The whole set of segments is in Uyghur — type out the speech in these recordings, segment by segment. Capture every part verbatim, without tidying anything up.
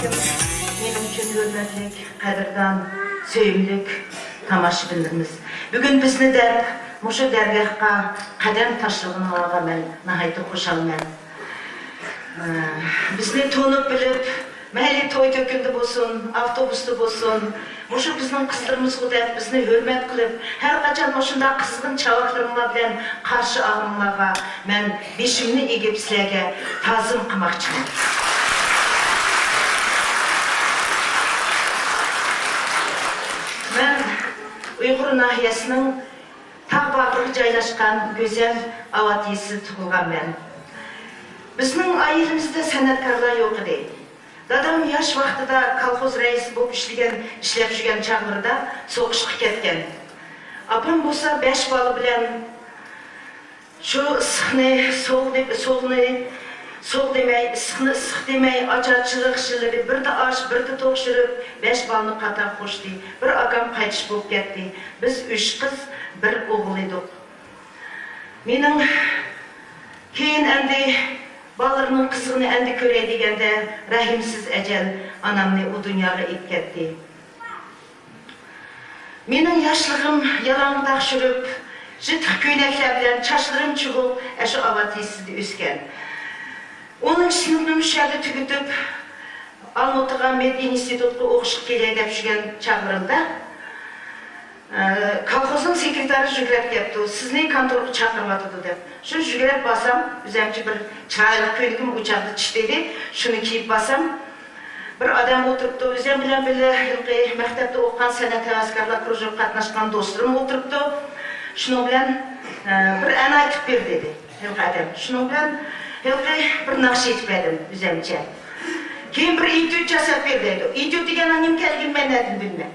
مېنىڭ ئۈچۈن ھۆرمەتلىك، قەدىردان، سۆيۈملۈك تاماشىبىنلىرىمىز! بۈگۈن بىزنى دەپ مۇشۇ دەرگاھقا قەدەم تاشلىغىنىڭلارغا مەن ناھايىتى خۇشالمەن. بىزنى تونۇپ بىلىپ، مەيلى توي-تۆكۈندە بولسۇن، ئاپتوبۇستا بولسۇن، مۇشۇ بىزنىڭ قىزلىرىمىزغۇ دەپ بىزنى ھۆرمەت قىلىپ، ھەر قاچان مۇشۇنداق قىزغىن چاۋاكلىرىڭلار بىلەن قارشى ئالغىنىڭلارغا مەن بېشىمنى ئېگىپ سىلەرگە تازىم قىلماقچىمەن. مەن ئۇيغۇر ناھىيەسىنىڭ تاغ باغرىغا جايلاشقان گۈزەل ئاۋات يېزىسىدا تۇغۇلغانمەن. بىزنىڭ ئائىلىمىزدە سەنئەتكارلار يوق ئىدى. دادام ياش ۋاقتىدا كالخوز رەئىسى بولۇپ ئىشلىگەن، ئىشلەپ يۈرگەن چاغلىرىدا سوقۇشقا كەتكەن. ئاپام بولسا بەش بالا بىلەن شۇ ئىسسىقنى سوغۇق دەپ، سوغۇقنى سوغۇق دېمەي، ئىسسىقنى ئىسسىق دېمەي، ئاچارچىلىق ئىشلىرى بىردە ئاش، بىردە توق چۈشۈرۈپ، بەش بالىنى قاتار قوشتى. بىر ئاكام قايتىش بولۇپ كەتتى. بىز ئۈچ قىز، بىر ئوغۇل ئىدۇق. مېنىڭ كېيىن ئەمدى بالىلىرىمنىڭ قىزىقىنى ئەمدى كۆرەي دېگەندە، رەھىمسىز ئەجەل ئانامنى ئۇ دۇنياغا ئېلىپ كەتتى. مېنىڭ ياشلىقىم يالاڭداق چۈشۈرۈپ، يىرتىق كۆينەكلەر بىلەن، چاچلىرىم چۇۋۇق، ئەشۇ ئاۋات يېزىسىدا ئۆسكەن. ئونىنچى سىنىپنى مۇشۇ يەردە تۈگىتىپ، ئالمۇتىغا مېدئىنستىتۇتقا ئوقۇشقا كېلەي دەپ يۈرگەن چاغلىرىمدا، ئە، كالخوزنىڭ سېكرېتارى يۈگرەپ كەپتۇ، «سىزنى كونتورغا چاقىرىۋاتىدۇ» دەپ. شۇ يۈگرەپ بارسام، ئۆزەمچە بىر چىرايلىق كۆينىكىم ئۇ چاغدا چىقتى ئىدى، شۇنى كىيىپ بارسام، بىر ئادەم ئولتۇرۇپتۇ، ئۆزۈم بىلەن بىللە ھېلىقى مەكتەپتە ئوقۇغان سەنئەت ھەۋەسكارلار كرۇژوكىغا قاتناشقان دوستلىرىم ئولتۇرۇپتۇ. شۇنىڭ بىلەن، ئە، بىر ئەن ئېيتىپ بېرە دېدى ھېلىقى ئادەم. شۇنىڭ بىلەن ھېلىقى بىر ناخشا ئېيتىپ بەردىم ئۆزەمچە. كېيىن بىر ئېتيۇد ياساپ بېرە دەيدۇ. ئېتيۇد دېگەن نېمىكەنلىكىنى مەن نەدىن بىلىمەن؟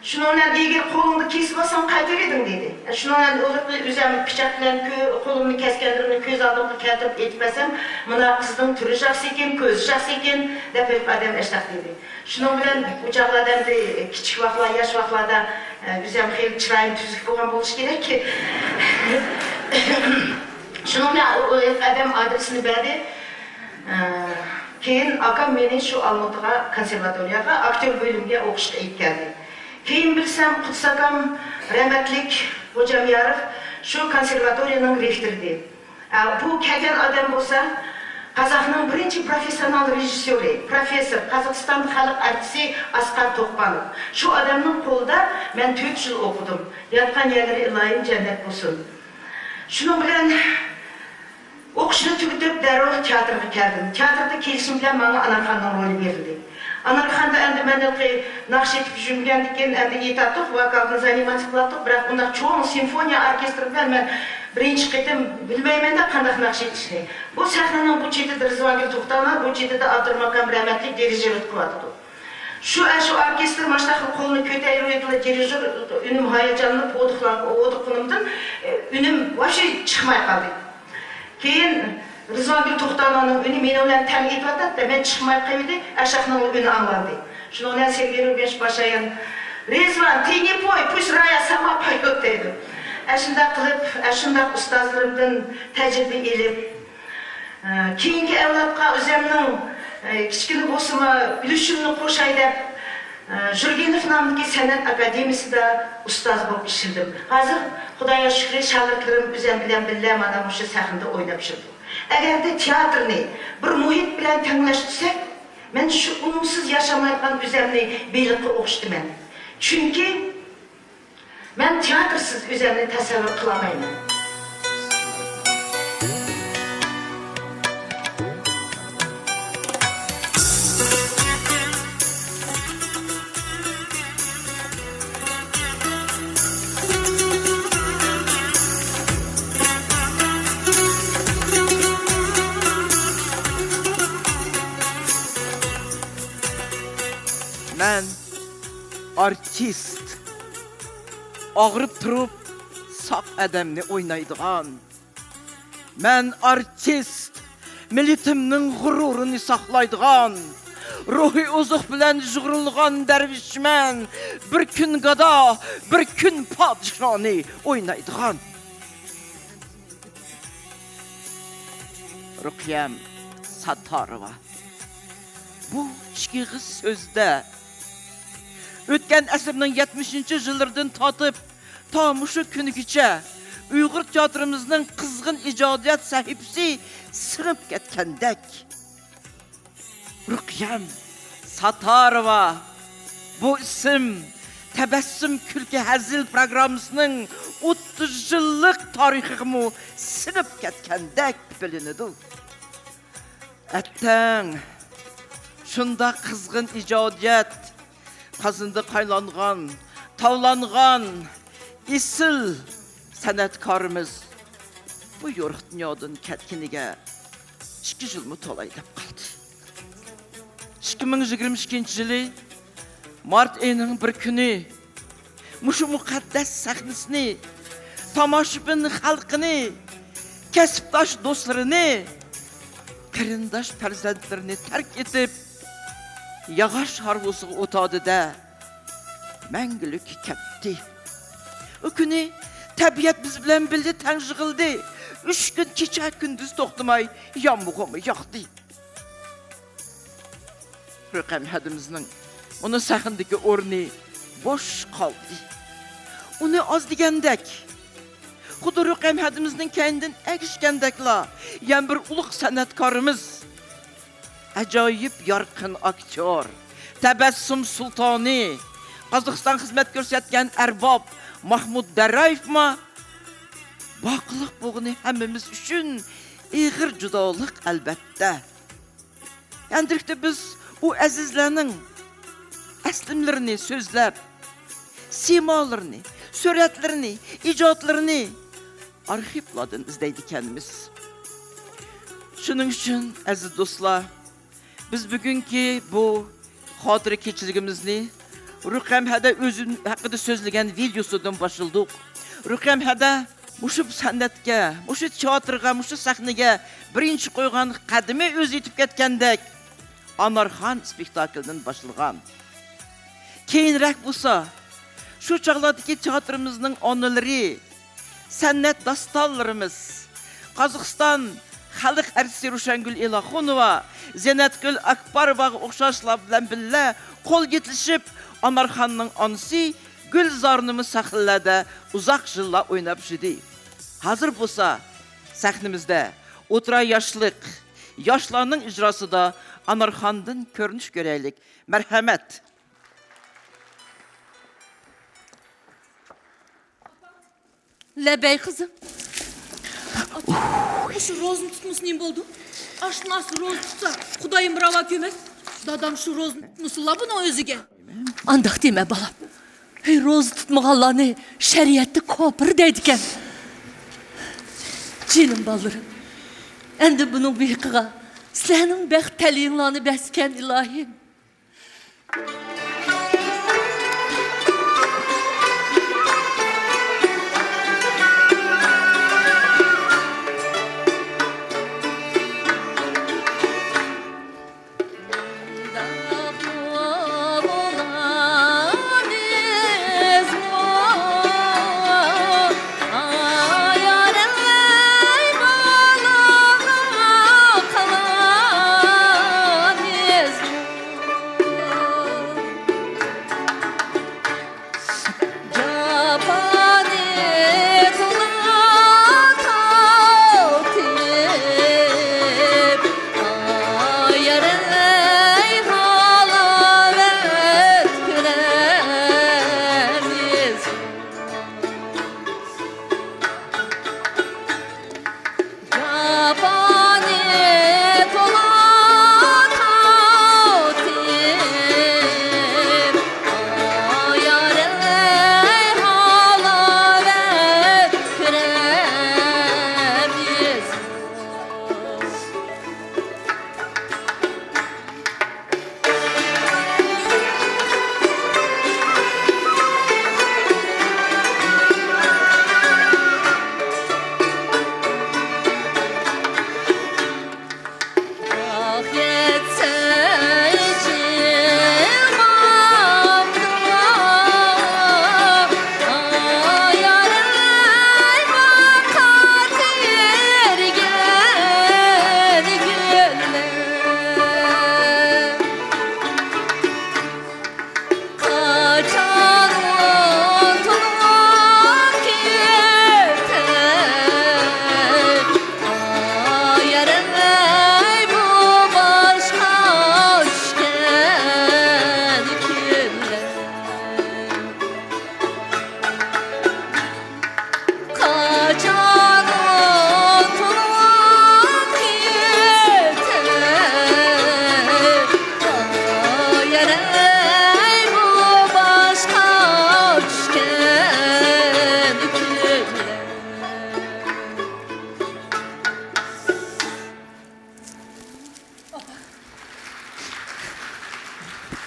شۇنىڭ بىلەن ئېگىر قولۇڭنى كېسىپ ئالساڭ قايتۇرىدىڭ دېدى. شۇنىڭ بىلەن ئۇ ئۆزەم پىچاق بىلەن كۆ-، قولۇمنى كەسكەنلىرىمنى كۆز ئالدىمغا كەلتۈرۈپ ئېيتىپ بەرسەم، مانا قىزنىڭ تۈرى ياخشىكەن، كۆزى ياخشىكەن دەپ ھېلىقى ئادەم ئەشتاق دېدى. شۇنىڭ بىلەن ئۇ چاغلاردا ئەمدى كىچىك ۋاقىتلار، ياش ۋاقىتلاردا، ئە، ئۆزەم خېلى چىرايىم تۈزۈك بولغان بولۇشى كېرەك. شۇنىڭ بىلەن ئۇ، ئۇ ئادەم ئادرېسىنى بەردى. ئە، كېيىن ئاكام مېنى شۇ ئالمۇتىغا كونسېرۋاتورىيەگە ئاكتيور بۆلۈمىگە ئوقۇشقا ئېلىپ كەلدى. كېيىن بىلسەم، قۇدۇس ئاكام رەھمەتلىك غوجامياروف شۇ كونسېرۋاتورىيەنىڭ رېكتورى ئىدى. ئە، بۇ كەلگەن ئادەم بولسا قازاقنىڭ بىرىنچى پروفېسسىونال رېژىسسيورى، پروفېسسور، قازاقىستان خەلق ئارتىسى ئاسقار توقپانوف. شۇ ئادەمنىڭ قولىدا مەن تۆت يىل ئوقۇدۇم. ياتقان يەرلىرى ئىلاھىم جەننەت بولسۇن. شۇنىڭ بىلەن ئوقۇشنى تۈگىتىپ دەررۇ تىياتىرغا كەلدىم. تىياتىردا كېلىشىم بىلەن ماڭا ئانارخاننىڭ رولى بېرىلدى. ئانارخاندا ئەمدى مەن ھېلىقى ناخشا ئېيتىپ يۈرمىگەندىكىن ئەمدى ئېيتاتتۇق، ۋوكالدىن زانىماتسا قىلاتتۇق، بىراق ئۇنداق چوڭ سىمفونىيە ئوركېستىرى بىلەن مەن بىرىنچى قېتىم بىلمەيمەن-دە قانداق ناخشا ئېيتىشنى. بۇ سەھنىنىڭ بۇ چېتىدە رىزۋانگۈل توختانوف، بۇ چېتىدە ئابدۇرماكام رەھمەتلىك دىرىژور قىلىۋاتىدۇ. شۇ، ئە، شۇ ئوركېستىر ماشۇنداق قىلىپ قولىنى كۆتۈرۈۋېتىدۇ، دىرىژور ئۈنۈم ھاياجانلىنىپ ھودۇقلان-، ھودۇققىنىمدىن، ئە، ئۈنۈم ۋاپشې چىقماي قالدى. كېيىن رىزۋانگۈل توختانوفنىڭ ئۈنى مېنىڭ بىلەن تەڭ ئېيتىۋاتاتتى، مەن چىقماي قېلىۋىدى، ئاشاقنىڭ ئۈنى ئاڭلاندى. شۇنىڭ بىلەن سېرگېي رۇبىنوف باشايان، «رىزۋان، ты не пой, пусть Рая сама поёт» دەيدۇ. ئەشۇنداق قىلىپ، ئەشۇنداق ئۇستازلىرىمدىن تەجرىبە ئېلىپ، ئە، كېيىنكى ئەۋلادقا ئۆزۈمنىڭ، ئە، كىچىككىنە بولسىمۇ ئۈلۈشۈمنى قوشاي دەپ، ئە، ژۇرگېنوف نامىدىكى سەنئەت ئاكادېمىيىسىدا ئۇستاز بولۇپ ئىشلىدىم. ھازىر خۇدايغا شۈكرى، شاگىرتلىرىم ئۆزۈم بىلەن بىللە مانا مۇشۇ سەھنىدە ئويناپ يۈرىدۇ. ئەگەردە تىياتىرنى بىر مۇھىت بىلەن تەڭلەشتۈرسەك، مەن شۇ ئۇنىڭسىز ياشىمايدىغان ئۆزۈمنى بېلىققا ئوخشىتىمەن. چۈنكى مەن تىياتىرسىز ئۆزۈمنى تەسەۋۋۇر قىلالمايمەن. مەن ئارتىست. ئاغرىپ تۇرۇپ ساق ئادەمنى ئوينايدىغان. مەن ئارتىست، مىللىتىمنىڭ غۇرۇرىنى ساقلايدىغان، روھىي ئوزۇق بىلەن يۇغۇرۇلغان دەرۋىشمەن. بىر كۈن گادا، بىر كۈن پادىشانى ئوينايدىغان. رۇقىيەم ساتتارова. بۇ ئىككى ئېغىز سۆزدە ئۆتكەن ئەسىرنىڭ يەتمىشىنچى يىللىرىدىن تارتىپ تا مۇشۇ كۈنگىچە ئۇيغۇر تىياتىرىمىزنىڭ قىزغىن ئىجادىيەت سەھىپىسى سىنىپ كەتكەندەك. رۇقىيەم ساتاروۋا، بۇ ئىسىم تەبەسسۇم كۈلكە ھەزىل پىروگراممىسىنىڭ ئوتتۇز يىللىق تارىخىغىمۇ سىنىپ كەتكەندەك بىلىنىدۇ. ئەتەڭ شۇنداق قىزغىن ئىجادىيەت قازىنىدا قاينانغان، تاۋلانغان ئېسىل سەنئەتكارىمىز بۇ يورۇق دۇنيادىن كەتكىنىگە ئىككى يىلمۇ تولاي دەپ قالدى. ئىككى مىڭ يىگىرمە ئىككىنچى يىلى مارت ئېيىنىڭ بىر كۈنى مۇشۇ مۇقەددەس سەھنىسىنى، تاماشىبىن خەلقىنى، كەسىپداش دوستلىرىنى، قېرىنداش پەرزەنتلىرىنى تەرك ئېتىپ، ياغاچ ھارۋىسىغا ئولتۇردى-دە، مەڭگۈلۈككە كەتتى. ئۇ كۈنى تەبىئەت بىز بىلەن بىللە تەڭ يىغىلدى. ئۈچ كۈن كېچە كۈندۈز توختىماي يامغۇرمۇ ياغدى. رۇقەم ھەدىمىزنىڭ ئۇنىڭ سەھنىدىكى ئورنى بوش قالدى. ئۇنى ئاز دېگەندەك، خۇددى رۇقەم ھەدىمىزنىڭ كەينىدىن ئەگىشكەندەكلا، يەنە بىر ئۇلۇغ سەنئەتكارىمىز، ئاجايىپ يارقىن ئاكتيور، تەبەسسۇم سۇلتانى، قازاقىستانغا خىزمەت كۆرسەتكەن ئەرباب ماھمۇد دەررايېۋمۇ باقلىق بولغىنى ھەممىمىز ئۈچۈن ئېغىر جۇدالىق، ئەلۋەتتە. ئەندىكتە بىز ئۇ ئەزىزلەرنىڭ ئەسلىمىلىرىنى سۆزلەپ، سىيمالىرىنى، سۈرەتلىرىنى، ئىجادلىرىنى ئارخىپلاردىن ئىزدەيدىكەنمىز. شۇنىڭ ئۈچۈن، ئەزىز دوستلار، بىز بۈگۈنكى بۇ خاتىرە كېچىلىكىمىزنى رۇقەم ھەدە ئۆزى ھەققىدە سۆزلىگەن ۋىدېئوسىدىن باشلىدۇق. رۇقەم ھەدە مۇشۇ سەنئەتكە، مۇشۇ تىياتىرغا، مۇشۇ سەھنىگە بىرىنچى قويغان قەدىمى ئۆزى ئېيتىپ كەتكەندەك، ئانارخان ئىسپېكتاكلىدىن باشلىغان. كېيىنرەك بولسا، شۇ چاغلاردىكى تىياتىرىمىزنىڭ ئانىلىرى، سەنئەت داستانلىرىمىز، قازاقىستان خەلق ئارتىسى روشەنگۈل ئىلاخۇنوۋا، زىننەتگۈل ئاكباروۋاغا ئوخشاشلار بىلەن بىللە قول يېتىشىپ، ئانارخاننىڭ ئانىسى گۈلزارنىمۇ سەھنىلەردە ئۇزاق يىللار ئويناپ يۈردى. ھازىر بولسا سەھنىمىزدە ئوتتۇرا ياشلىق، ياشلارنىڭ ئىجراسىدا ئانارخاندىن كۆرۈنۈش كۆرەيلىك. مەرھەمەت. لەببەي، قىزىم. ئاتا، شۇ روزىنى تۇتمىسا نېمە بولدى؟ ئاشتىن ئاستى روزا تۇتسا، خۇدايىم راۋا كۆرمەس. دادام شۇ روزىنى تۇتمىسىلا بۇنىڭ ئۆزىگە. ئانداق دېمە، بالام. ھەي، روزا تۇتمىغانلارنى شەرىئەتتە كاپىر دەيدىكەن. جېنىم بالىلىرىم، ئەمدى بۇنىڭ بېيىقىغا سىلەرنىڭ بەخت تەلىيىڭلارنى بەرسىكەن، ئىلاھىم.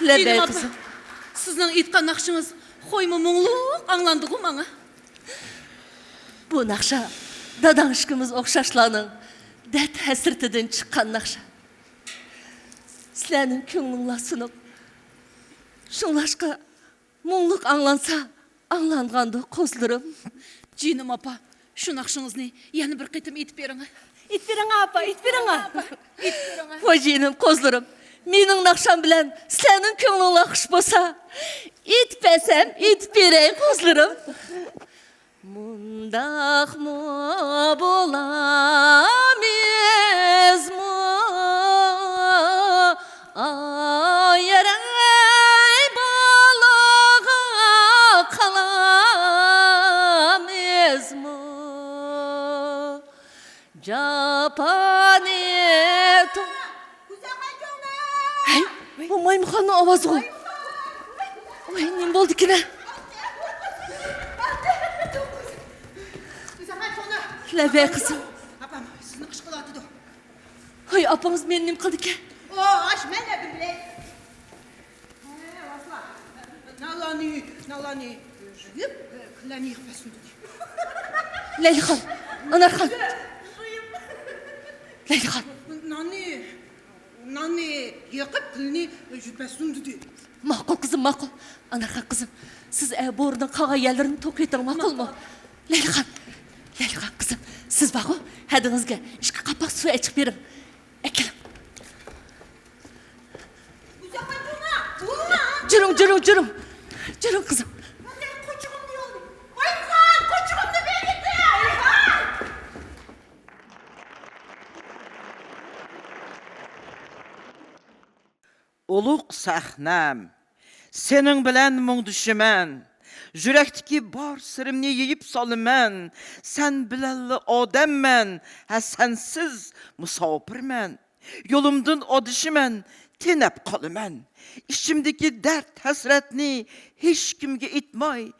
لەببەي قىزىم. سىزنىڭ ئېيتقان ناخشىڭىز خويمۇ مۇڭلۇق ئاڭلاندىغۇ ماڭا. بۇ ناخشا داداڭ ئىككىمىز ئوخشاشلارنىڭ دەرد ھەسرىتىدىن چىققان ناخشا. سىلەرنىڭ كۆڭلۈڭلار سۇنۇق. شۇڭلاشقا مۇڭلۇق ئاڭلانسا، ئاڭلانغاندۇ قوزلىرىم. جېنىم ئاپا، شۇ ناخشىڭىزنى يەنە بىر قېتىم ئېيتىپ بېرىڭ. ئېيتىپ بېرىڭ ئاپا، ئېيتىپ بېرىڭ. ۋاي جېنىم قوزلىرىم، مېنىڭ ناخشام بىلەن سىلەرنىڭ كۆڭلۈڭلار خۇش بولسا، ئېيتىپ بەرسەم، ئېيتىپ بېرەي قوزلىرىم. مۇنداقمۇ بولامىزمۇ؟ ئايرىي بالىغا قالامىزمۇ؟ جاپانى تو-، ھەي، بۇ مايمۇخاننىڭ ئاۋازىغۇ. ۋاي، نېمە بولدىكىنە؟ لەببەي قىزىم. ئاپام سىزنى قىش قىلىۋاتىدۇ. ھاي، ئاپىڭىز مېنى نېمە قىلدىكەن؟ ئو، ئاش، مەن نەدىن بىلەي؟ ھە، ۋاسلا. نانلارنى، نانلارنى يۇيۇپ، كۈنلەرنى يىغىپ بەرسۇن دېدى. لەيلىخان، ئانارخان. لەيلىخان. ناننى، ناننى يېقىپ، كۈنلەرنى يۇيۇپ بەرسۇن دېدى. ماقۇل قىزىم، ماقۇل. ئانارخان قىزىم، سىز ئە بورىنىڭ قالغان يەرلىرىنى توكلىتىڭ، ماقۇلمۇ؟ لەيلىخان، لەيلىخان قىزىم، سىز بارغۇ، ھەدىڭىزگە ئىككى قاپاق سۇ ئېچىپ بېرىڭ. ئەكېلىڭ. جۈرۈڭ، جۈرۈڭ، جۈرۈڭ. جۈرۈڭ، قىزىم. ئۇلۇغ سەھنەم، سېنىڭ بىلەن مۇڭدىشىمەن. يۈرەكتىكى بار سىرىمنى يېيىپ سالىمەن. سەن بىلەنلا ئادەممەن، ھە، سەنسىز مۇساپىرمەن. يولۇمدىن ئادىشىمەن، تېنەپ قالىمەن. ئىچىمدىكى دەرد ھەسرەتنى ھېچكىمگە ئېيتماي،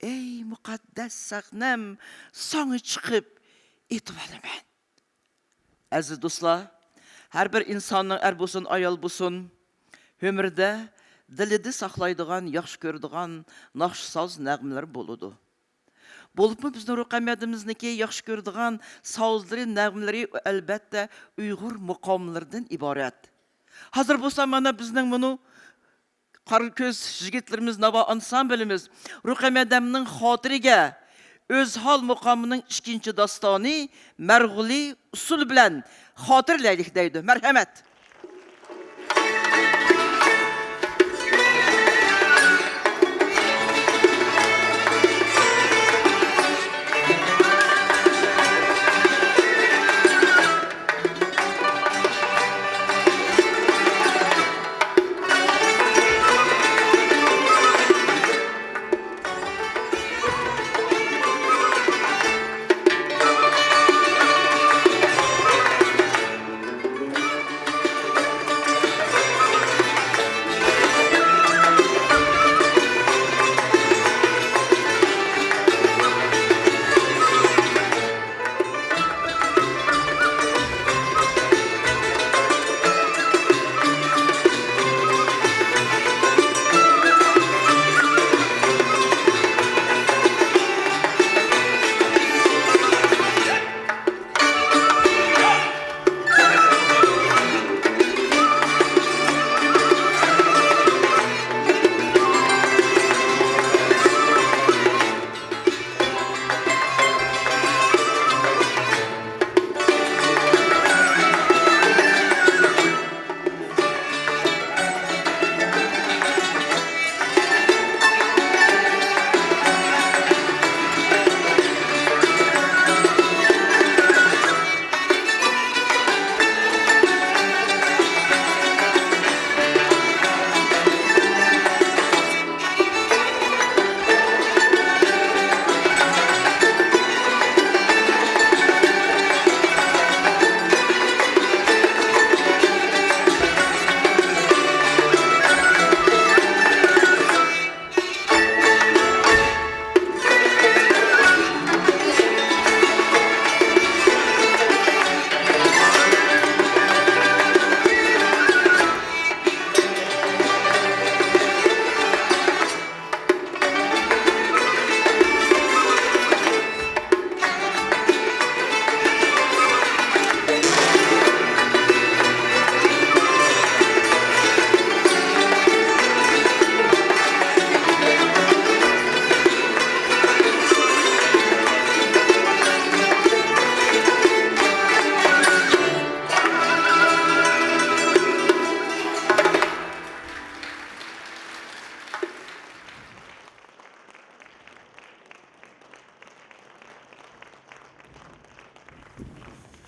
ئەي مۇقەددەس سەھنەم، ساڭا چىقىپ ئېيتىۋالىمەن. ئەزىز دوستلار، ھەر بىر ئىنساننىڭ، ئەر بولسۇن، ئايال بولسۇن، ئۆمرىدە دىلىدا ساقلايدىغان، ياخشى كۆرىدىغان ناخشا، ساز، نەغمىلەر بولىدۇ. بولۇپمۇ بىزنىڭ رۇقەييە مەدەمنىڭكى ياخشى كۆرىدىغان سازلىرى، نەغمىلىرى، ئەلبەتتە، ئۇيغۇر مۇقاملىرىدىن ئىبارەت. ھازىر بولسا مانا بىزنىڭ مۇنۇ قارا كۆز يىگىتلىرىمىز، ناۋا ئانسامبىلىمىز رۇقەييە مەدەمنىڭ خاتىرىگە ئۆزھال مۇقامىنىڭ ئىككىنچى داستانى مەرغۇلى ئۇسسۇلى بىلەن خاتىرىلەيلىك دەيدۇ. مەرھەمەت!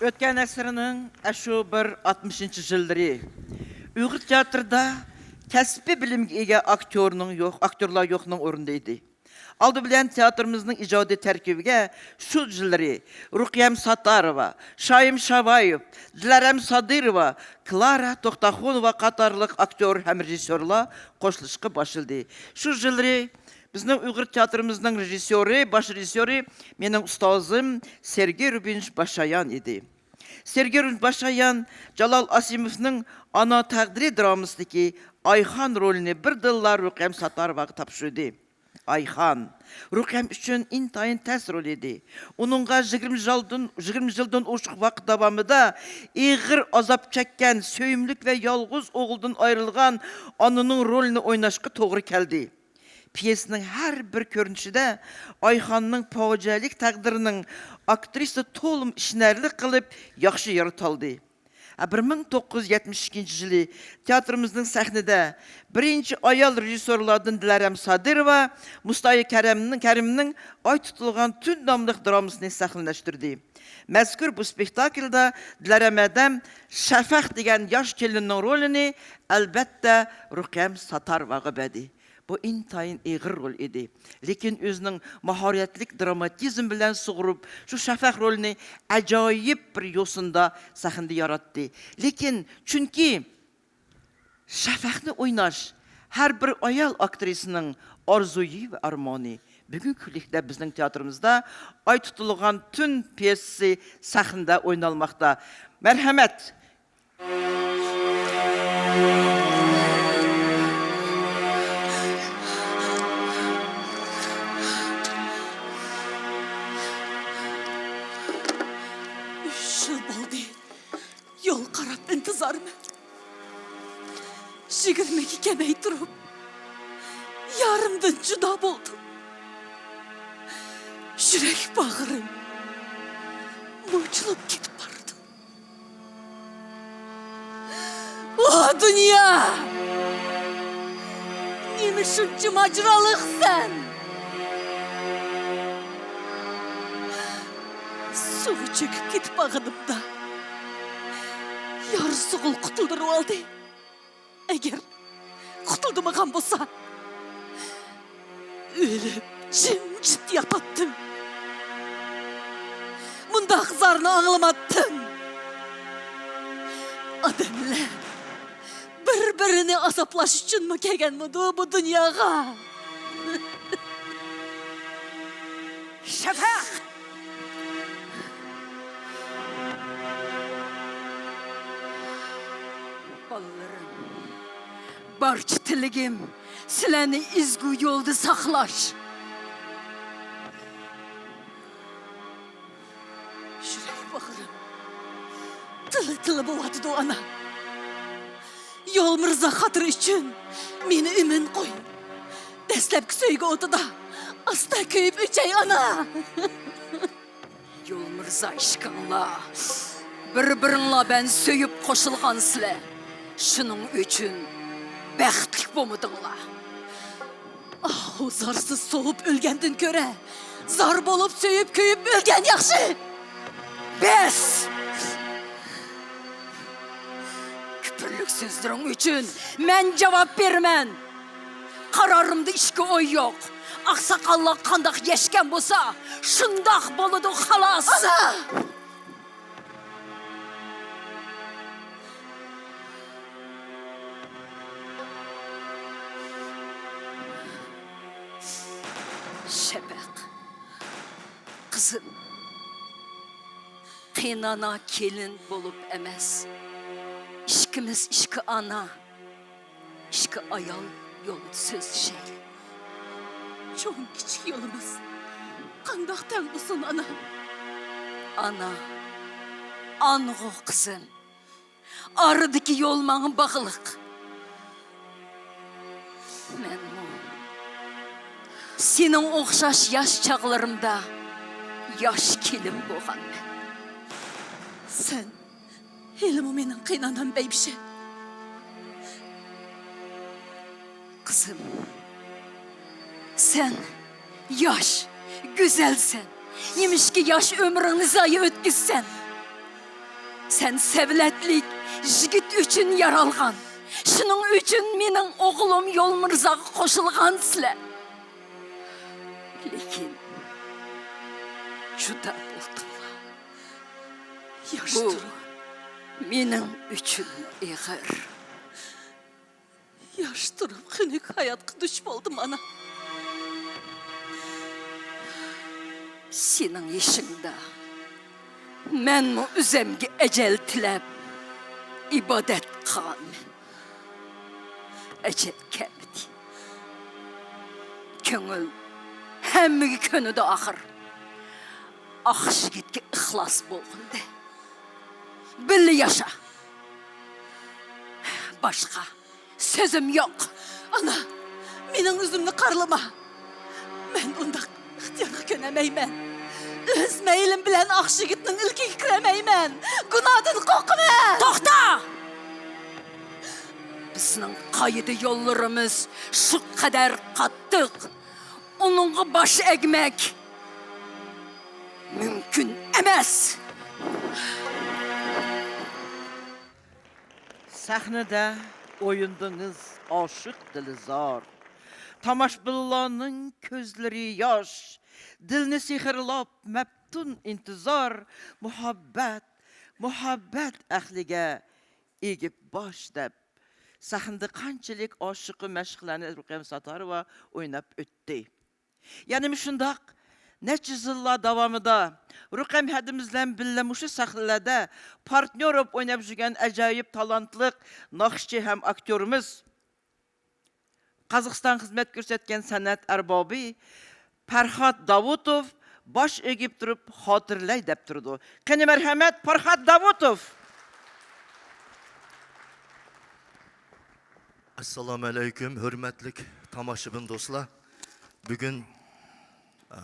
ئۆتكەن ئەسىرنىڭ ئاشۇ بىر ئاتمىشىنچى يىللىرى ئۇيغۇر تىياتىرىدا كەسپىي بىلىمگە ئىگە ئاكتيورنىڭ يوق، ئاكتيورلار يوقنىڭ ئورنىدا ئىدى. ئالدى بىلەن تىياتىرىمىزنىڭ ئىجادىي تەركىبىگە شۇ يىللىرى رۇقىيەم ساتاروۋا، شايىم شاۋايېۋ، دىلەرەم سادىروۋا، كلارا توختاخۇنوۋا قاتارلىق ئاكتيور ھەم رېژىسسورلار قوشۇلۇشقا باشلىدى. شۇ يىللىرى بىزنىڭ ئۇيغۇر تىياتىرىمىزنىڭ رېژىسسورى، باش رېژىسسورى مېنىڭ ئۇستازىم سېرگېي رۇبىنوۋىچ باشايان ئىدى. سېرگېي رۇبىنوۋىچ باشايان جالال ئاسىموۋنىڭ ئانا تەقدىرى درامىسىدىكى ئايخان رولىنى بىردىنلا رۇقىيەم ساتاروۋاغا تاپشۇردى. ئايخان. رۇقىيەم ئۈچۈن ئىنتايىن تەس رول ئىدى. ئۇنىڭغا يىگىرمە يىلدىن، يىگىرمە يىلدىن ئوشۇق ۋاقىت داۋامىدا ئېغىر ئازاب چەككەن، سۆيۈملۈك ۋە يالغۇز ئوغلىدىن ئايرىلغان ئانىنىڭ رولىنى ئويناشقا توغرا كەلدى. پيېسىنىڭ ھەر بىر كۆرۈنۈشىدە ئايخاننىڭ پاجىئەلىك تەقدىرىنىڭ ئاكترىسا تولىمۇ ئىشىنەرلىك قىلىپ ياخشى يارىتالدى. بىر مىڭ توققۇز يۈز يەتمىش ئىككىنچى يىلى تىياتىرىمىزنىڭ سەھنىدە بىرىنچى ئايال رېژىسسورلاردىن دىلەرەم سادىروۋا، مۇستايا كەرەمنىڭ، كەرىمنىڭ ئاي تۇتۇلغان تۈن ناملىق درامىسىنى سەھنىلەشتۈردى. مەزكۇر بۇ سپېكتاكلدا دىلەرەم ھەدەم شەفەق دېگەن ياش كېلىننىڭ رولىنى ئەلۋەتتە رۇقىيەم ساتاروۋاغا بەردى. بۇ ئىنتايىن ئېغىر رول ئىدى. لېكىن ئۆزىنىڭ ماھارەتلىك دراماتىزم بىلەن سۇغۇرۇپ، شۇ شەفەق رولىنى ئاجايىپ بىر يوسۇندا سەھنىدە ياراتتى. لېكىن چۈنكى شەفەقنى ئويناش ھەر بىر ئايال ئاكترىسىنىڭ ئارزۇيى ۋە ئارمانى. بۈگۈنكى كۈنلۈكتە بىزنىڭ تىياتىرىمىزدا ئاي تۇتۇلغان تۈن پيېسىسى سەھنىدە ئوينالماقتا. مەرھەمەت! ئۈچ يىل بولدى، يول قاراپ ئىنتىزارمەن. يىگىرمىگە كەلمەي تۇرۇپ، يارىمدىن جۇدا بولدۇم. يۈرەك باغرىم مۇجۇلۇپ كېتىپ بارىدۇ. ئۇ دۇنيا! نېمە شۇنچە ماجىرالىقسەن؟ سۇغا چۆكۈپ كېتىپ بارغىنىمدا، يارسۇغۇل قۇتۇلدۇرۇۋالدى. ئەگەر قۇتۇلدۇرمىغان بولسا، ئۆلۈپ جىمجىت ياتاتتىم. مۇنداق زارنى ئاڭلىماتتىم. ئادەملەر بىر-بىرىنى ئازابلاش ئۈچۈنمۇ كەلگەنمىدۇ بۇ دۇنياغا؟ شەپەق! بالىلىرىم، بارچە تىلىگىم سىلەرنى ئەزگۈ يولدا ساقلاش. يۈرەك باغرىم تىلى-تىلى بوۋاتىدۇ، ئانا. يول مىرزا خاتىرى ئۈچۈن مېنى ئىمىن قوي. دەسلەپكى سۆيگۈ ئوتىدا ئاستا كۆيۈپ ئۆچەي، ئانا. يول مىرزا ئىشقىڭلار، بىر-بىرىڭلار بىلەن سۆيۈپ قوشۇلغانسىلەر. شۇنىڭ ئۈچۈن بەختلىك بولمىدىڭلار. ئاھۇ زارسىز سوۋۇپ ئۆلگەندىن كۆرە، زار بولۇپ سۆيۈپ كۆيۈپ ئۆلگەن ياخشى. بەس! كۈپۈرلۈك سۆزلىرىڭ ئۈچۈن مەن جاۋاب بېرىمەن. قارارىمدا ئىككى ئوي يوق. ئاقساقاللار قانداق يەشكەن بولسا، شۇنداق بولىدۇ، خالاس. ئانا! شەپەق، قىزىم، قېينانا كېلىن بولۇپ ئەمەس، ئىككىمىز ئىككى ئانا، ئىككى ئايال يولىدا سۆزلىشەيلى. چوڭ-كىچىك يولىمىز قانداق تەڭ بولسۇن، ئانا؟ ئانا، ئانغۇ قىزىم. ئارىدىكى يول ماڭا باغلىق. مەنمۇ سېنىڭ ئوخشاش ياش چاغلىرىمدا ياش كېلىن بولغانمەن. سەن ھېلىمۇ مېنىڭ قېينانام، بەيبىشە. قىزىم، سەن ياش، گۈزەلسەن. نېمىشقا ياش ئۆمرۈڭنى زايە ئۆتكۈزىسەن؟ سەن سەۋلەتلىك يىگىت ئۈچۈن يارالغان. شۇنىڭ ئۈچۈن مېنىڭ ئوغلۇم يولمىرزاغا قوشۇلغانسىلەر. لېكىن جۇدا بولدۇڭلار. ياش بۇ تۇرۇپ مېنىڭ ئۈچۈن ئېغىر. ياش تۇرۇپ خۇنۈك ھاياتقا دۇچ بولدۇم، ئانا. سېنىڭ يېشىڭدا مەنمۇ ئۆزەمگە ئەجەل تىلەپ ئىبادەت قىلغانمەن. ئەجەل كەلمىدى. كۆڭۈل ھەممىگە كۆنىدۇ ئاخىر. ئاخشى يىگىتكە ئىخلاس بولغىنىدى. بىللە ياشا. باشقا سۆزۈم يوق. ئانا، مېنىڭ يۈزۈمنى قارىلىما. مەن ئۇنداق ئىختىيارغا كۆنەلمەيمەن. ئۆز مەيلىم بىلەن ئاخشى يىگىتنىڭ ئىلكىگە كىرەلمەيمەن. گۇناھتىن قورقىمەن. توختا! بىزنىڭ قائىدە يوللىرىمىز شۇ قەدەر قاتتىق. ئۇنىڭغا باش ئەگمەك مۇمكىن ئەمەس. سەھنىدە ئوينىدىڭىز ئاشىق دىلى زار. تاماشىبىنلارنىڭ كۆزلىرى ياش، دىلنى سېھىرلاپ مەپتۇن ئىنتىزار. مۇھەببەت، مۇھەببەت ئەھلىگە ئېگىپ باش دەپ، سەھنىدە قانچىلىك ئاشىقى مەشۇقلارنى رۇقىيە ساتاروۋا ئويناپ ئۆتتى. يەنە مۇشۇنداق نەچچە يىللار داۋامىدا رۇقەم ھەدىمىز بىلەن بىللە مۇشۇ سەھنىلەردە پارتنيور بولۇپ ئويناپ يۈرگەن ئەجايىپ تالانتلىق ناخشىچى ھەم ئاكتيورىمىز، قازاقىستان خىزمەت كۆرسەتكەن سەنئەت ئەربابى پەرھات داۋۇتوف باش ئېگىپ تۇرۇپ خاتىرىلەي دەپ تۇرىدۇ. قېنى مەرھەمەت، پەرھات داۋۇتوف! ئەسسالامۇئەلەيكۇم، ھۆرمەتلىك تاماشىبىن دوستلار. بۈگۈن، ئە،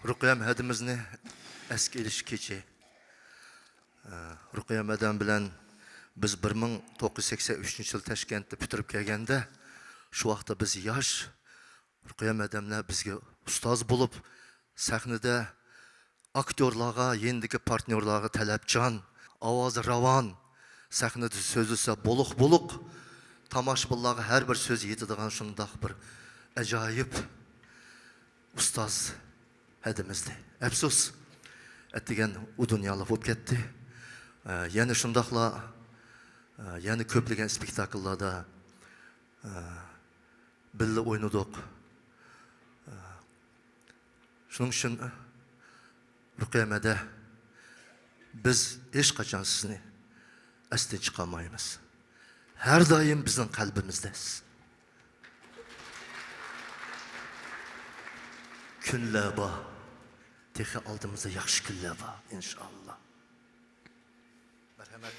رۇقىيەم ھەدىمىزنى ئەسكە ئېلىش كېچى. ئە، رۇقىيەم ھەدەم بىلەن بىز بىر مىڭ توققۇز يۈز سەكسەن ئۈچىنچى يىل تاشكەنتتە پۈتتۈرۈپ كەلگەندە، شۇ ۋاقىتتا بىز ياش، رۇقىيەم ھەدەملەر بىزگە ئۇستاز بولۇپ، سەھنىدە ئاكتيورلارغا، يېنىدىكى پارتنيورلارغا تەلەپچان، ئاۋازى راۋان، سەھنىدە سۆزلىسە بولۇق-بولۇق، تاماشىبىنلارغا ھەر بىر سۆز يېتىدىغان شۇنداق بىر ئاجايىپ ئۇستاز ھەدىمىزدى. ئەپسۇس، ئەتىگەن ئۇ دۇنيالىق بولۇپ كەتتى. ئە، يەنە شۇنداقلا، ئە، يەنە كۆپلىگەن ئىسپېكتاكىللاردا، ئە، بىللە ئوينىدۇق. شۇنىڭ ئۈچۈن، رۇقىيەم ھەدە، بىز ھېچقاچان سىزنى ئەستىن چىقارمايمىز. ھەر دائىم بىزنىڭ قەلبىمىزدە سىز. كۈنلەر بار. تېخى ئالدىمىزدا ياخشى كۈنلەر بار، ئىنشائاللا. مەرھەمەت.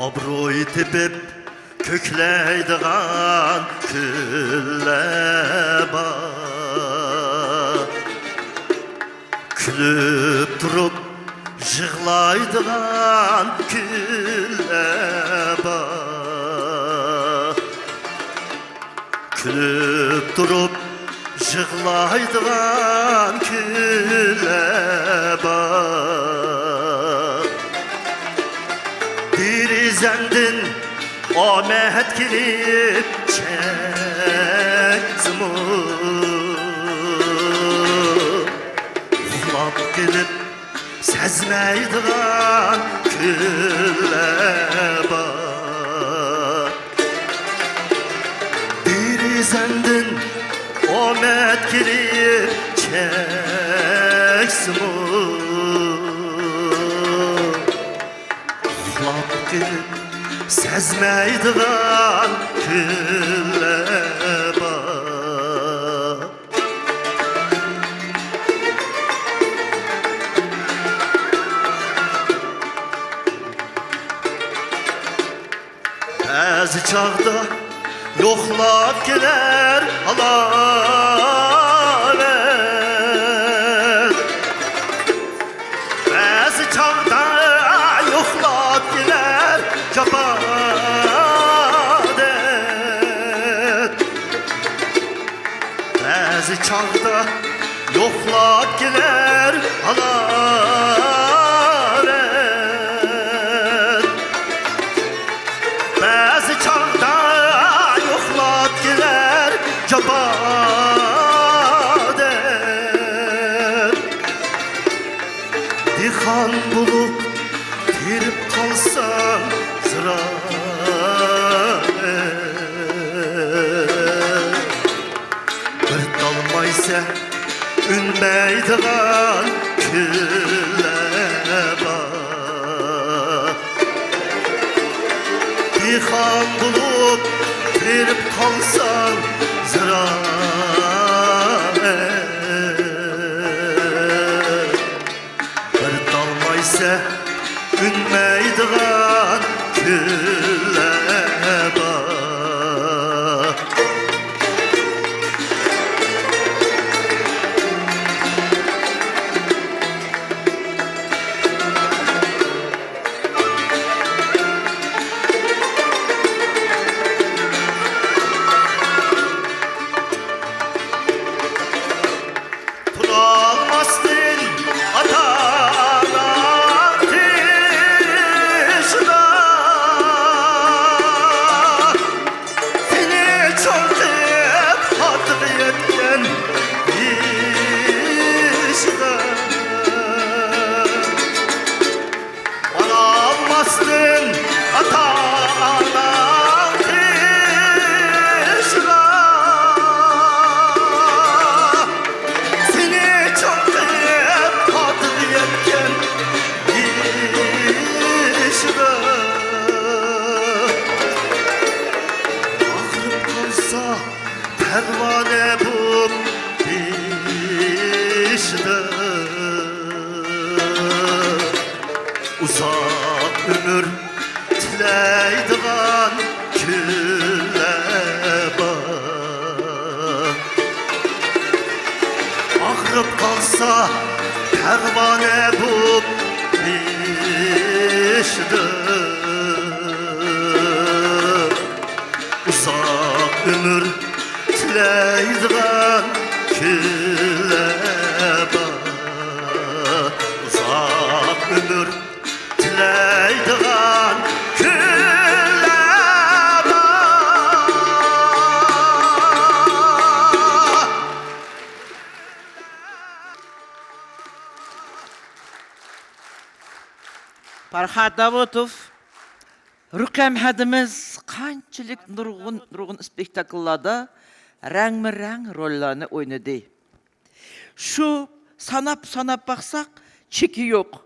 ئابرۇي تېپىپ كۆكلەيدىغان كۈنلەر بار. كۈلۈپ تۇرۇپ يىغلايدىغان كۈنلەر بار. كۈلۈپ تۇرۇپ يىغلايدىغان كۈنلەر بار. دېرىزەڭدىن ئامەت كېلىپ چەكسىمۇ، ئۇخلاپ قېلىپ سەزمەيدىغان كۈنلەر بار. دېرىزەڭدىن ئامەت كېلىپ چەكسىمۇ، ئۇخلاپ قېلىپ سەزمەيدىغان كۈنلەر بار. بەزى چاغدا يوقلاپ كېلەر ھالاۋەت. چاغدا يوقلاپ كېلەر جاپا دەپ، بەزى چاغدا يوقلاپ كېلەر ھالالەت. بەزى چاغدا يوقلاپ كېلەر جاپا دەپ، دېھقان بولۇپ تېرىپ قالساڭ زىرائەت، بىر تالمايسەن ئۈنمەيدىغان كۈنلەر بار. دېھقان بولۇپ تېرىپ قالساڭ زىرائەت، بىر تالمايسەن ئۈنمەيدىغان كۈنلەر بار. تۇرالماستىن ئاتا-ئاناڭ قېشىدا، سېنى چوڭ قىلىپ ئاتىغا يەتكەن بېشىدا. ئالالماستىن ئاتا-ئاناڭ قېشىغا، سېنى چوڭ قىلىپ ئاتىغا يەتكەن بېشىدا. ئاغرىپ قالسا پەرۋانە بوپ بېشىدا، ئۇزاق ئۆمۈر تىلەيدىغان كۈنلەر بار. ئاغرىپ قالسا پەرۋانە بوپ بېشىدا، ئۇزاق ئۆمۈر تىلەيدىغان كۈنلەر بار. ئۇزاق ئۆمۈر تىلەيدىغان كۈنلەر بار. پەرھات داۋۇتوف، رۇقەم ھەدىمىز قانچىلىك نۇرغۇن، نۇرغۇن ئىسپېكتاكىللاردا رەڭمۇ رەڭ روللارنى ئوينىدى. شۇ ساناپ، ساناپ باقساق، چېكى يوق.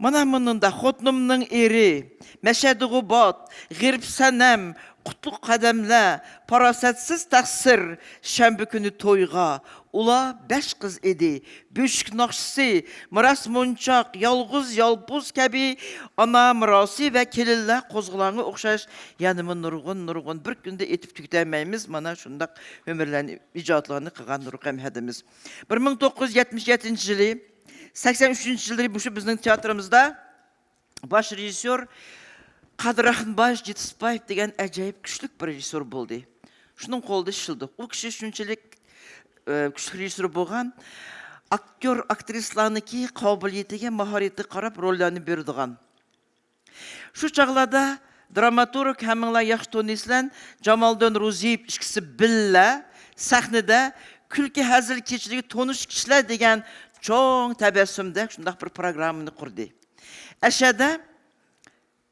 مانا مۇنۇندا خوتۇنۇمنىڭ ئېرى، مەشەدىغۇ بات، غېرىب سەنەم، قۇتلۇق قەدەملەر، پاراسەتسىز تەقسىر، شەنبە كۈنى تويغا، ئۇلار بەش قىز ئىدى. بۆشۈك ناخشىسى، مىراس مونچاق، يالغۇز يالپۇز كەبى، ئانا مىراسى ۋە كېلىنلەر قوزغىلاڭغا ئوخشاش يەنىمۇ نۇرغۇن، نۇرغۇن، بىر كۈندە ئېيتىپ تۈگىتەلمەيمىز. مانا شۇنداق ھۈنەرلەرنى، ئىجادلارنى قىلغان رۇقەم ھەدىمىز. بىر مىڭ توققۇز يۈز يەتمىش يەتتىنچى يىلى، سەكسەن ئۈچىنچى يىللىرى مۇشۇ بىزنىڭ تىياتىرىمىزدا باش رېژىسسور قادىر راخمانبايېۋىچ جېتىسبايېۋ دېگەن ئاجايىپ كۈچلۈك بىر رېژىسسور بولدى. شۇنىڭ قولىدا ئىشلىدۇق. ئۇ كىشى شۇنچىلىك، ئە، كۈچلۈك رېژىسسور بولغان، ئاكتيور، ئاكترىسىلارنىڭكى قابىلىيىتىگە، ماھارىتىگە قاراپ روللارنى بېرىدىغان. شۇ چاغلاردا دراماتورگ، ھەممىڭلار ياخشى تونۇيسىلەر، جامالدىن روزىيېۋ ئىككىسى بىللە سەھنىدە كۈلكە ھەزىل كېچىلىكى تونۇش كىشىلەر دېگەن چوڭ تەبەسسۇمدەك شۇنداق بىر پروگراممىنى قۇردى. ئەشەدە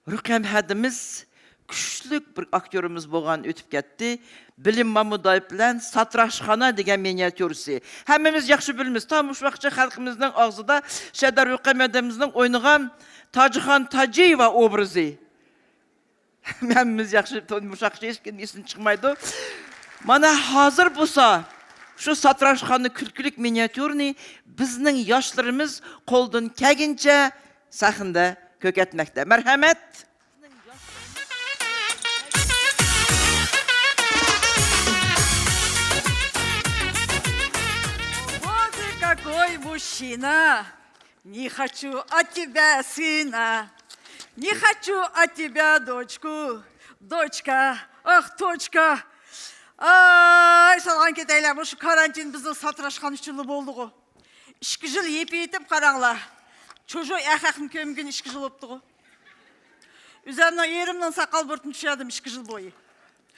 رۇقەم ھەدىمىز كۈچلۈك بىر ئاكتيورىمىز بولغان ئۆتۈپ كەتتى. بىلىم مامۇدايېۋ بىلەن ساتىراشخانا دېگەن مىنىياتيۇرىسى. ھەممىمىز ياخشى بىلىمىز. تا مۇشۇ ۋاقىتقىچە خەلقىمىزنىڭ ئاغزىدا شەدار رۇقەم ھەدىمىزنىڭ ئوينىغان تاجىخان تاجىيېۋا ئوبرازى. ھەممىمىز ياخشى، مۇشۇ ھەققىچە ھېچكىمنىڭ ئېسىدىن چىقمايدۇ. مانا ھازىر بولسا شۇ ساتىراشخانا كۈلكىلىك مىنىياتيۇرىنى بىزنىڭ ياشلىرىمىز قولدىن كەلگىنىچە سەھنىدە كۆركەتمەكتە. مەرھەمەت! Боже, какой мужчина! Не хочу от тебя сына, не хочу от тебя дочку, дочка, ах, точка. ئاي، سالغان كېتەيلى، مۇشۇ كارانتىن بىزنى ساتىراشقان ئۈچۈنلا بولدىغۇ. ئىككى يىل يېپىپ-يېتىپ قاراڭلار. چوجۇ ئەخەقنى كۆمگىنى ئىككى يىل بوپتىغۇ. ئۆزۈمنىڭ ئېرىمنىڭ ساقال بۇرۇتىنى چۈشۈردۈم ئىككى يىل بويى.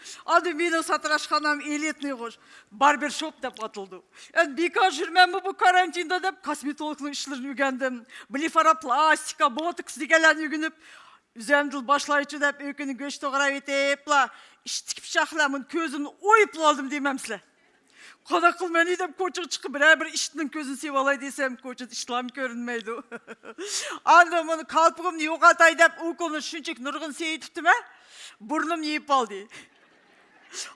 ئاندىن مېنىڭ ساتىراشخانام ئېلىتنىي غۇژ، باربېرشوپ دەپ ئاتىلىدۇ. ئەمدى بىكار يۈرمەممۇ بۇ كارانتىندا دەپ، كوسمېتولوگنىڭ ئىشلىرىنى ئۆگەندىم. بلېفاروپلاستىكا، بوتوكس دېگەنلەرنى ئۆگىنىپ، ئۆزۈمدىن باشلايچۇ دەپ ئۆكۈنى گۆش توغراۋېتىپلا، ئىشتىكى پىچاق بىلەن بۇنى كۆزۈمنى ئويۇپلا ئالدىم دېمەمسىلەر. قانداق قىلىمەن دەپ كوچىغا چىقىپ بىرەر بىر ئىتنىڭ كۆزىنى سېۋالاي دېسەم، كوچىدا ئىتلارمۇ كۆرۈنمەيدۇ. ئاندىن مانا كالپۇكۇمنى يوقاتاي دەپ ئوكۇلنى شۇنچىلىك نۇرغۇن سېيىتىپتىمەن، بۇرنۇم يېپىپ ئالدى.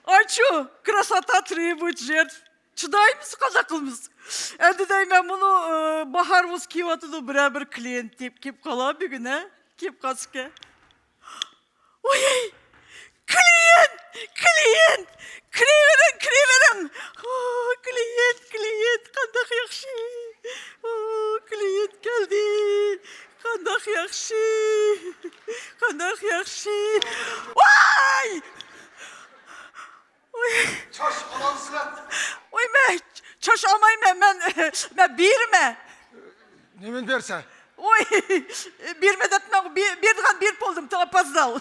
ئاچۇ، красота требует жертв. چىدايمىز، قانداق قىلىمىز؟ ئەمدى دەيمەن، مۇنۇ ئى، باھار بولسا كېلىۋاتىدۇ، بىرەر بىر كلىيېنت دەپ كېلىپ قالا بۈگۈن، ھە؟ كېلىپ قالسىكەن. ۋاي، كلىيېنت، كلىيېنت، كىرىۋېرىڭ، كىرىۋېرىڭ. ئۇ، كلىيېنت، كلىيېنت، قانداق ياخشى. ئۇ، كلىيېنت كەلدى. قانداق ياخشى، قانداق ياخشى. ۋاي! ۋاي! چاچ ئالامسىلەر؟ ۋاي، مەن چاچ ئالمايمەن، مەن، مەن بېرىمەن. نېمىنى بېرىسەن؟ ۋاي، بېرىمەن دەپتىمەن، بېرىدىغان بېرىپ بولدۇم، تاڭ ئاپپازدال.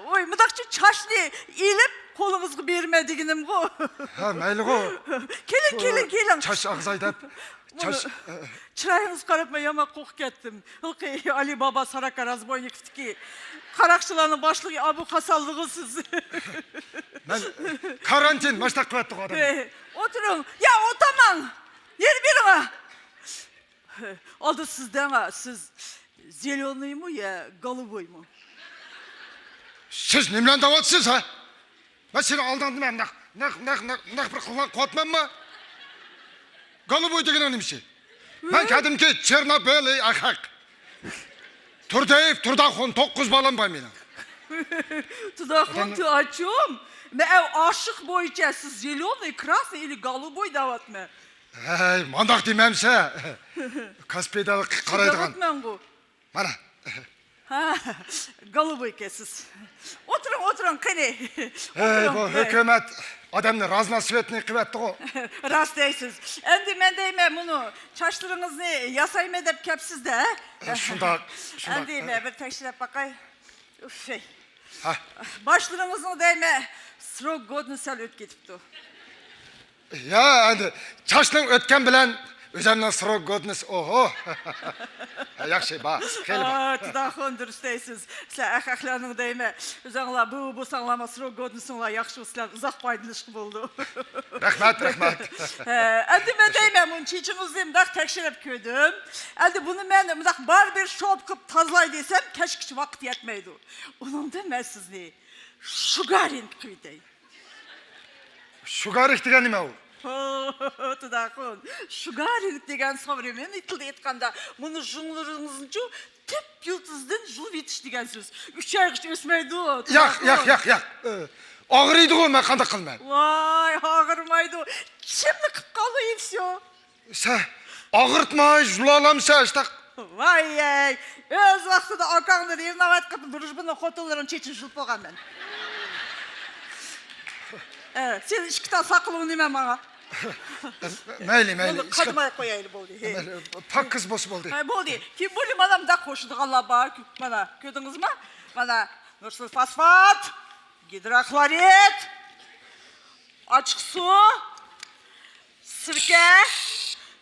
ۋاي، مۇنداقچە چاچنى ئېلىپ قولىڭىزغا بېرىمەن دېگىنىمغۇ. ھە، مەيلىغۇ. كېلىڭ، كېلىڭ، كېلىڭ. چاچ ئاغزاي دەپ. چاچ، ئە، ئە. چىرايىڭىزغا قاراپمەن يامان قورقۇپ كەتتىم. ھېلىقى ئالى بابا ساراكا رازبوينىكوۋتىكى قاراقچىلارنىڭ باشلىقى ئابۇ قاسانلىقى سىز. مەن، ئە، كارانتىن، ماشتاق قىلىۋەتتىغۇ ئادەم. ئە، ئولتۇرۇڭ. يا، ئولتۇرماڭ. يەنە بېرىڭ. ئالدى سىز دەڭ، سىز زېليونىيمۇ يا گولۇبويمۇ؟ سىز نېمىلەرنى دەۋاتىسىز، ھە؟ مەن سېنىڭ ئالدىڭدا نېمە، نەق، نەق، نەق، نەق، نەق بىر قىلغان قۇۋاتمەنمۇ؟ گولۇبوي دېگىنىڭ نېمىسى؟ مەن كەدىمكى چېرنوبىل ئەخەق. تۇردىيېف، تۇرداخۇن، توققۇز بالام بار مېنىڭ. تۇرداخۇن، ئاچۇم، مەن ئاشىق بويىچە سىز زېليونىي، كراسنىي ئىلى گولۇبوي دەۋاتىمەن. ھەي، مانداق دېمەمسە. كاسپىيدا قارايدىغان. دەۋاتىمەنغۇ. مانا. ھە، گولۇبوي ئىكەنسىز. ئولتۇرۇڭ، ئولتۇرۇڭ، قېنى. ھەي، بۇ ھۆكۈمەت ئادەمنى رازناسۋېتنىي قىلىۋەتتىغۇ. راست دەيسىز. ئەمدى مەن دەيمەن، مۇنۇ چاچلىرىڭىزنى ياسايمەن دەپ كەپسىز-دە. ھە، شۇنداق، شۇنداق. ئەمدى مەن بىر تەكشۈرۈپ باقاي. ئۇف، ھەي. ھە. باشلىرىڭىزنىڭ دەيمەن، سروك گودنىسى سەل ئۆتۈپ كېتىپتۇ. يا، ئەمدى چاچنىڭ ئۆتكەن بىلەن ئۆزەمنىڭ سروك گودنىسى، ئوھو. ياخشى، بار، خېلى بار. ئا، تۇداخۇن، دۇرۇس دەيسىز. سىلەر ئەخەقلەرنىڭ دەيمەن، ئۆزەڭلار بۇ بولساڭلارمۇ سروك گودنىسىڭلار ياخشى، سىلەر ئۇزاق پايدىلىنىشقا بولىدۇ. رەھمەت، رەھمەت. ھە، ئەمدى مەن دەيمەن، بۇنى چېچىڭىزنى مۇنداق تەكشۈرۈپ كۆردۈم. ئەمدى بۇنى مەن مۇنداق باربېرشوپ قىلىپ تازىلاي دېسەم، كەچكىچە ۋاقىت يەتمەيدۇ. ئۇنىڭدىن مەن سىزنى شۇگارىنك قىلىۋېتەي. شۇگارىنك دېگەن نېمە ئۇ؟ تۇداخۇن، شۇگارىنك دېگەن سوۋرېممېننىي تىلدا ئېيتقاندا، مۇنۇ ژۇڭلىرىڭىزنىچۇ تۈپ يىلتىزدىن يۇلۇپ يېتىش دېگەن سۆز. ئۈچ ئايغىچە ئۆسمەيدۇ، ياق، تۇداخۇن. ياق، ياق، ياق. ئە، ئاغرىيدىغۇ، مەن قانداق قىلىمەن؟ ۋاي، ئاغرىمايدۇ. چىملا قىپ قالدى، ئى ۋسيو. سەن ئاغرىتماي، جۇلالامسەن، ئاشتاق. ۋاي-ھەي، ئۆز ۋاقتىدا ئاكاڭنى رېۋناۋات قىلىپ، درۇژبىنىڭ خوتۇنلىرىنىڭ چېچىنى جۇلۇپ بولغان مەن. ئە، سېنىڭ ئىككى تال ساقىلىڭ نېمە ماڭا؟ مەيلى، مەيلى. بۇنى قادىماي قويايلى، بولدى. ھېي. مەيلى، پاكىز بولسا بولدى. ھە، بولدى. كېيىن بۇنى مانا مۇنداق قوشىدىغانلار بار. مانا، كۆردىڭىزمۇ؟ مانا، نۇرسىل فوسفات، گىدروخلورىد، ئاچچىق سۇ، سىركە،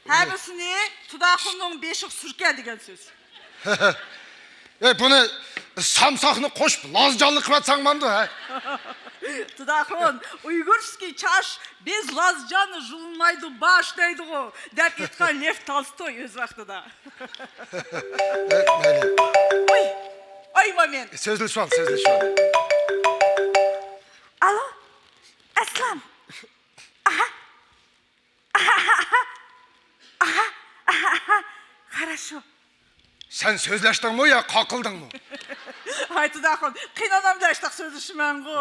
ھەممىسىنى تۇداخۇننىڭ بېشىغا سۈركە دېگەن سۆز. ئەي، بۇنى سامساقنى قوشۇپ لازجانلىق قىلىۋەتسەڭ بامدۇ، ھە؟ تۇداخۇن، ئۇيغۇرسكىي چاش بېز لازجاننى جۇلمايدۇ باش دەيدىغۇ، دەپ ئېيتقان لېف تالستوي ئۆز ۋاقتىدا. ئەي، مەيلى. ئۇي، ئاي، مومېنت. سۆزلىشىۋال، سۆزلىشىۋال. ئالو، ئەسلان. ئاھا. ئاھا، ئاھا، ئاھا، ئاھا، ئاھا. خاراشو. سەن سۆزلەشتىڭمۇ يا قاقىلدىڭمۇ؟ ھاي تۇداخۇن، قېنى ئانام بىلەن ئاشتاق سۆزلىشىمەنغۇ.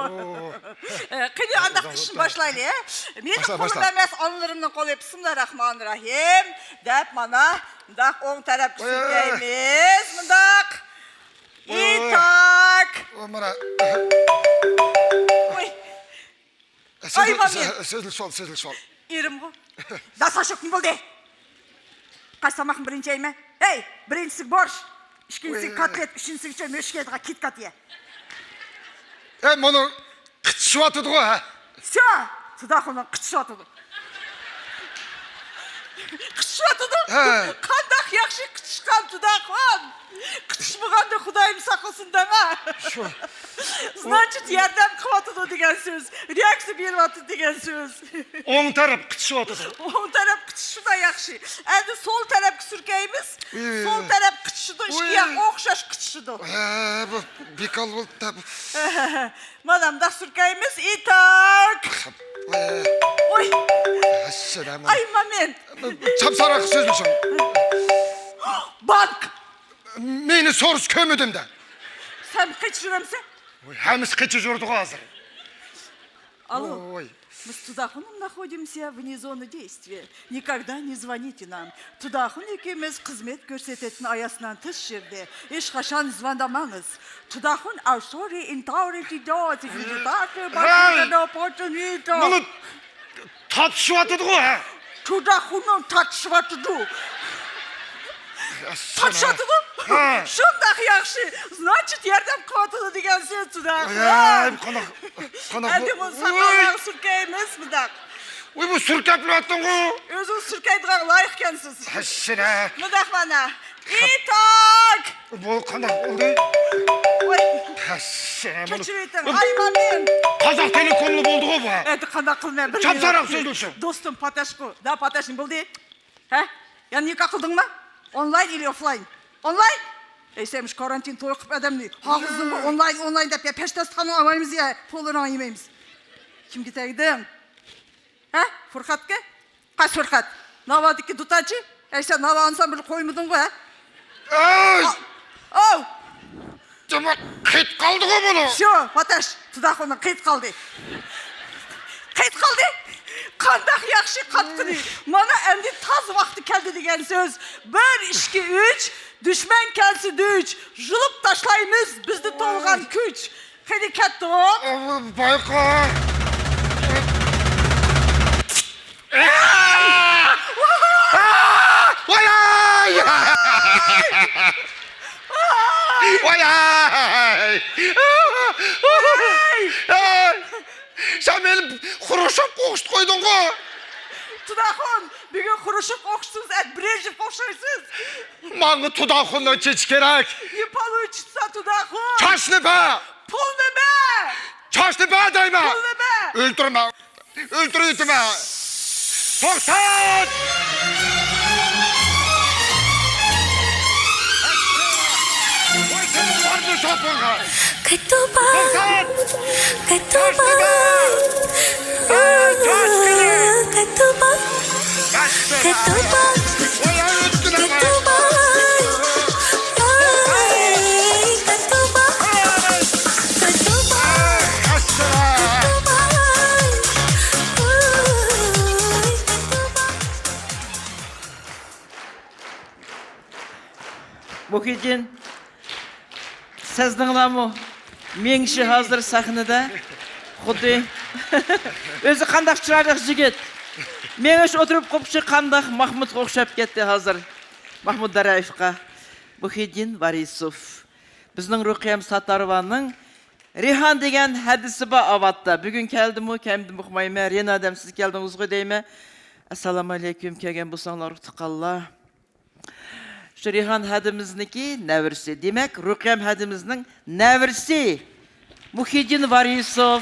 ئە، قېنى ئانداق ئىشنى باشلايلى، ھە؟ مېنىڭ قولۇم ئەمەس، ئانىلىرىمنىڭ قولى. بىسمىللاھىررەھمانىررەھىم دەپ مانا مۇنداق ئوڭ تەرەپكە سۈركەيمىز. مۇنداق. ئىتاك. مانا. ۋوي. ئاي، مامىن. سۆزلىشىۋال، سۆزلىشىۋال. ئېرىمغۇ. داساشوك نېمە بولدى؟ قايسى تاماقنى بىرىنچى يەيمەن؟ ھەي، بىرىنچىسىگە بورش، ئىككىنچىسىگە كوتلېت، ئۈچىنچىسىگىچە مۆشۈك يەيدىغان كىتكات يە. ئەي، مانا قىچىشىۋاتىدىغۇ، ھە؟ شۇ، تۇداخۇننىڭ قىچىشىۋاتىدۇ. قىچىشىۋاتىدۇ؟ ھە. قانداق ياخشى قىچىشقان تۇداخۇن. قىچىشمىغاندا خۇدايىم ساقلىسۇن دەڭا. شۇ. Значит، ياردەم قىلىۋاتىدۇ دېگەن سۆز. رېئاكسىيە بېرىۋاتىدۇ دېگەن سۆز. ئوڭ تەرەپ قىچىشىۋاتىدۇ. ئوڭ تەرەپ قىچىشىدۇ، ياخشى. ئەمدى سول تەرەپكە سۈركەيمىز. ئۇي. سول تەرەپ قىچىشىدۇ، ئىككى ياق ئوخشاش قىچىشىدۇ. ھە، بۇ بىكار بولدى بۇ. مانا مۇنداق سۈركەيمىز. ئىتاك. ۋاي. ئوي. ئەسسالامۇ. ئاي، مامىن. چاپسانراق سۆزلىشىڭ. بانك. مېنى سورۇش كۆرمىدىم دە. سەن قېچىپ يۈرەمسەن؟ ۋاي، ھەممىسى قېچىپ يۈرىدىغۇ ھازىر. Алло. ۋاي. Biz Tudahunum находимся вне зоны действия. Никогда не звоните нам. تۇداخۇن ئىككىمىز خىزمەت كۆرسىتىۋاتقان ئاياسىنىڭ تىش يېرىدە. ھېچقاچان زىۋانداماڭىز. تۇداخۇن ئاۋسورى ئىنتاۋرى تىدو تىفىدىتاتى ھەي! باتىدىنو پوتۇنىتو. مانا تارتىشىۋاتىدىغۇ، ھە؟ تۇداخۇننىڭ تارتىشىۋاتىدۇ. ئەسسالام. تارتىشىۋاتىدۇ؟ ھە. شۇنداق ياخشى. Значит، ياردەم قىلىۋاتىدۇ دېگەن سۆز تۇداخۇن. ۋاي، قانداق، قانداق ئەمدى بۇ-، بۇنى ساقاللارغا سۈركەيمىز، مۇنداق. ۋاي، بۇ سۈركەپ يۈرۈۋاتىدىغۇ. ئۆزىڭىز سۈركەيدىغان لايىق ئىكەنسىز. ھەششىرە. مۇنداق مانا. ئىتاك! بۇ قانداق بولدى؟ ۋاي. ھەششىرە. كەچۈرۈۋېتىڭ، ئاي مامىن. قازاق تېلېكوملا بولدىغۇ بۇ. ئەمدى قانداق قىلىمەن؟ بىر چاپسانراق سۆزلىشىڭ. دوستۇم، پاتاشكو. دا پاتاش نېمە بولدى؟ ھە؟ يەنە نىكاھ قىلدىڭمۇ؟ ئونلاين ئىلى ئوفلاين؟ ئونلاين؟ ئەي، سەن مۇشۇ كارانتىن توي قىلىپ ئادەمنى ھاغزىڭغا ئونلاين، ئونلاين دەپ يا پەشتاستىخاننى ئالمايمىز يا پۇللىرىڭنى يېمەيمىز. كىمگە تەگدىڭ؟ ھە؟ فۇرقەتكە؟ قايسى فۇرقەت؟ ناۋادىكى دۇتارچى؟ ئەي، سەن ناۋانى سەن بىر قويمىدىڭغۇ، ھە؟ ئەي! ئاۋ! جۇمۇ قېيىت قالدىغۇ بۇنىڭ. شۇ، پاتاش، تۇداخۇننىڭ قېيىت قالدى. قېيىت قالدى؟ قانداق ياخشى قاتقىنى. مانا ئەمدى تاز ۋاقتى كەلدى دېگەن سۆز. بىر، ئىككى، ئۈچ، دۈشمەن كەلسە دۈچ، يۇلۇپ تاشلايمىز بىزدە تولغان كۈچ. قېنى كەتتۇق. بايقا. ۋاي-ئاي! ۋاي-ئاي! سەن مېنى خرۇشچوفقا ئوخشىتىپ قويدۇڭغۇ. تۇداخۇن، بۈگۈن خرۇشچوفقا ئوخشىتىمىز، ئەتە برېژنېفقا ئوخشايسىز. ماڭا تۇداخۇننىڭ چېچى كېرەك. Не получится, تۇداخۇن. چاچنى بەر. پۇلنى بەر. چاچنى بەر دەيمەن. پۇلنى بەر. ئۆلتۈرمە. ئۆلتۈرۈۋېتىمەن! توختاڭ! ۋاي، سېنىڭ بارمۇ شوپۇڭغا؟ توختاڭ! ۋاي، ئۆتكۈلەڭ! مۇھىدىن، سەزدىڭلارمۇ؟ مېڭىشى ھازىر سەھنىدە. خۇددى ئۆزى قانداق چىرايلىق يىگىت. مېڭىش ئولتۇرۇپ قوپۇشى قانداق ماھمۇدقا ئوخشاپ كەتتى ھازىر. ماھمۇد دارايېۋقا. مۇھىدىن ۋارىسوف. بىزنىڭ رۇقىيەم ساتارىۋانىڭ رىھان دېگەن ھەدىسى بار ئاۋاتتا. بۈگۈن كەلدىمۇ، كەلمىدىمۇ ئۇقمايمەن. رىنا ئادەم، سىز كەلدىڭىزغۇ دەيمەن. ئەسسالامۇئەلەيكۇم، كەلگەن بولساڭلار تۇغقانلار. شۇ رىھان ھەدىمىزنىڭكى نەۋرىسى. دېمەك، رۇقىيەم ھەدىمىزنىڭ نەۋرىسى مۇھىدىن ۋارىسوف.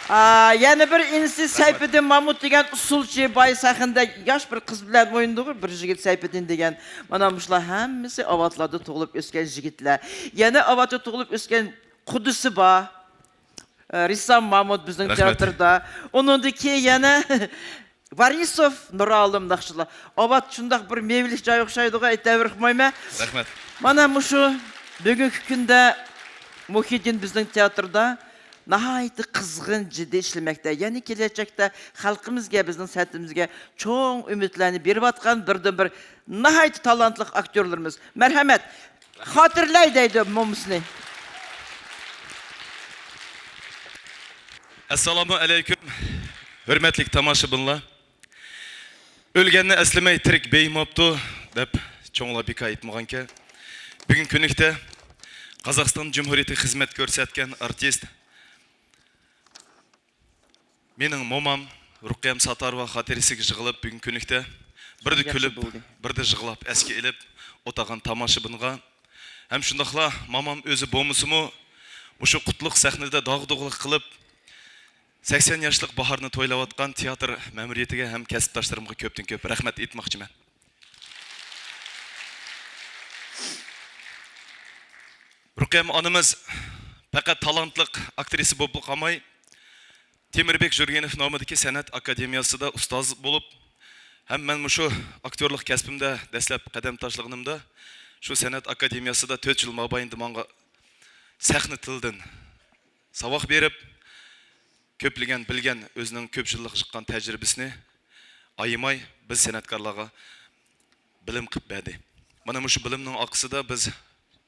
ئا، يەنە بىر ئىنىسى سەيپىدىن مامۇت دېگەن ئۇسسۇلچى باي سەھنىدە ياش بىر قىز بىلەن ئوينىدىغۇ، بىر يىگىت سەيپىدىن دېگەن. مانا مۇشۇلار ھەممىسى ئاۋاتلاردا تۇغۇلۇپ ئۆسكەن يىگىتلەر. يەنە ئاۋاتتا تۇغۇلۇپ ئۆسكەن قۇدىسى بار. ئە، رىسسام مامۇت بىزنىڭ تىياتىردا. ئۇنىڭدىن كېيىن يەنە ۋارىسوف نۇرئالىم ناخشىلار. ئاۋات شۇنداق بىر مېۋىلىك جاي ئوخشايدىغۇ، ئېيتىۋېرىپ قويماي. رەھمەت. مانا مۇشۇ بۈگۈنكى كۈندە مۇھىدىن بىزنىڭ تىياتىردا ناھايىتى قىزغىن، جىددىي ئىشلىمەكتە. يەنى كېلەچەكتە خەلقىمىزگە، بىزنىڭ سەنئىتىمىزگە چوڭ ئۈمىدلەرنى بېرىۋاتقان بىردىنبىر ناھايىتى تالانتلىق ئاكتيورلىرىمىز. مەرھەمەت! خاتىرىلەي دەيدۇ مومىسىنى. ئەسسالامۇ ئەلەيكۇم، ھۆرمەتلىك تاماشىبىنلار. ئۆلگەننى ئەسلىمەي تىرىك بېيىماپتۇ، دەپ چوڭلار بىكار ئېيتمىغانكەن. بۈگۈنكى كۈنلۈكتە قازاقىستان جۇمھۇرىيىتىگە خىزمەت كۆرسەتكەن ئارتىست، مېنىڭ مومام رۇقىيەم ساتاروۋا خاتىرىسىگە يىغىلىپ، بۈگۈنكى كۈنلۈكتە بىردە ياخشى كۈلۈپ، بولدى. بىردە يىغلاپ ئەسكە ئېلىپ ئولتۇرغان تاماشىبىنغا ھەم شۇنداقلا مامام ئۆزى بولمىسىمۇ، مۇشۇ قۇتلۇق سەھنىدە داغدۇغىلىق قىلىپ، سەكسەن ياشلىق باھارنى تويلاۋاتقان تىياتىر مەمۇرىيىتىگە ھەم كەسىپداشلىرىمغا كۆپتىن كۆپ رەھمەت ئېيتماقچىمەن. رۇقىيەم ئانىمىز پەقەت تالانتلىق ئاكترىسا بولۇپلا قالماي، تېمىربېك جۈرگېنوف نامىدىكى سەنئەت ئاكادېمىيەسىدە ئۇستاز بولۇپ، ھەم مەن مۇشۇ ئاكتيورلۇق كەسپىمدە دەسلەپ قەدەم تاشلىغىنىمدا، شۇ سەنئەت ئاكادېمىيەسىدە تۆت يىل مابەينىدە ماڭا سەھنە تىلىدىن ساۋاق بېرىپ، كۆپلىگەن بىلگەن ئۆزىنىڭ كۆپ يىللىق جىققان تەجرىبىسىنى ئايىماي بىز سەنئەتكارلارغا بىلىم قىلىپ بەردى. مانا مۇشۇ بىلىمنىڭ ئارقىسىدا بىز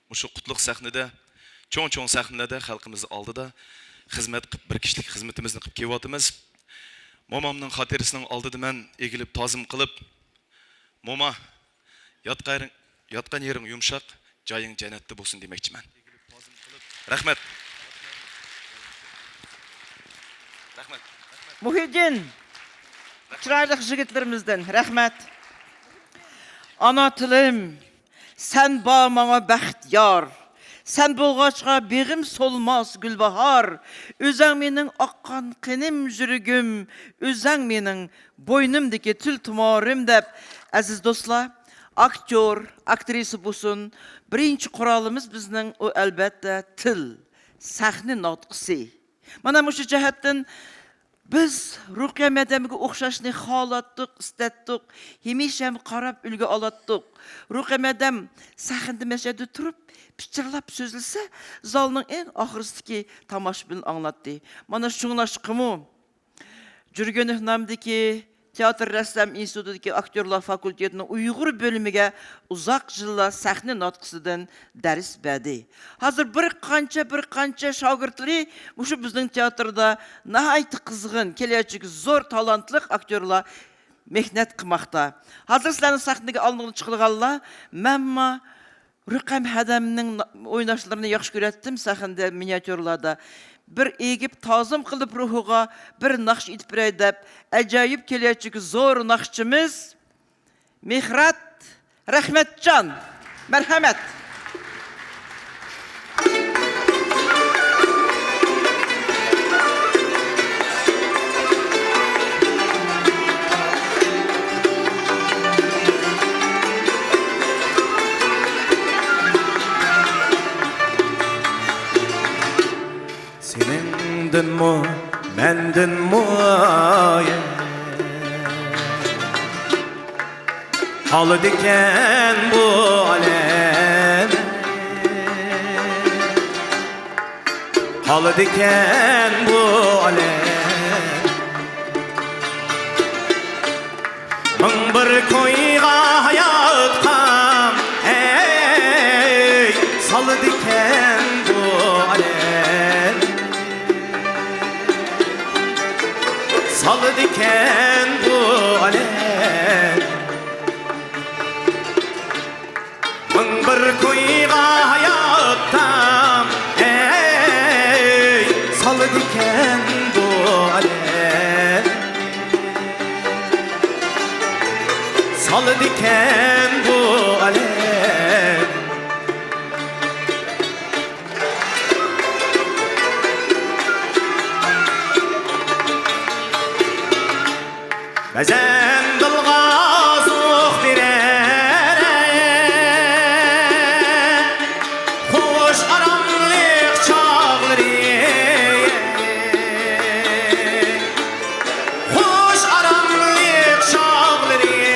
مۇشۇ قۇتلۇق سەھنىدە، چوڭ-چوڭ سەھنىلەردە خەلقىمىز ئالدىدا خىزمەت قىلىپ، بىر كىشىلىك خىزمىتىمىزنى قىلىپ كېلىۋاتىمىز. مومامنىڭ خاتىرىسىنىڭ ئالدىدا مەن ئېگىلىپ تازىم قىلىپ، موما، ياتقان يېرىڭ، ياتقان يېرىڭ يۇمشاق، جايىڭ جەننەتتە بولسۇن دېمەكچىمەن. رەھمەت. رەھمەت. مۇھىدىن، چىرايلىق يىگىتلىرىمىزدىن رەھمەت. ئانا تىلىم، سەن بار ماڭا بەخت يار. سەن بولغاچقا بېغىم سولماس گۈلباھار. ئۆزەڭ مېنىڭ ئاققان قېنىم، يۈرىكىم، ئۆزەڭ مېنىڭ بوينۇمدىكى تىل تۇمارىم دەپ، ئەزىز دوستلار، ئاكتيور، ئاكترىسا بولسۇن، بىرىنچى قورالىمىز بىزنىڭ ئۇ ئەلۋەتتە تىل، سەھنە ناتقۇسى. مانا مۇشۇ جەھەتتىن بىز رۇقىيە مەدەمگە ئوخشاشنى خالاتتۇق، ئىستەتتۇق، ھەمىشە ھەم قاراپ ئۈلگە ئالاتتۇق. رۇقىيە مەدەم سەھنىدە مەشەدە تۇرۇپ، پىچىرلاپ سۆزلىسە، زالنىڭ ئەڭ ئاخىرسىدىكى تاماشىبىن ئاڭلاتتى. مانا شۇڭلاشقىمۇ، جۈرگېنوف نامىدىكى تىياتىر رەسسام ئىنستىتۇتىدىكى ئاكتيورلار فاكۇلتېتىنىڭ ئۇيغۇر بۆلۈمىگە ئۇزاق يىللار سەھنە ناتقۇسىدىن دەرس بەردى. ھازىر بىر قانچە، بىر قانچە شاگىرتلىرى مۇشۇ بىزنىڭ تىياتىردا ناھايىتى قىزغىن، كېلەچىكى زور تالانتلىق ئاكتيورلار مېھنەت قىلماقتا. ھازىر سىلەرنىڭ سەھنىگە ئالدىغا چىقىدىغانلار، مەنمۇ رۇقەم ھەدەمنىڭ ئويناشلىرىنى ياخشى كۆرەتتىم سەھنىدە، مىنىاتيۇرلاردا. بىر ئېگىپ تازىم قىلىپ روھىغا بىر ناخشا ئېيتىپ بېرەي دەپ، ئەجايىپ كېلەچىكى زور ناخشىچىمىز مېھرات رەھمەتجان. مەرھەمەت. سېنىڭدىنمۇ، مەندىنمۇ ئايان. قالىدىكەن بۇ ئالەم، قالىدىكەن بۇ ئالەم. مىڭ بىر كويغا ھاياتقا، ئەي، سالىدىكەن بۇ ئالەم. سالىدىكەن بۇ ئالەم. مىڭ بىر كويغا ھاياتتا، ئەي، سالىدىكەن بۇ ئالەم. سالىدىكەن بۇ ئالەم. بەزەن دىلغا زوق بېرەر خۇش ئاراملىق چاغلىرى، خۇش ئاراملىق چاغلىرى.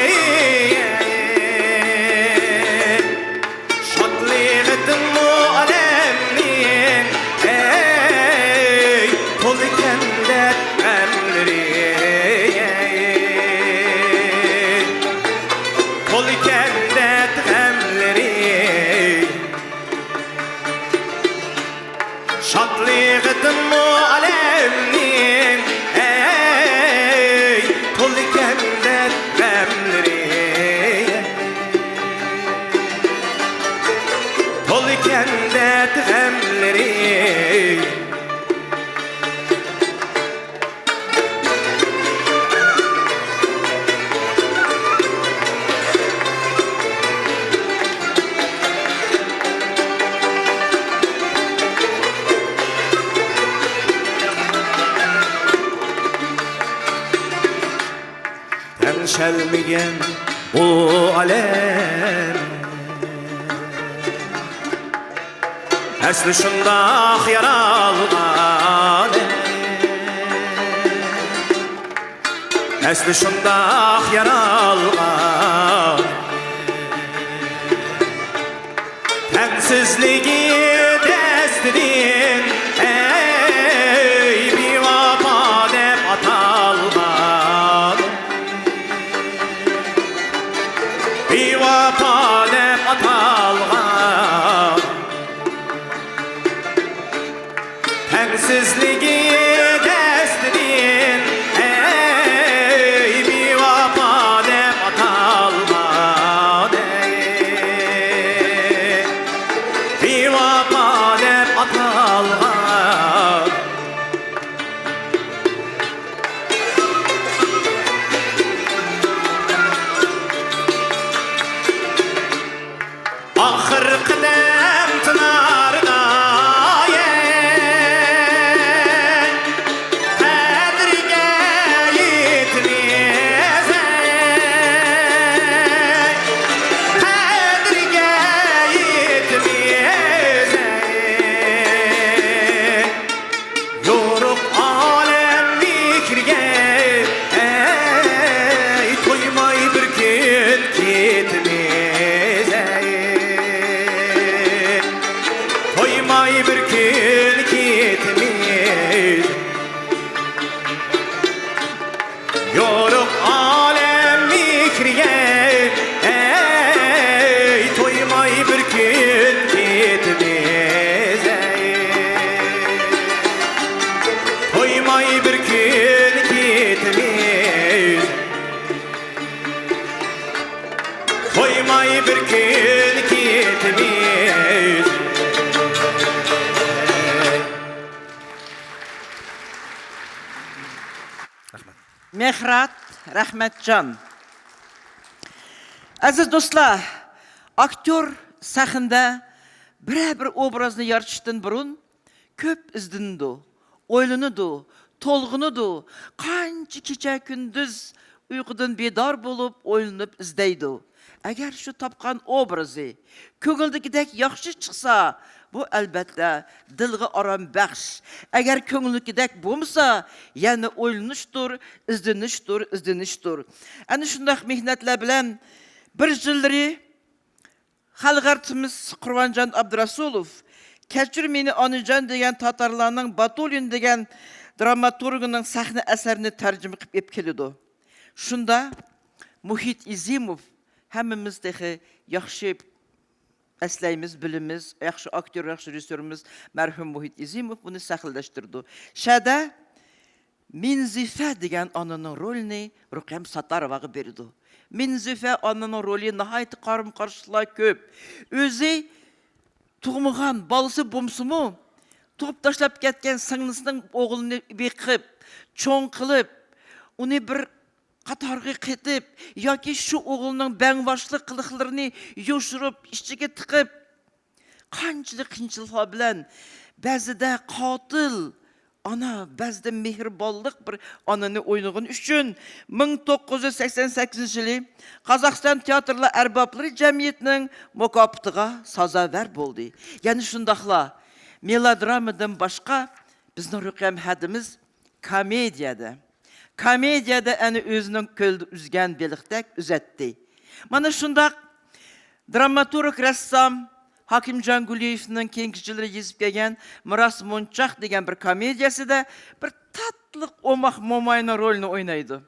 ئۇلكەم دەرد غەملىرى. تەڭشەلمىگەن بۇ ئالەم. ئەسلى شۇنداق يارالغان، ئەسلى شۇنداق يارالغان. تەڭسىزلىكى دەستىدىن، ئەي، بىۋاپا دەپ ئاتالغان. بىۋاپا دەپ ئاتالغان. تەڭسىزلىكى دەستىدىن، ئەي، بىۋاپا دەپ ئاتالغان، ئەي، بىۋاپا دەپ ئاتالغان. ئاخىرقى دەم تىناردا، قەدرىگە يېتىمىز، قەدرىگە يېتىمىز. يورۇق ئالەم مېھرىگە، ئەي، تويماي بىر كۈن كېتىمىز، ئەي، تويماي بىر كۈن كېتىمىز. يورۇق ئالەم مېھرىگە، ئەي، تويماي بىر كۈن كېتىمىز، ئەي، تويماي بىر كۈن كېتىمىز، تويماي بىر كۈن كېتىمىز. رەھمەت. مېھرات رەھمەتجان. ئەزىز دوستلار، ئاكتيور سەھنىدە بىرەر بىر ئوبرازنى يارىتىشتىن بۇرۇن كۆپ ئىزدىنىدۇ، ئويلىنىدۇ، تولغىنىدۇ، قانچە كېچە-كۈندۈز ئۇيقۇدىن بىدار بولۇپ ئويلىنىپ ئىزدەيدۇ. ئەگەر شۇ تاپقان ئوبرازى كۆڭۈلدىكىدەك ياخشى چىقسا، بۇ ئەلبەتتە دىلغا ئارام بەخش. ئەگەر كۆڭۈلدىكىدەك بولمىسا، يەنە ئويلىنىشتۇر، ئىزدىنىشتۇر، ئىزدىنىشتۇر. ئەنە شۇنداق مېھنەتلەر بىلەن بىر يىللىرى خەلق ئارتىسىمىز قۇربانجان ئابدۇرەسۇلوف كەچۈر مېنى ئانىجان دېگەن تاتارلارنىڭ باتۇلىن دېگەن دراماتورگىنىڭ سەھنە ئەسەرىنى تەرجىمە قىلىپ ئېلىپ كېلىدۇ. شۇندا مۇھىت ئىزىموف، ھەممىمىز تېخى ياخشى ئەسلەيمىز، بىلىمىز، ياخشى ئاكتيور، ياخشى رېژىسسورىمىز مەرھۇم مۇھىت ئىزىموف بۇنى سەھنىلەشتۈرىدۇ. شەدە مىنزىفە دېگەن ئانىنىڭ رولىنى رۇقەييەم ساتاروۋاغا بېرىدۇ. مىنزىفە ئانىنىڭ رولى ناھايىتى قارىمۇ قارشىلىقلار كۆپ. ئۆزى تۇغمىغان بالىسى بولمىسىمۇ، تۇغۇپ تاشلاپ كەتكەن سىڭلىسىنىڭ ئوغلىنى بېقىپ، چوڭ قىلىپ، ئۇنى بىر قاتارغا قېتىپ ياكى شۇ ئوغلىنىڭ بەڭباشلىق قىلىقلىرىنى يوشۇرۇپ، ئىچىگە تىقىپ، قانچىلىك قىيىنچىلىقلار بىلەن، بەزىدە قاتىل ئانا، بەزىدە مېھرىبانلىق بىر ئانىنى ئوينىغىنى ئۈچۈن مىڭ توققۇز يۈز سەكسەن سەككىزىنچى يىلى قازاقىستان تىياتىرلار ئەربابلىرى جەمئىيىتىنىڭ مۇكاپاتىغا سازاۋەر بولدى. يەنە شۇنداقلا مېلودرامىدىن باشقا بىزنىڭ رۇقەييەم ھەدىمىز كامېدىيەدە، كامېدىيەدە ئەنە ئۆزىنىڭ كۆلدە ئۈزگەن بېلىقتەك ئۈزەتتى. مانا شۇنداق دراماتورگ، رەسسام ھاكىمجان گۇلىيېۋنىڭ كېيىنكى يىللىرى يېزىپ كەلگەن مىراس مونچاق دېگەن بىر كامېدىيەسىدە بىر تاتلىق ئوماق موماينىڭ رولىنى ئوينايدۇ.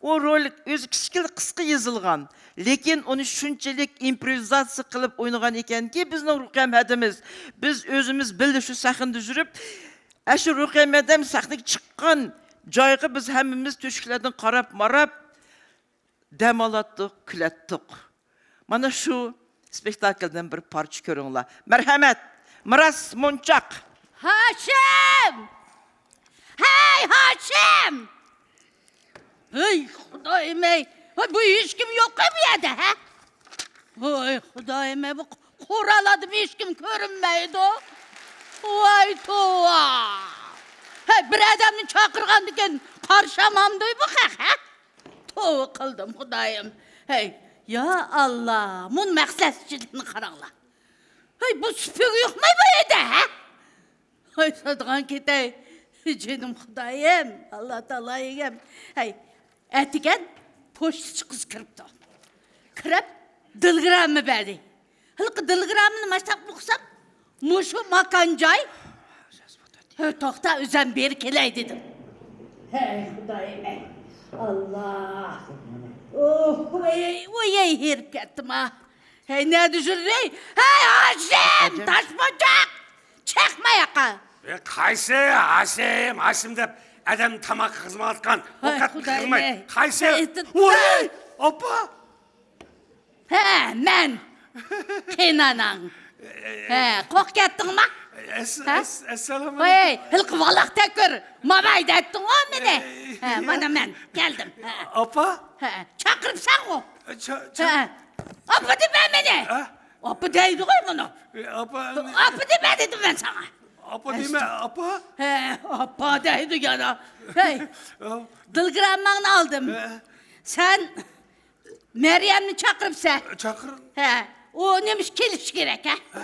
ئۇ رول ئۆزى كىچىككىنە قىسقا يېزىلغان، لېكىن ئۇنى شۇنچىلىك ئىمپروۋىزاتسىيە قىلىپ ئوينىغان ئىكەنكى، بىزنىڭ رۇقەييەم ھەدىمىز، بىز ئۆزىمىز بىللە شۇ سەھنىدە يۈرۈپ، ئاشۇ رۇقەييەم ھەدەم سەھنىگە چىققان جايغا بىز ھەممىمىز تۆشۈكلەردىن قاراپ ماراپ دەم ئالاتتۇق، كۈلەتتۇق. مانا شۇ ئىسپېكتاكىلدىن بىر پارچە كۆرۈڭلار. مەرھەمەت! مىراس مونچاق! ھاشىم! ھەي، ھاشىم! ھەي، خۇدايىم-ئەي! ھەي، بۇ ھېچكىم يوققۇ بۇ يەردە، ھە؟ ھەي، خۇدايىم-ئەي، بۇ قورال ئادىمى ھېچكىم كۆرۈنمەيدۇ. ۋاي، توۋا! ھەي، بىر ئادەمنى چاقىرغاندىكىن قارشى ئالمامدۇ بۇ خەق، ھە؟ توۋا قىلدىم، خۇدايىم. ھەي، يا ئاللا، مۇنۇ مەقسەتچىلىكنى قاراڭلار. ھەي، بۇ سۈپۈرگە يۇقماي بۇ يەردە، ھە؟ ھەي، ساتىدىغان كېتەي. جېنىم خۇدايىم، ئاللا تائالا ئىگەم. ھەي، ئەتىگەن پوچتىچى قىز كىرىپتۇ. كىرىپ، دېلېگرامما بەردى. ھېلىقى دېلېگراممىنى ماشتاق ئوقۇسام، مۇشۇ ماكان جاي. ھە، توختا، ئۆزۈم بېرىپ كېلەي دېدىم. ھەي، خۇدايىم، ھەي، ئاللا. ئوھ، ۋاي، ۋاي، ھېرىپ كەتتىم، ھا. ھەي، نەدە يۈردى؟ ھەي، ھاشىم، تاشپوچاق! چىقما ياقا! ئە، قايسى ھاشىم، ھاشىم دەپ ئادەم تاماق قىزمايۋاتقان. ھەي، ئوقەتنى خۇدايىم، قىرماي. ھەي. قايسى؟ ھەي، ۋاي، ئاپا! ھە، مەن. قېيناناڭ. ھە، قورقۇپ كەتتىڭما؟ ئەس-، ھە؟ ئەس-، ئەسسالامۇ ئەلەيكۇم. ۋاي، ھېلىقى ۋالاق تەكۈر. ماۋاي دەتتىڭغۇ مېنى. ھە، مانا مەن كەلدىم. ھە. ئاپا؟ ھە، چاقىرىپسەنغۇ. چا-، چا-، ھە. ئاپا دېمە مېنى. ھە؟ ئاپا دەيدىغۇ مۇنى. ئاپا، ئاپا دېمە دېدىم مەن ساڭا. ئاپا دېمە، ئاپا. ھە، ئاپا دەيدۇ يەنە. ھەي، ھە. دېلېگرامماڭنى ئالدىم. ھە. سەن مەريەمنى چاقىرىپسەن. چاقىر. ھە، ئۇ نېمە ئىش كېلىشى كېرەك، ھە؟ ھە.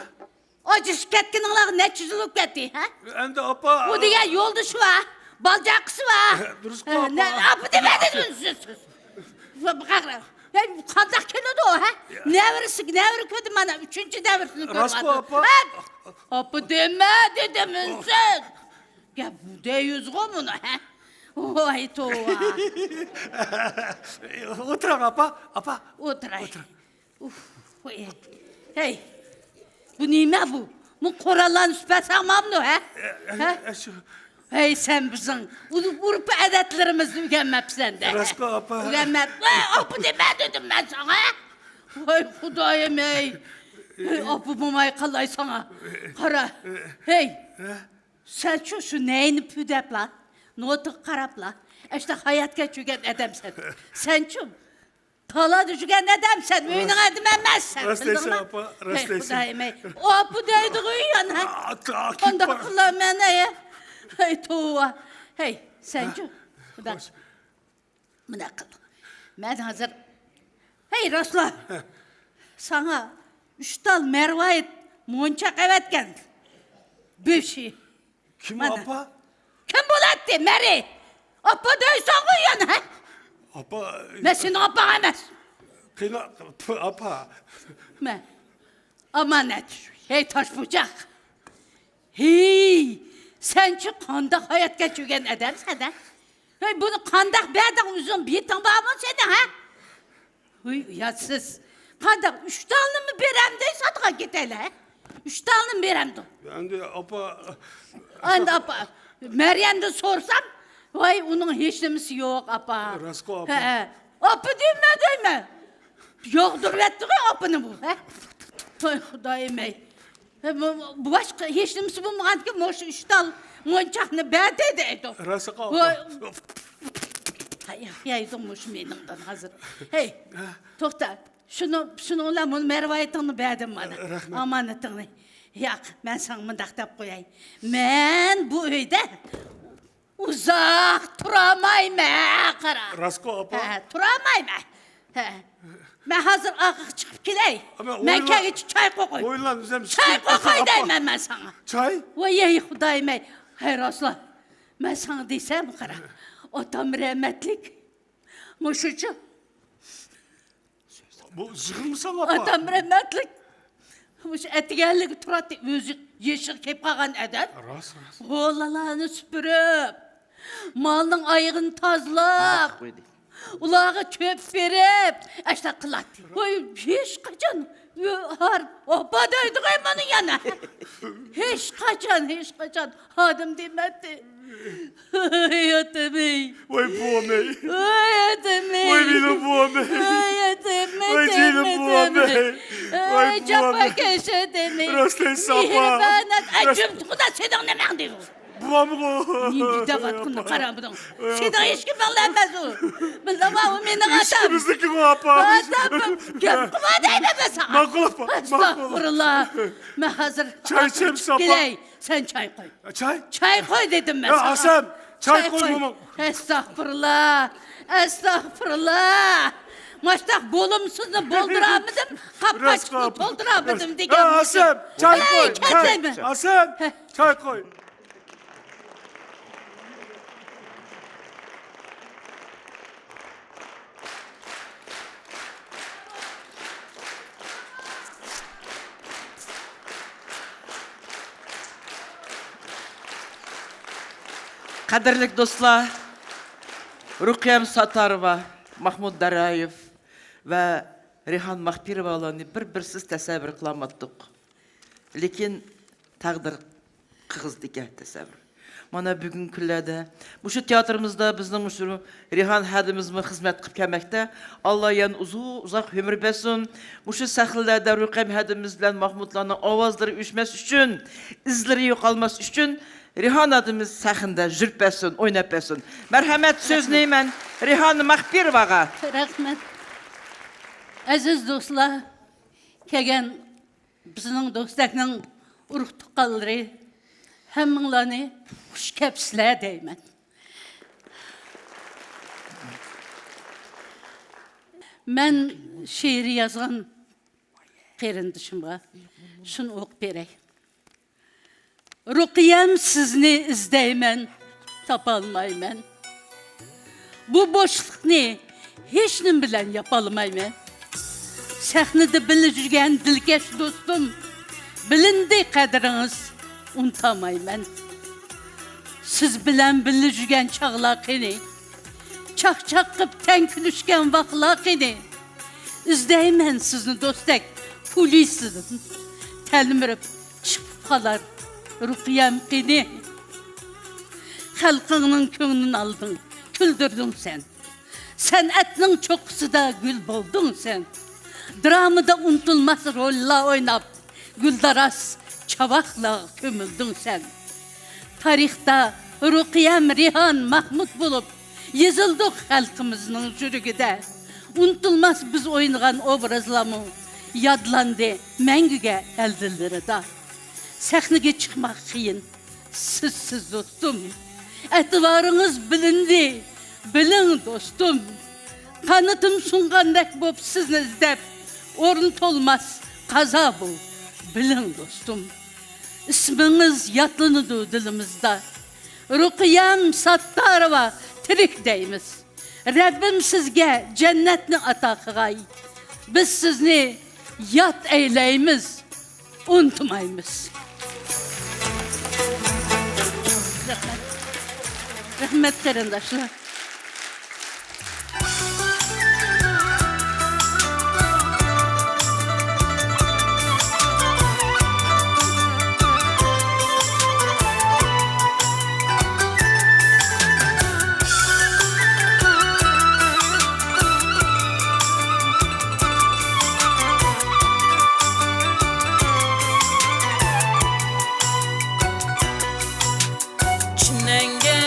ئاجرىشىپ كەتكىنىڭلارغا نەچچە يىل بولۇپ كەتتى، ھە؟ ئەمدى ئاپا. ئۇ دېگەن يولدىشى بار، بالا-چاقىسى بار. دۇرۇسقۇ، ھە، ئاپا. ئاپا دېمە دېدىم سىز. ھەي، قانداق كېلىدۇ، ھە؟ يا. نەۋرىسى، نەۋرە كۆردۈم مانا، ئۈچىنچى نەۋرىسىنى كۆرۈۋاتىدۇ. راستقۇ، ئاپا. ھە؟ ئاپا دېمە دېدىم سىز. گەپ دەيسىزغۇ مۇنى، ھە؟ ۋاي توۋا. ئولتۇرۇڭ، ئاپا، ئاپا. ئولتۇراي. ئولتۇرۇڭ. ئۇف، ھەي. ھەي، بۇ نېمە بۇ؟ بۇ قوراللارنى سۈپەت ساڭمامدۇ، ھە؟ ھە؟ ھە، شۇ. ھەي، سەن بىزنىڭ ئۇرۇپ ئادەتلىرىمىزنى ئۆگەنمەپسەن-دە. راستقۇ، ئاپا. ئۆگەنمەپ-، ۋاي، ئاپا دېمە دېدىم مەن ساڭا. ۋاي خۇدايىم، ھەي. ھەي، ئاپا بولماي قالاي ساڭا. قارا. ھەي. ھە؟ سەنچۇ شۇ نەينى پۈدەپلا، نوتىغا قاراپلا، ئاشۇنداق ھايات كەچۈرگەن ئادەمسەن. سەنچۇ تالادا يۈرگەن ئادەمسەن، ئۆينىڭ ئادىمى ئەمەسسەن، راست دەيسەن، بىلدىڭمۇ؟ ئاپا، راست دەيسەن. ھەي، خۇدايىم، ئاپا دەيدىغۇ يەنە. قانداق قىلىمەن، ھەي؟ ھەي، توۋا. ھەي، سەنچۇ؟ ھە؟ مۇنداق. خوش. مۇنداق قىل. مەن ھازىر، ھەي، راستلا. ھە. ساڭا ئۈچ تال مەرۋايىت مونچاق ئەۋەتكەن. بېشى. كىم، مانا. ئاپا؟ كىم بولاتتى؟ مەرى. ئاپا دەيسەنغۇ يەنە، ھە؟ ئاپا. مەن سېنىڭ ئاپاڭ ئەمەس. قېنى، ئاپا. مە. ئامانەت. ھەي، تاشپوچاق. ھەي، سەنچۇ قانداق ھايات كەچۈرگەن ئادەمسەن، ھە؟ ھەي، بۇنى قانداق بەردىڭ ئۆزۈڭ؟ بېتىڭ بارمۇ سېنىڭ، ھە؟ ھۇي، ئۇياتسىز. قانداق، ئۈچ تالنىمۇ بېرەمدۇ، ساتقان كېتەيلى، ھە؟ ئۈچ تالنىمۇ بېرەمدۇ؟ ئەمدى ئاپا. ئەمدى ئاپا، مەريەمدىن سورىسام، ۋاي، ئۇنىڭ ھېچنېمىسى يوق، ئاپا. راستقۇ، ئاپا. ھە، ھە. ئاپا دېمە، دەيمەن. ياغدۇرۇۋەتتىغۇ ئاپىنى بۇ، ھە؟ ۋاي خۇدايىم-ئەي. ھە، بۇ، بۇ، باشقا ھېچنېمىسى بولمىغاندىكىن مۇشۇ ئۈچ تال مونچاقنى بەردى دەيدۇ. راستقۇ، ئاپا. ۋاي. ھەي، يەيدۇ مۇشۇ مېنىڭدىن ھازىر. ھەي، توختا. شۇنى، شۇنىڭ بىلەن مۇنۇ مەرۋايىتىڭنى بەردىم مانا. رەھمەت. ئامانىتىڭنى. ياق، مەن ساڭا مۇنداق دەپ قوياي. مەن بۇ ئۆيدە ئۇزاق تۇرالمايمەن، قارا. راستقۇ، ئاپا؟ ھە، تۇرالمايمەن. ھە. مەن ھازىر ئارقىغا چىقىپ كېلەي. ئاپا، مەن كەلگۈچە چاي قويغاي. چاي قويغاي دەيمەن مەن ساڭا. چاي؟ ۋاي، خۇدايىم-ئەي. ھەي، راستلا. مەن ساڭا دېسەم، قارا. ئاتام رەھمەتلىك. مۇشۇچە. بۇ يىغلىمىساڭ، ئاپا. ئاتام رەھمەتلىك مۇشۇ ئەتىگەنلىكى تۇراتتى، ئۆزى يېشىغا كېلىپ قالغان ئادەم. راست، راست. ھولىلارنى سۈپۈرۈپ، مالنىڭ ئايىغىنى تازىلاپ، ئۇلارغا چۆپ بېرىپ، ئاشۇنداق قىلاتتى. ۋاي، ھېچقاچان ئاپا دەيدىغۇ مانا يەنە. ھېچقاچان، ھېچقاچان ئادەم دېمەتتى. ۋاي ئاتىمەي. ۋاي بوۋامەي. ۋاي ئاتىمەي. ۋاي مېنىڭ بوۋامەي. ۋاي ئاتىمەي. ۋاي جېنىم بوۋامەي. ۋاي جاپاكەش ئاتىمەي. راستلايسىز ئاپا. مېھرىبان ئاتا. ئەجىم تۇغدا سېنىڭ نېمەڭ دەيدۇ. بوۋامغۇ. نېمە دەۋاتقىنىنى قارا بۇنىڭ. سېنىڭ ھېچكىمىڭ ئەمەس ئۇ. بىللە بۇ مېنىڭ ئاتام. ئىككىمىزنىكىغۇ ئاپا. ئاتام، گەپ قىلما دەيمەن مەن ساڭا. ماقۇل ئاپا، ماقۇل. ئەستەغپۇرۇللا. مەن ھازىر چاي ئىچەمسىز ئاپا؟ كېلەي. سەن چاي قوي. چاي؟ چاي قوي دېدىم مەن ساڭا. ئاسەم، چاي قوي، موماڭ. ئەستەغپۇرۇللا، ئەستەغپۇرۇللا. ماشتاق بولۇمسىزنى بولدۇرالمىدىم، قاپقاچىقنى تولدۇرالمىدىم دېگەن. ئاسەم، چاي قوي. ئاسەم، چاي قوي. قەدىرلىك دوستلار، رۇقىيەم ساتتارova، ماھمۇت دارايېۋ ۋە رەيھان ماخپىروۋالارنى بىر-بىرسىز تەسەۋۋۇر قىلالماتتۇق. لېكىن تەقدىر قىغىزدىكەن تەسەۋۋۇر. مانا بۈگۈنكى كۈنلەردە مۇشۇ تىياتىرىمىزدا بىزنىڭ مۇشۇ رەيھان ھەدىمىزمۇ خىزمەت قىلىپ كەلمەكتە. ئاللا يەنە ئۇزۇ-، ئۇزاق ئۆمۈر بەرسۇن. مۇشۇ سەھنىلەردە رۇقىيەم ھەدىمىز بىلەن ماھمۇتلارنىڭ ئاۋازلىرى ئۆچمەس ئۈچۈن، ئىزلىرى يوقالماس ئۈچۈن رەيھان ھەدىمىز سەھنىدە يۈرۈپ بەرسۇن، ئويناپ بەرسۇن. مەرھەمەت، سۆزنى مەن رەيھان ماخپىروۋاغا. رەھمەت. ئەزىز دوستلار، كەلگەن بىزنىڭ دوستەكنىڭ ئۇرۇق-تۇغقانلىرى، ھەممىڭلارنى خۇش كەپسىلەر دەيمەن. مەن شېئىر يازغان قېرىندىشىمغا شۇنى ئوقۇپ بېرەي. رۇقىيەم، سىزنى ئىزدەيمەن، تاپالمايمەن. بۇ بوشلۇقنى ھېچنېمە بىلەن ياپالمايمەن. سەھنىدە بىللە يۈرگەن دىلكەش دوستۇم، بىلىندى قەدرىڭىز، ئۇنتامايمەن. سىز بىلەن بىللە يۈرگەن چاغلار قېنى؟ چاقچاق قىپ تەڭ كۈلۈشكەن ۋاقلار قېنى؟ ئىزدەيمەن سىزنى دوستەك پولىسىدىن، تەلمۈرۈپ چىقىپ قالار رۇقىيەم قېنى؟ خەلقىڭنىڭ كۆڭلىنى ئالدىڭ، كۈلدۈردۈڭ سەن. سەنئەتنىڭ چوققىسىدا گۈل بولدۇڭ سەن. درامىدا ئۇنتۇلماس روللار ئويناپ، گۈلداراس چاۋاكلارغا كۆمۈلدۈڭ سەن. تارىختا رۇقىيەم، رەيھان، ماھمۇت بولۇپ يېزىلدۇق خەلقىمىزنىڭ يۈرىكىدە. ئۇنتۇلماس بىز ئوينىغان ئوبرازلارمۇ يادلاندى مەڭگۈگە ئەل دىللىرىدا. سەھنىگە چىقماق قىيىن، سىزسىز دوستۇم، ئەتىۋارىڭىز بىلىندى، بىلىڭ دوستۇم. قانىتىم سۇنغاندەك بوپ سىزنى ئىزدەپ، ئورنى تولماس قازا بۇ، بىلىڭ دوستۇم. ئىسمىڭىز يادلىنىدۇ دىلىمىزدا. رۇقىيەم ساتتارova تىرىك دەيمىز. رەببىم سىزگە جەننەتنى ئاتا قىغاي. بىز سىزنى ياد ئەيلەيمىز، ئۇنتۇمايمىز. رەھمەت. رەھمەت، قېرىنداشلار. چىمەنگە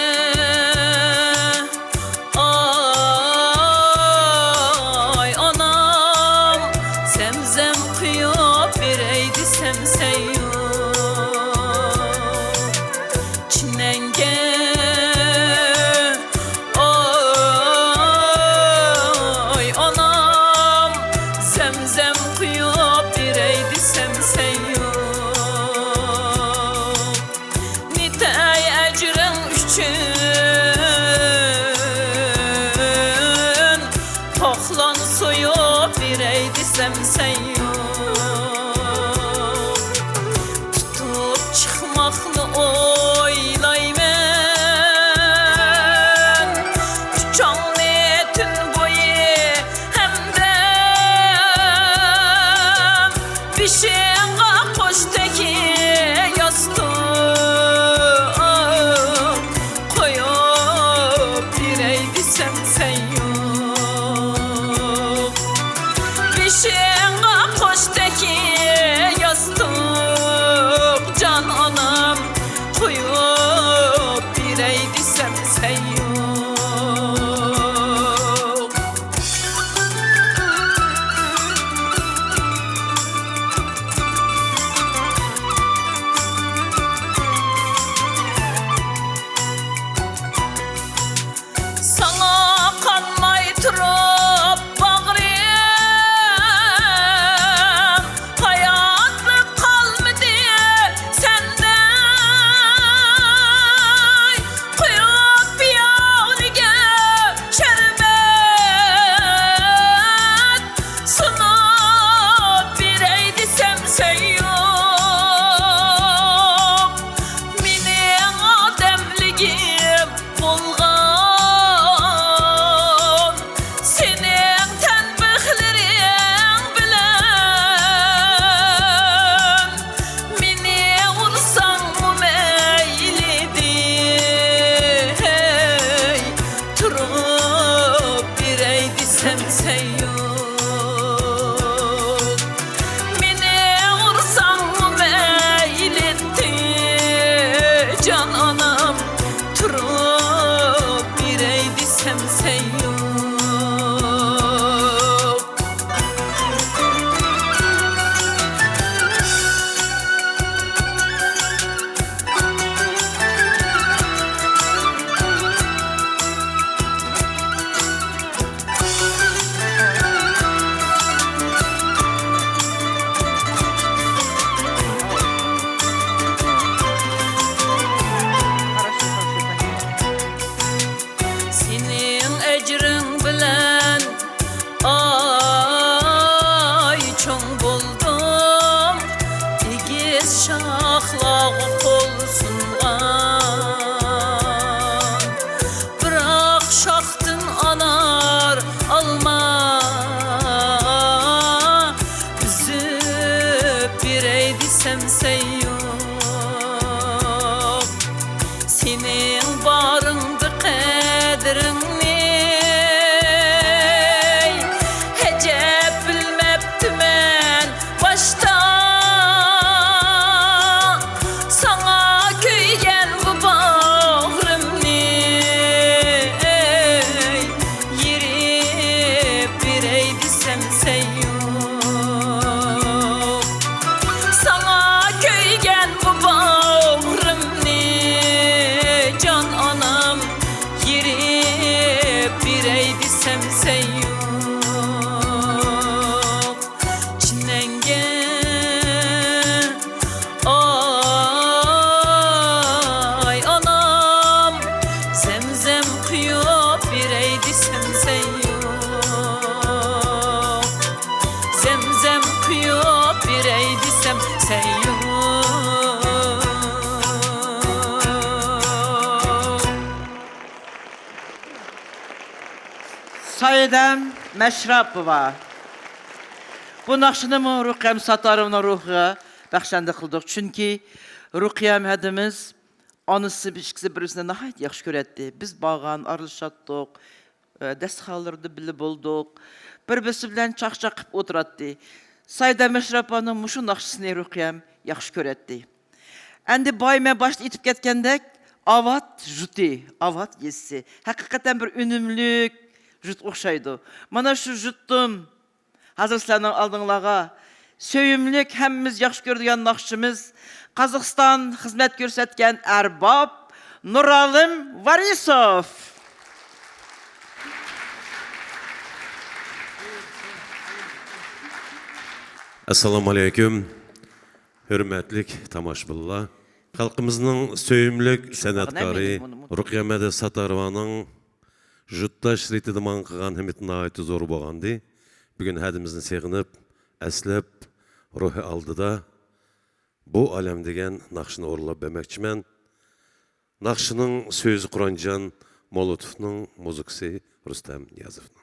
سەمسەن يوق، سېنىڭ بارىڭدا قەدرىڭنى ئەجەب بىلمەپتىمەن باشتا. ساڭا كۆيگەن بۇ باغرىمنى يېرىپ بېرەي دېسەم سەن يوق. ساڭا كۆيگەن بۇ باغرىمنى جان ئانام يېرىپ بېرەي دېسەم سەن يوق. چىمەنگە ئاي ئانام، زەمزەم قۇيۇپ بېرەي دېسەم سەن يوق. زەمزەم قۇيۇپ بېرەي دېسەم سەن يوق. سايدەم مەشراپوۋا. بۇ ناخشىنىمۇ رۇقىيەم ساتارovanىڭ روھىغا بەخشەندە قىلدۇق. چۈنكى رۇقىيەم ھەدىمىز ئانىسى، بىز ئىككىسى بىر-بىرسىنى ناھايىتى ياخشى كۆرەتتى. بىز بارغان، ئارىلىشاتتۇق، ئە، دەستىخانلىرىدا بىللە بولدۇق. بىر-بىرسى بىلەن چاقچاق قىلىپ ئولتۇراتتى. سايدەم مەشراپوۋانىڭ مۇشۇ ناخشىسىنى رۇقىيەم ياخشى كۆرەتتى. ئەمدى بايا مەن باشتا ئېيتىپ كەتكەندەك، ئاۋات ژۇتى، ئاۋات يېزىسى. ھەقىقەتەن بىر ئۈنۈملۈك ژۇتقا ئوخشايدۇ. مانا شۇ ژۇتتىن ھازىر سىلەرنىڭ ئالدىڭلارغا سۆيۈملۈك، ھەممىمىز ياخشى كۆرىدىغان ناخشىمىز، قازاقىستان خىزمەت كۆرسەتكەن ئەرباب نۇرئالىم ۋارىسوف. ئەسسالامۇئەلەيكۇم، ھۆرمەتلىك تاماشىبىنلار! خەلقىمىزنىڭ سۆيۈملۈك سەنئەتكارى رۇقىيە مەدەت ساتاروۋانىڭ ژۇتداش رېتىدە ماڭا قىلغان ھۆرمىتى ناھايىتى زور بولغانىدى. بۈگۈن ھەدىمىزنى سېغىنىپ، ئەسلەپ، روھى ئالدىدا بۇ ئالەم دېگەن ناخشىنى ئورۇنلاپ بەرمەكچىمەن. ناخشىنىڭ سۆزى قۇرانجان مولۇتوفنىڭ، مۇزىكىسى رۇستەم نىيازوفنىڭ.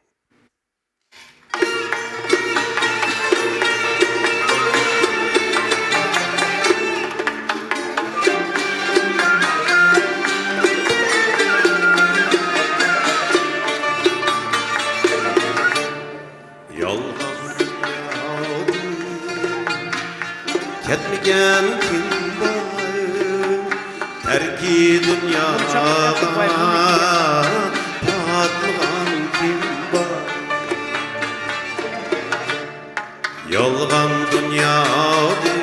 يالغان دۇنيادا كەتمىگەن كىم بار؟ تەركى دۇنياغا پاتمىغان كىم بار؟ يالغان دۇنيادىن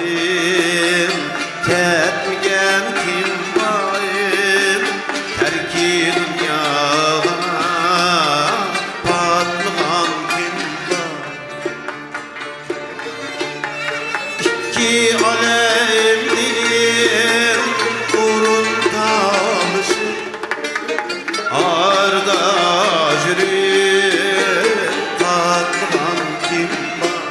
كەتمىگەن كىم بار؟ تەركى دۇنياغا پاتمىغان كىم بار؟ ئىككى ئالەمدىن ئورۇن تالىشىپ، ئارىدا يۈرۈپ قاتنىغان كىم بار؟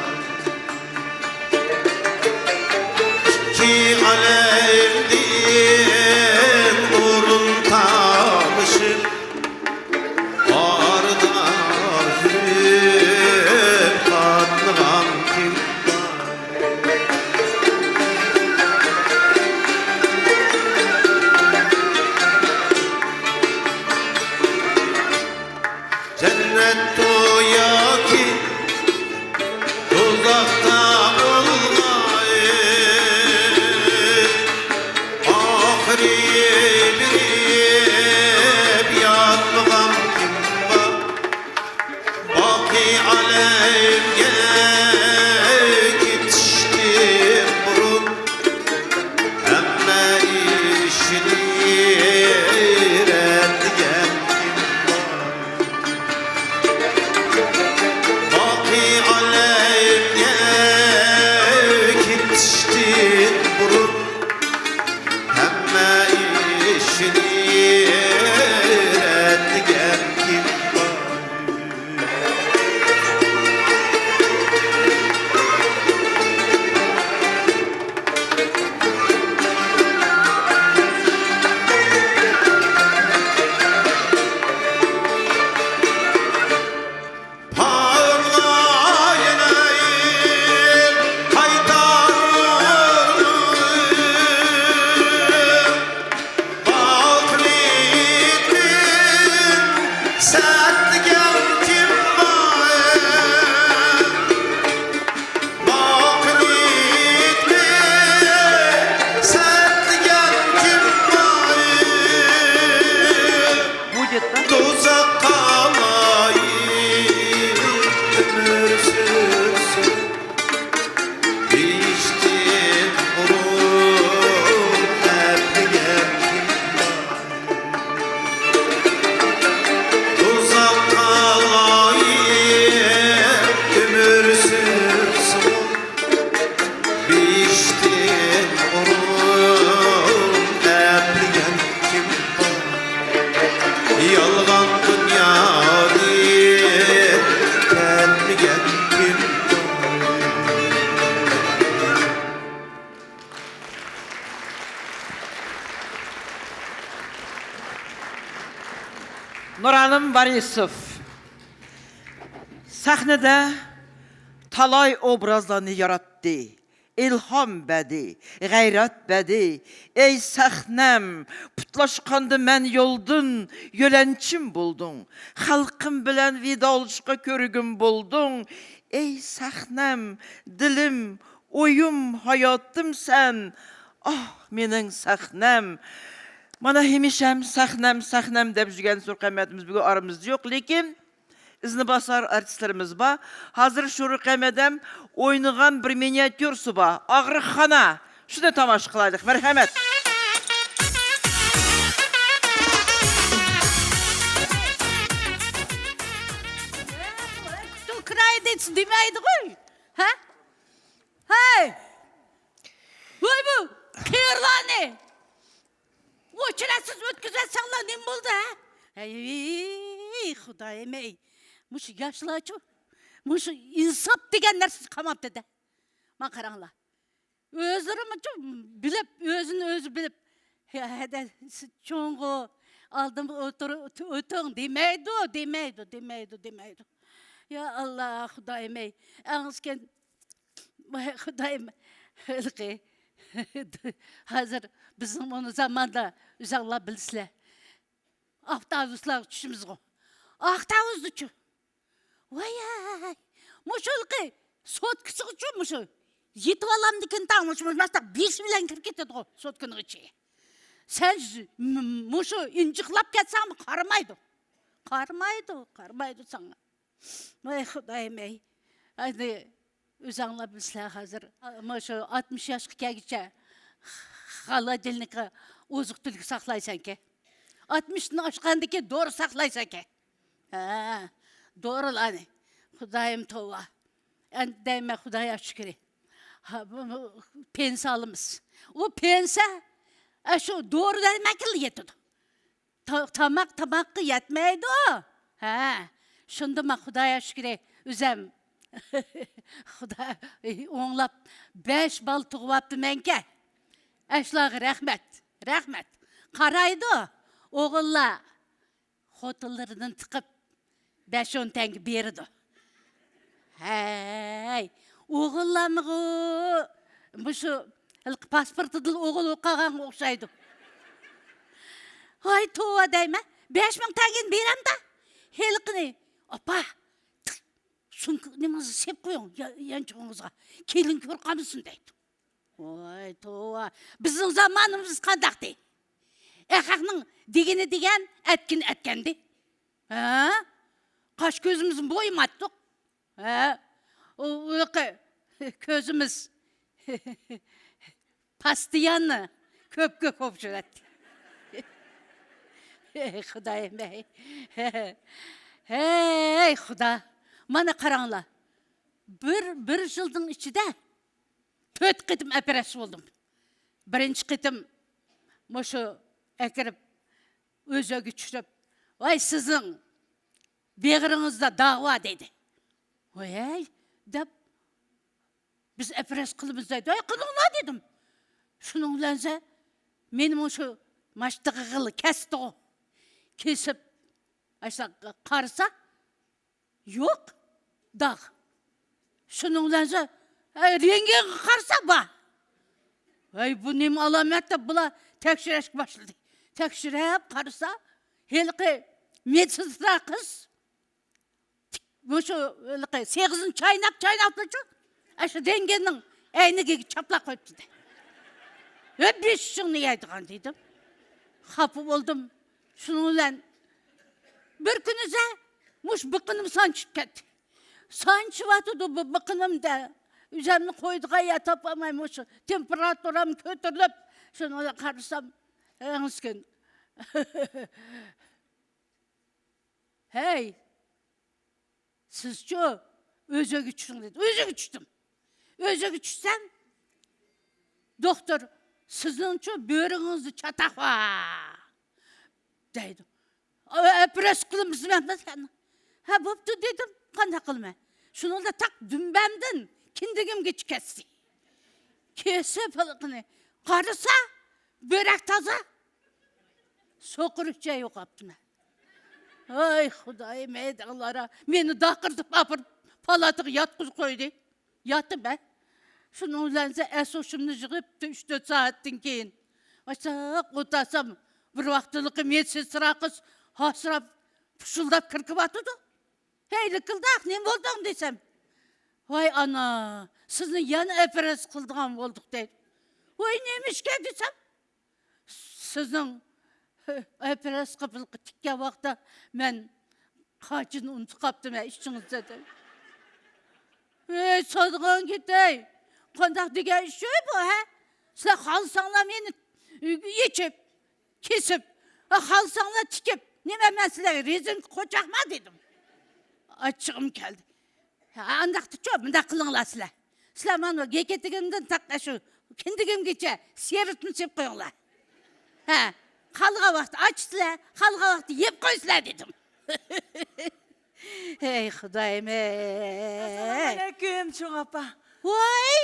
نۇرئالىم بارىسوف سەھنىدە تالاي ئوبرازلارنى ياراتتى، ئىلھام بەردى، غەيرەت بەردى. ئەي سەھنەم، پۇتلاشقاندا مەن يولدىن، يۆلەنچىم بولدۇڭ. خەلقىم بىلەن ۋىدالىشىشقا كۆرگۈم بولدۇڭ. ئەي سەھنەم، دىلىم، ئويۇم، ھاياتىم سەن. ئاھ، مېنىڭ سەھنەم. مانا ھېمىشەم سەھنەم، سەھنەم دەپ يۈرگەن سۇرۇق ئەمەتىمىز بۈگۈن ئارىمىزدا يوق، لېكىن ئىزنى باسار ئارتىسلىرىمىز بار. ھازىر شۇرۇق ئەمەدەم ئوينىغان بىر مىنىاتيۇرىسى بار، ئاغرىقخانا. شۇنى تاماشا قىلايلىق. مەرھەمەت. Кто край دېمەيدىغۇ؟ ھە؟ ھەي! ۋاي بۇ قېرىلارنى ئوچرەتسىز ئۆتكۈزەتسەڭلار نېمە بولدى، ھە؟ ھەي، خۇدايىم ھەي! مۇشۇ ياشلارچۇ، مۇشۇ ئىنساپ دېگەن نەرسىسى قالماپتۇ-دە. مانا قاراڭلار. ئۆزلىرىمۇچۇ بىلىپ، ئۆزىنى ئۆزى بىلىپ، ھەدە، سىز چوڭغۇ، ئالدىمغا ئولتۇر-، ئۆتۈڭ دېمەيدۇ، دېمەيدۇ، دېمەيدۇ، دېمەيدۇ. يا ئاللا، خۇدايىم ھەي! ئەڭ ئىسكەن، ۋاي خۇدايىم، ھېلىقى، ھازىر بىزنىڭ مۇنۇ زاماندا، ئۆزەڭلار بىلىسىلەر، ئاپتوبۇسلارغا چۈشىمىزغۇ. ئاپتوبۇسدىچۇ؟ ۋاي-ھەي، مۇشۇ ھېلىقى سوتكىسىغىچۇ مۇشۇ يېتىۋالامدىكىن تاڭ مۇشۇ، مۇشۇ بېشى بىلەن كىرىپ كېتىدىغۇ سوتكىنىڭ ئىچى. سەن م-، مۇشۇ ئىنجىقلاپ كەتسەڭمۇ قارىمايدۇ. قارىمايدۇ، قارىمايدۇ ساڭا. ۋاي خۇدايىم ھەي. ئەمدى ئۆزەڭلار بىلىسىلەر ھازىر، مۇشۇ ئاتمىش ياشقا كەلگۈچە خالادىلنىكقا ئوزۇق-تۈلۈك ساقلايسەنكەن. ئاتمىشتىن ئاشقاندىكى دورا ساقلايسەنكەن. ھە، دورىلارنى. خۇدايىم توۋا. ئەمدى دەيمەن خۇدايا شۈكرى. ھا، بۇ، بۇ پېنسىيە ئالىمىز. ئۇ پېنسىيە، ئە، شۇ دورا دەيمەنكىنلا يېتىدۇ. تا-، تاماق تاماققا يەتمەيدۇ. ھە، شۇندىمۇ خۇدايا شۈكرى، ئۆزەم خۇدا ئوڭلاپ بەش بالا تۇغۇۋاپتىمەنكەن. ئەشۇلارغا رەھمەت، رەھمەت. قارايدۇ، ئوغۇللار خوتۇنلىرىدىن تىقىپ بەش ئون تەڭگە بېرىدۇ. ھەي، ئوغۇللارمىغۇ مۇشۇ ھېلىقى پاسپورتىدىلا ئوغۇل بولۇپ قالغانغا ئوخشايدۇ. ھاي توۋا دەيمەن، بەش مىڭ تەڭگىنى بېرەمدە، ھېلىقىنى، ئاپا، سومكا نېمىڭىزنى سېلىپ قويۇڭ يا-، يانچۇقىڭىزغا، كېلىن كۆرۈپ قالمىسۇن دەيدۇ. ۋاي توۋا، بىزنىڭ زامانىمىز قانداقتى؟ ئەخەقنىڭ دېگىنى دېگەن، ئەتكىنى ئەتكەندى. ھە؟ قاش كۆزىمىزنى بويىماتتۇق. ھە؟ ئۇ، ئۇ ياقى كۆزىمىز پاستىياننى كۆپ-كۆك بولۇپ يۈرەتتى. ھەي خۇدايىم ھەي. ھەي خۇدا. مانا قاراڭلار. بىر، بىر يىلنىڭ ئىچىدە تۆت قېتىم ئوپېراتسىيە بولدۇم. بىرىنچى قېتىم مۇشۇ ئەكىرىپ، ئۆزەككە چۈشۈرۈپ، ۋاي سىزنىڭ بېغىرىڭىزدا داغ بار دېدى. ۋاي دەپ، بىز ئوپېراتسىيە قىلىمىز دەيدۇ. ۋاي قىلىڭلار دېدىم. شۇنىڭ بىلەن مېنى مۇشۇ ماشتىغىغىلا كەستىغۇ. كېسىپ، ئاشۇ قارىسا، يوق، داغ. شۇنىڭ بىلەن سە-، ھەي، رېنتگېنغا قارىسا بار. ھەي، بۇ نېمە ئالامەت دەپ بۇلار تەكشۈرۈشكە باشلىدى. تەكشۈرۈپ قارىسا، ھېلىقى مېدسېسترا قىز مۇشۇ ھېلىقى سېغىزنى چايناپ، چايناپلا شۇ، ئاشۇ رېنتگېننىڭ ئەينىكىگە چاپلاپ قويۇپتۇ دە. ھە، بېشىڭنى يەيدىغان دېدىم. خاپا بولدۇم. شۇنىڭ بىلەن بىر كۈنى سە مۇشۇ بىقىنىم سانچىپ كەتتى. سانچىۋاتىدۇ بۇ بىقىنىم دە. ئۆزەمنى قويىدىغان يەر تاپالماي مۇشۇ تېمپېراتۇرام كۆتۈرۈلۈپ، شۇنىڭغا قارىسام، ئەڭسىكىن. ھەي، سىزچۇ ئۆزەككە چۈشتۈڭ دېدى. ئۆزەككە چۈشتۈم. ئۆزەككە چۈشسەم، دوختۇر، سىزنىڭچۇ بۆرىڭىزدە چاتاق بار دەيدۇ. ئوپېراتسىيە قىلىمىز دېمەمدۇ سەن؟ ھە، بوپتۇ دېدىم. قانداق قىلىمەن؟ شۇنىڭدا تاق دۈمبەمدىن كىندىكىمگىچە كەستى. كېسىپ ھېلىقىنى قارىسا، بۆرەك تازا. سوقۇر ئۈچەي يوقاپتىمەن. ۋاي خۇدايىم، ھەي دەڭلار، مېنى داقىرتىپ ئاپىرىپ پالاتىغا ياتقۇزۇپ قويدى. ياتتىم مەن. شۇنىڭ بىلەن ئەس ھوشۇمنى يىغىپ، ئۈچ تۆت سائەتتىن كېيىن ئاشۇنداق ئولتۇرسام، بىر ۋاقىتلىقى مېدسېسترا قىز ھاسىراپ، پۇشۇلداپ كىرىۋاتىدۇ. ھەي لىكىلداق، نېمە بولدۇڭ دېسەم، ۋاي ئانا، سىزنى يەنە ئوپېراتسىيە قىلىدىغان بولدۇق دەيدۇ. ۋاي نېمىشقا دېسەم، سىزنىڭ ئوپېراتسىيە قىلىپ تىككەن ۋاقىتتا مەن قاچىنى ئۇنتۇپ قاپتىمەن ئىچىڭىزدە دەيدۇ. ۋەي سادىغان كېتەي، قانداق دېگەن ئىش بۇ ھە؟ سىلەر خالىساڭلار مېنى يېچىپ، كېسىپ، خالىساڭلار تىكىپ، نېمە مەن سىلەرگە رېزىنكە قوچاقما دېدىم. ئاچچىقىم كەلدى. ھە، ئانداقتىچۇ، مۇنداق قىلىڭلار سىلەر. سىلەر مانا يېكىتىگىمدىن تاقا شۇ كىندىگىمگىچە سېرىتنى سېلىپ قويۇڭلار. ھە، خالىغان ۋاقىتتا ئاچىسىلەر، خالىغان ۋاقىتتا يەپ قويسىلەر دېدىم. ھەي خۇدايىم ھەي. ئەسسالامۇئەلەيكۇم چوڭ ئاپا. ۋاي،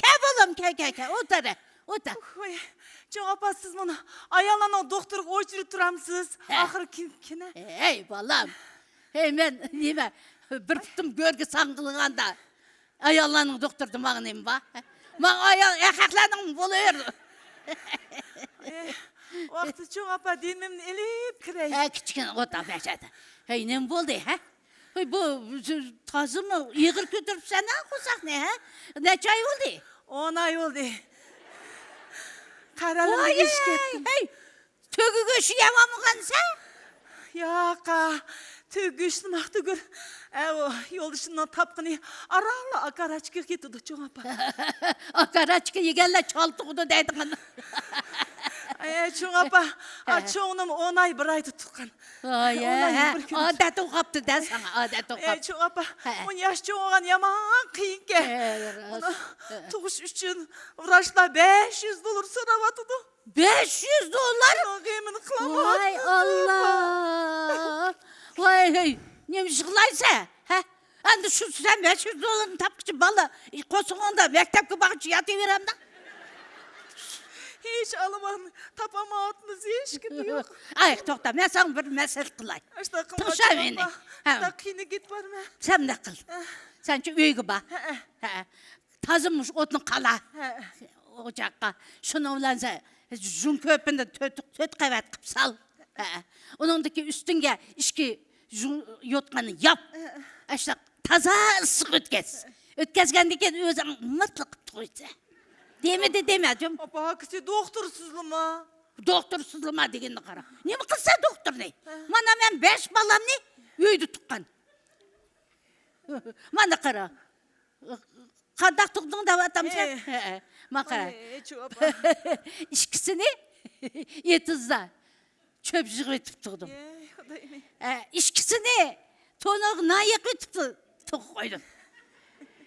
كەل بالام، كەل، كەل، كەل، ئولتۇر، ئولتۇر. ۋاي، چوڭ ئاپا، سىز مانا ئاياللارنىڭ دوختۇرىغا ئۇچرىتىپ تۇرامسىز؟ ھە. ئاخىرى كىم، كىنە؟ ھەي بالام، ھەي مەن نېمە، بىر پۇتۇم گۆرگە ساڭغىلىغاندا ئاياللارنىڭ دوختۇرىدا ماڭا نېمە بار؟ ماڭا ئايال ئەركەكلەرنىڭ بولۇۋېرىدۇ. ئە، ۋاقتى چوڭ ئاپا، دېمىمنى ئېلىپ كىرەي. ھە، كىچىككىنە ئولتۇر بەشەدە. ھەي، نېمە بولدى، ھە؟ ھەي، بۇ تازىمۇ ئېغىر كۆتۈرۈپسەن ھە قورساقنى، ھە؟ نەچچە ئاي بولدى؟ ئون ئاي بولدى. قەرەلىمدە ۋاي، ئېشىپ كەتتىم. ھەي، تۆگە گۆشى يەۋالمىغانسەن؟ ياقا، تۆگە گۆشى نېمە تۆگە؟ ئەۋۇ، يولدىشىمنىڭ تاپقىنى ئارانلا ئاكاراتچىكىغا كېتىدۇ، چوڭ ئاپا. ئاكاراتچىكا يېگەنلەر چال تۇغىدۇ دەيدىغان. ئەي، چوڭ ئاپا، ئا، ھە. چوڭىنىم ئون ئاي، بىر ئايدا تۇغقان. ئاي، ئون ئاي، ھە. بىر كۈن. ئادەت ئوخاپتۇ دە ساڭا، ئادەت ئوخاپ. ئەي، چوڭ ئاپا، ھە. ئۇنى ياش چوڭ بولغان يامان قىيىنكەن. ھە، راست. ئۇنى ھە. تۇغۇش ئۈچۈن ۋراچلار بەش يۈز دوللار سوراۋاتىدۇ. بەش يۈز دوللار؟ ئۇنىڭ غېمىنى قىلالمايمەن. ۋاي ئاللا! ۋاي ھەي، نېمە ئىش قىلايسەن؟ ھە؟ ئەمدى شۇ سەن بەش يۈز دوللارنى تاپقۇچە بالا قورسىقىڭدا مەكتەپكە بارغۇچە ياتىۋېرەمدۇ؟ ھېچ ئالىمان تاپالمايۋاتىمىز، ھېچكىم يوق. ئاي، توختا، مەن ساڭا بىر مەسلىھەت قىلاي. ئاشۇنداق قىلما، تىڭشا مېنى. ھە. شۇنداق قىينىغا كېتىپ بارىمەن. سەن مۇنداق قىل. ھە. سەن شۇ ئۆيگە بار. ھە. ھە. تازا مۇشۇ ئوتنى قالا. ھە. ئوچاققا. شۇنىڭ بىلەن سەن ژۇڭ كۆپۈندىن تۆت، تۆت قەۋەت قىلىپ سال. ھە. ئۇنىڭدىكى ئۈستۈڭگە ئىككى ژۇڭ يوتقاننى ياپ. ھە. ئاشۇنداق تازا ئىسسىق ئۆتكەز. ئۆتكەزگەندىن كېيىن ئۆزۈڭ مىرتلىق قىلىپ تۇغىسەن. دېمىدى دېمە، جۇم. ئاپا، ھاكىسى دوختۇرسىزلىما؟ دوختۇرسىزلىما دېگىننى قارا. نېمە قىلسا دوختۇرنى؟ ھە. مانا مەن بەش بالامنى ئۆيدە تۇغقان. مانا قارا. قانداق تۇغدۇڭ دەۋاتامسەن؟ ئەي. ھە، ماقا. ئەي، چوپا. ئىككىسىنى ئېتىزدا چۆپ يىغىۋېتىپ تۇغدۇم. ئەي، خۇدايىم. ئە، ئىككىسىنى تونۇرغا نان يېقىۋېتىپ تۇ-، تۇغۇپ قويدۇم.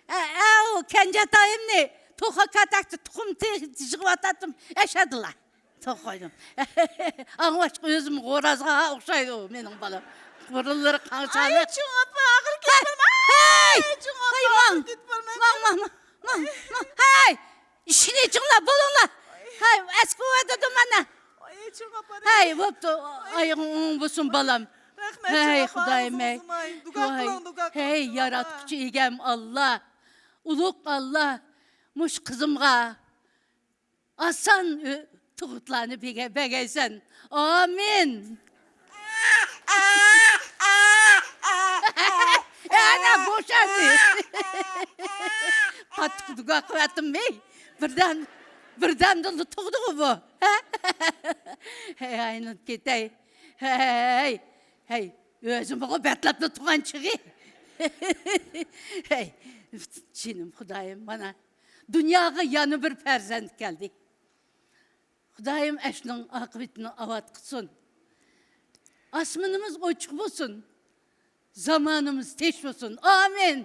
ئە، ئەۋ، كەنجەتايىمنى توخۇ كاتەكتە تۇخۇم تېرىپ يىغىۋاتاتتىم. ئەشەدىلا. توخۇ قويدۇم. ئاڭلاشقا ئۆزۈم غورازغا ئوخشايدۇ مېنىڭ بالام. بۇرۇنلىرى قاڭشالىق. ئاي، چوڭ ئاپا، ئاغرىپ كېتىپ بارمەن. ھەي! ئاي، چوڭ ئاپا، ھەي، ماڭ! ئاغرىپ كېتىپ بارمەن. ماڭ، ماڭ، ماڭ، ماڭ، ماڭ. ھەي! ئىشىكنى ئېچىڭلار، بولۇڭلار. ھەي، ئەسكىۋاتىدۇ مانا. ئاي، چوڭ ئاپا، ھەي، بوپتۇ. ئايىغىڭ ئوڭ بولسۇن، بالام. رەھمەت، ھەي، چوڭ ئاپا، خۇدايىم، ئاغزىڭىزنى ئاي. ئۇزىماي. دۇئا ۋاي، قىلىڭ، دۇئا قىلىڭ، ھەي، چوڭ ئاپا. ياراتقۇچى ئىگەم ئاللا. ئۇلۇغ ئاللا. مۇشۇ قىزىمغا ئاسان ئۆ-، تۇغۇتلارنى بېگە-، بەگەيسەن. ئامىن. ئەنە بوشاندى. قاتتىق دۇگا قىلىۋەتتىم، ھەي. بىردەم، بىردەمدىلا تۇغدىغۇ بۇ. ھە؟ ھەي، ئايلىنىپ كېتەي. ھەي، ھەي، ئۆزۈمغۇ بەتلەپلا تۇغان چېغى. ھەي، جېنىم خۇدايىم، مانا. دۇنياغا يەنە بىر پەرزەنت كەلدى. خۇدايىم ئەشۇنىڭ ئاقىۋىتىنى ئاۋات قىلسۇن. ئاسمىنىمىز ئوچۇق بولسۇن. زامانىمىز تىنچ بولسۇن. ئامىن.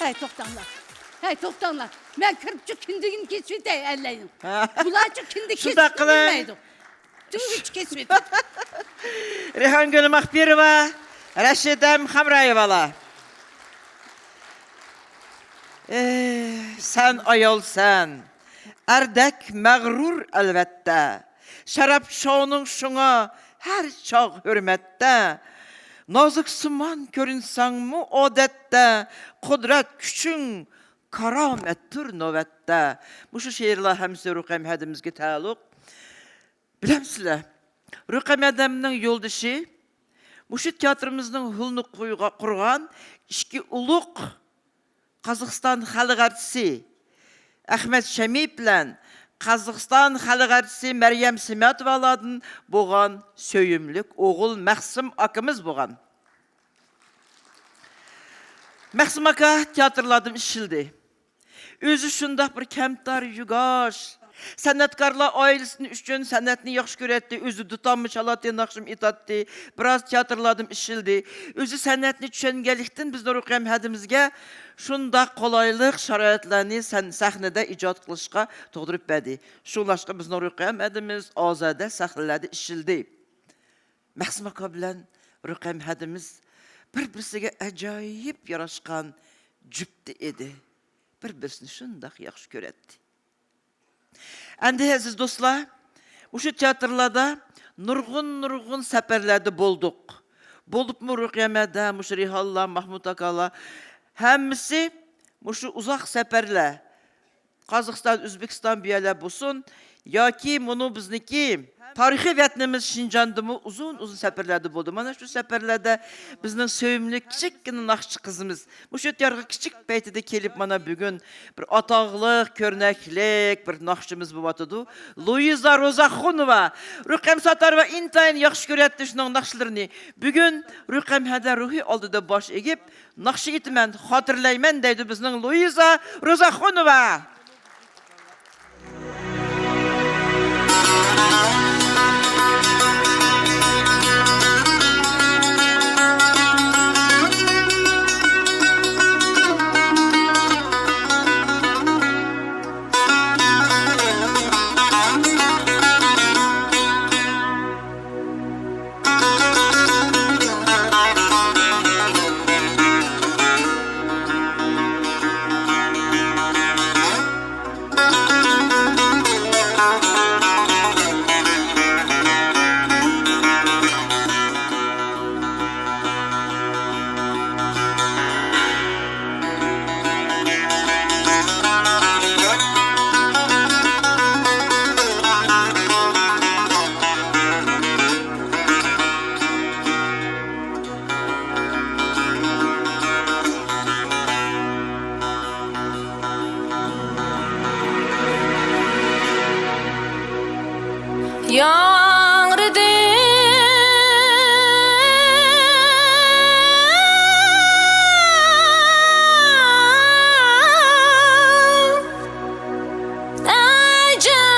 ھەي، توختاڭلار. ھەي، توختاڭلار. مەن كىرىپچۇ كىندىكىنى كېسىۋېتەي ئەللەينىڭ. ھە. بۇلارچۇ كىندىك شۇنداق كېسىشنى قىلىڭ. بىلمەيدۇ. تۈگۈچ كېسىۋېتىپ. رەيھانگۈل ماخپىروۋا، رەشىدەم خامرايېۋالار. ئېھ، سەن ئايالسەن، ئەردەك مەغرۇر ئەلۋەتتە. شاراب شوۋنىڭ شۇڭا ھەر چاغ ھۆرمەتتە. نازۇكسىمان كۆرۈنسەڭمۇ ئادەتتە، قۇدرەت كۈچۈڭ كارامەتتۇر نۆۋەتتە. مۇشۇ شېئىرلار ھەممىسى رۇقەييەم ھەدىمىزگە تەئەللۇق. بىلەمسىلەر، رۇقەييەم ھەدەمنىڭ يولدىشى، مۇشۇ تىياتىرىمىزنىڭ ھۇلىنى قۇيغا-، قۇرغان، ئىككى ئۇلۇغ قازاقىستان خەلق ئارتىسى ئەخمەت شەمىيېف بىلەن قازاقىستان خەلق ئارتىسى مەريەم سىمەتوۋالاردىن بولغان سۆيۈملۈك ئوغۇل مەخسۇم ئاكىمىز بولغان. مەخسۇم ئاكا تىياتىرلاردىمۇ ئىشلىدى. ئۆزى شۇنداق بىر كەمتار، يۇگاش، سەنئەتكارلار ئائىلىسى ئۈچۈن سەنئەتنى ياخشى كۆرەتتى، ئۆزى دۇتارمۇ چالاتتى، ناخشىمۇ ئېيتاتتى، بىراز تىياتىرلاردىمۇ ئىشلىدى. ئۆزى سەنئەتنى چۈشەنگەنلىكتىن بىزنىڭ رۇقەييەم ھەدىمىزگە شۇنداق قولايلىق شارائىتلارنى سەن-، سەھنىدە ئىجاد قىلىشقا تۇغدۇرۇپ بەردى. شۇڭلاشقا بىزنىڭ رۇقەييەم ھەدىمىز ئازادە سەھنىلەردە ئىشلىدى. مەخسۇم ئاكا بىلەن رۇقەييەم ھەدىمىز بىر-بىرسىگە ئاجايىپ ياراشقان جۈپتى ئىدى. بىر-بىرسىنى شۇنداق ياخشى كۆرەتتى. ئەمدى ئەزىز دوستلار، مۇشۇ تىياتىرلاردا نۇرغۇن-نۇرغۇن سەپەرلەردە بولدۇق. بولۇپمۇ رۇقەييەم ھەدە، مۇشۇ رەيھانلار، ماھمۇت ئاكالار، ھەممىسى مۇشۇ ئۇزاق سەپەرلەر، قازاقىستان، ئۆزبېكىستان بۇ يەرلەر بولسۇن، ياكى مۇنۇ بىزنىڭكى تارىخىي ۋەتىنىمىز شىنجاڭدىمۇ ئۇزۇن-ئۇزۇن سەپەرلەردە بولدى. مانا شۇ سەپەرلەردە بىزنىڭ سۆيۈملۈك كىچىككىنە ناخشىچى قىزىمىز مۇشۇ تىياتىرغا كىچىك پەيتىدە كېلىپ، مانا بۈگۈن بىر ئاتاقلىق، كۆرنەكلىك بىر ناخشىچىمىز بولۇۋاتىدۇ. لۇئىزا روزاخۇنوۋا. رۇقەييەم ساتاروۋا ئىنتايىن ياخشى كۆرەتتى شۇنىڭ ناخشىلىرىنى. بۈگۈن رۇقەييەم ھەدە روھىي ئالدىدا باش ئېگىپ، ناخشا ئېيتىمەن، خاتىرىلەيمەن دەيدۇ بىزنىڭ لۇئىزا روزاخۇنوۋا. ياڭرىدى.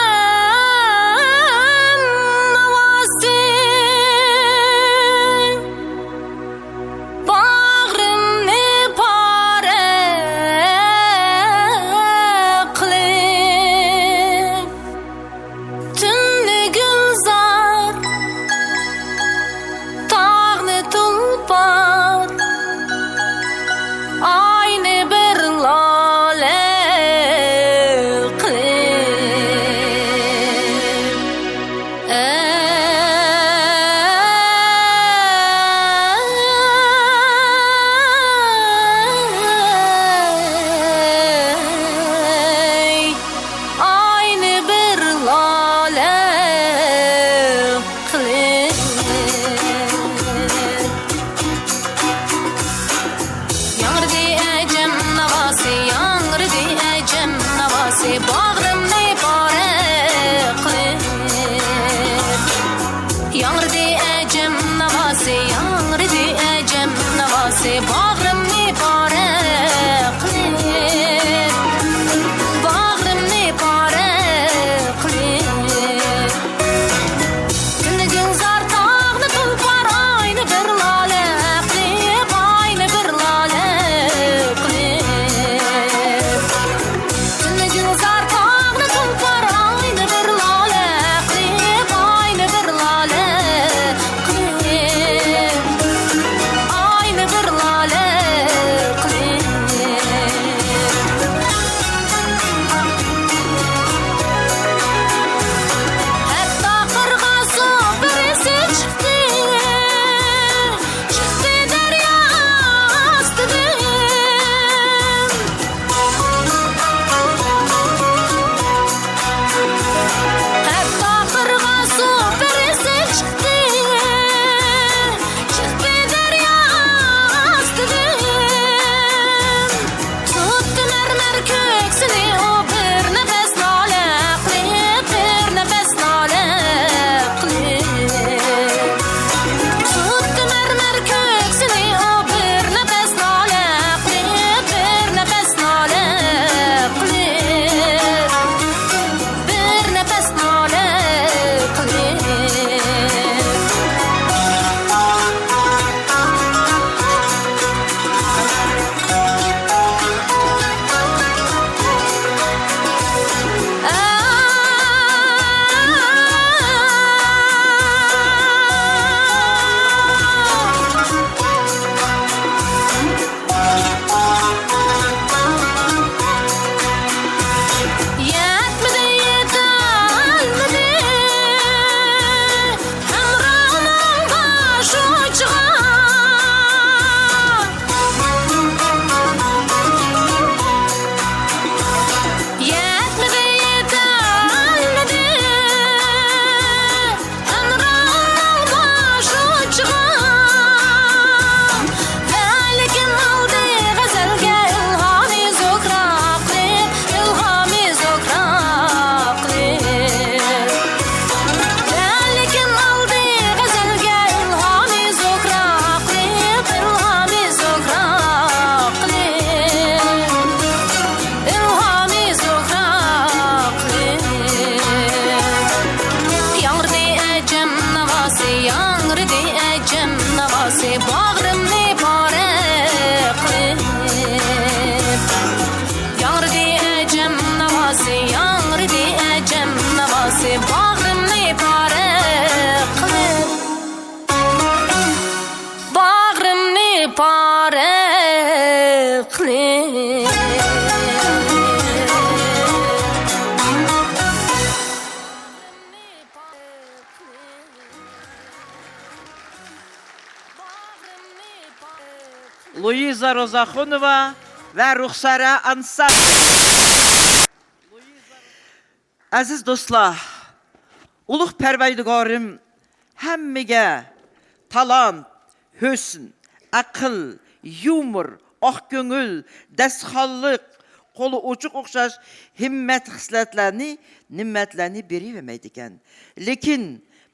ئەجەم ناۋاسى باغرىمنى پارە قىلىپ، تۈننى گۈلزارى لۇئىزا روزاخۇنوۋا ۋە رۇخسارە ئانسا. ئەزىز دوستلار، ئۇلۇغ پەرۋەردىگارىم ھەممىگە تالانت، ھۆسن، ئەقىل، يۇمۇر، ئاق كۆڭۈل، دەستىخانلىق، قولى ئوچۇق ئوخشاش ھىممەت خىسلەتلەرنى، نېمەتلەرنى بېرىۋەرمەيدىكەن. لېكىن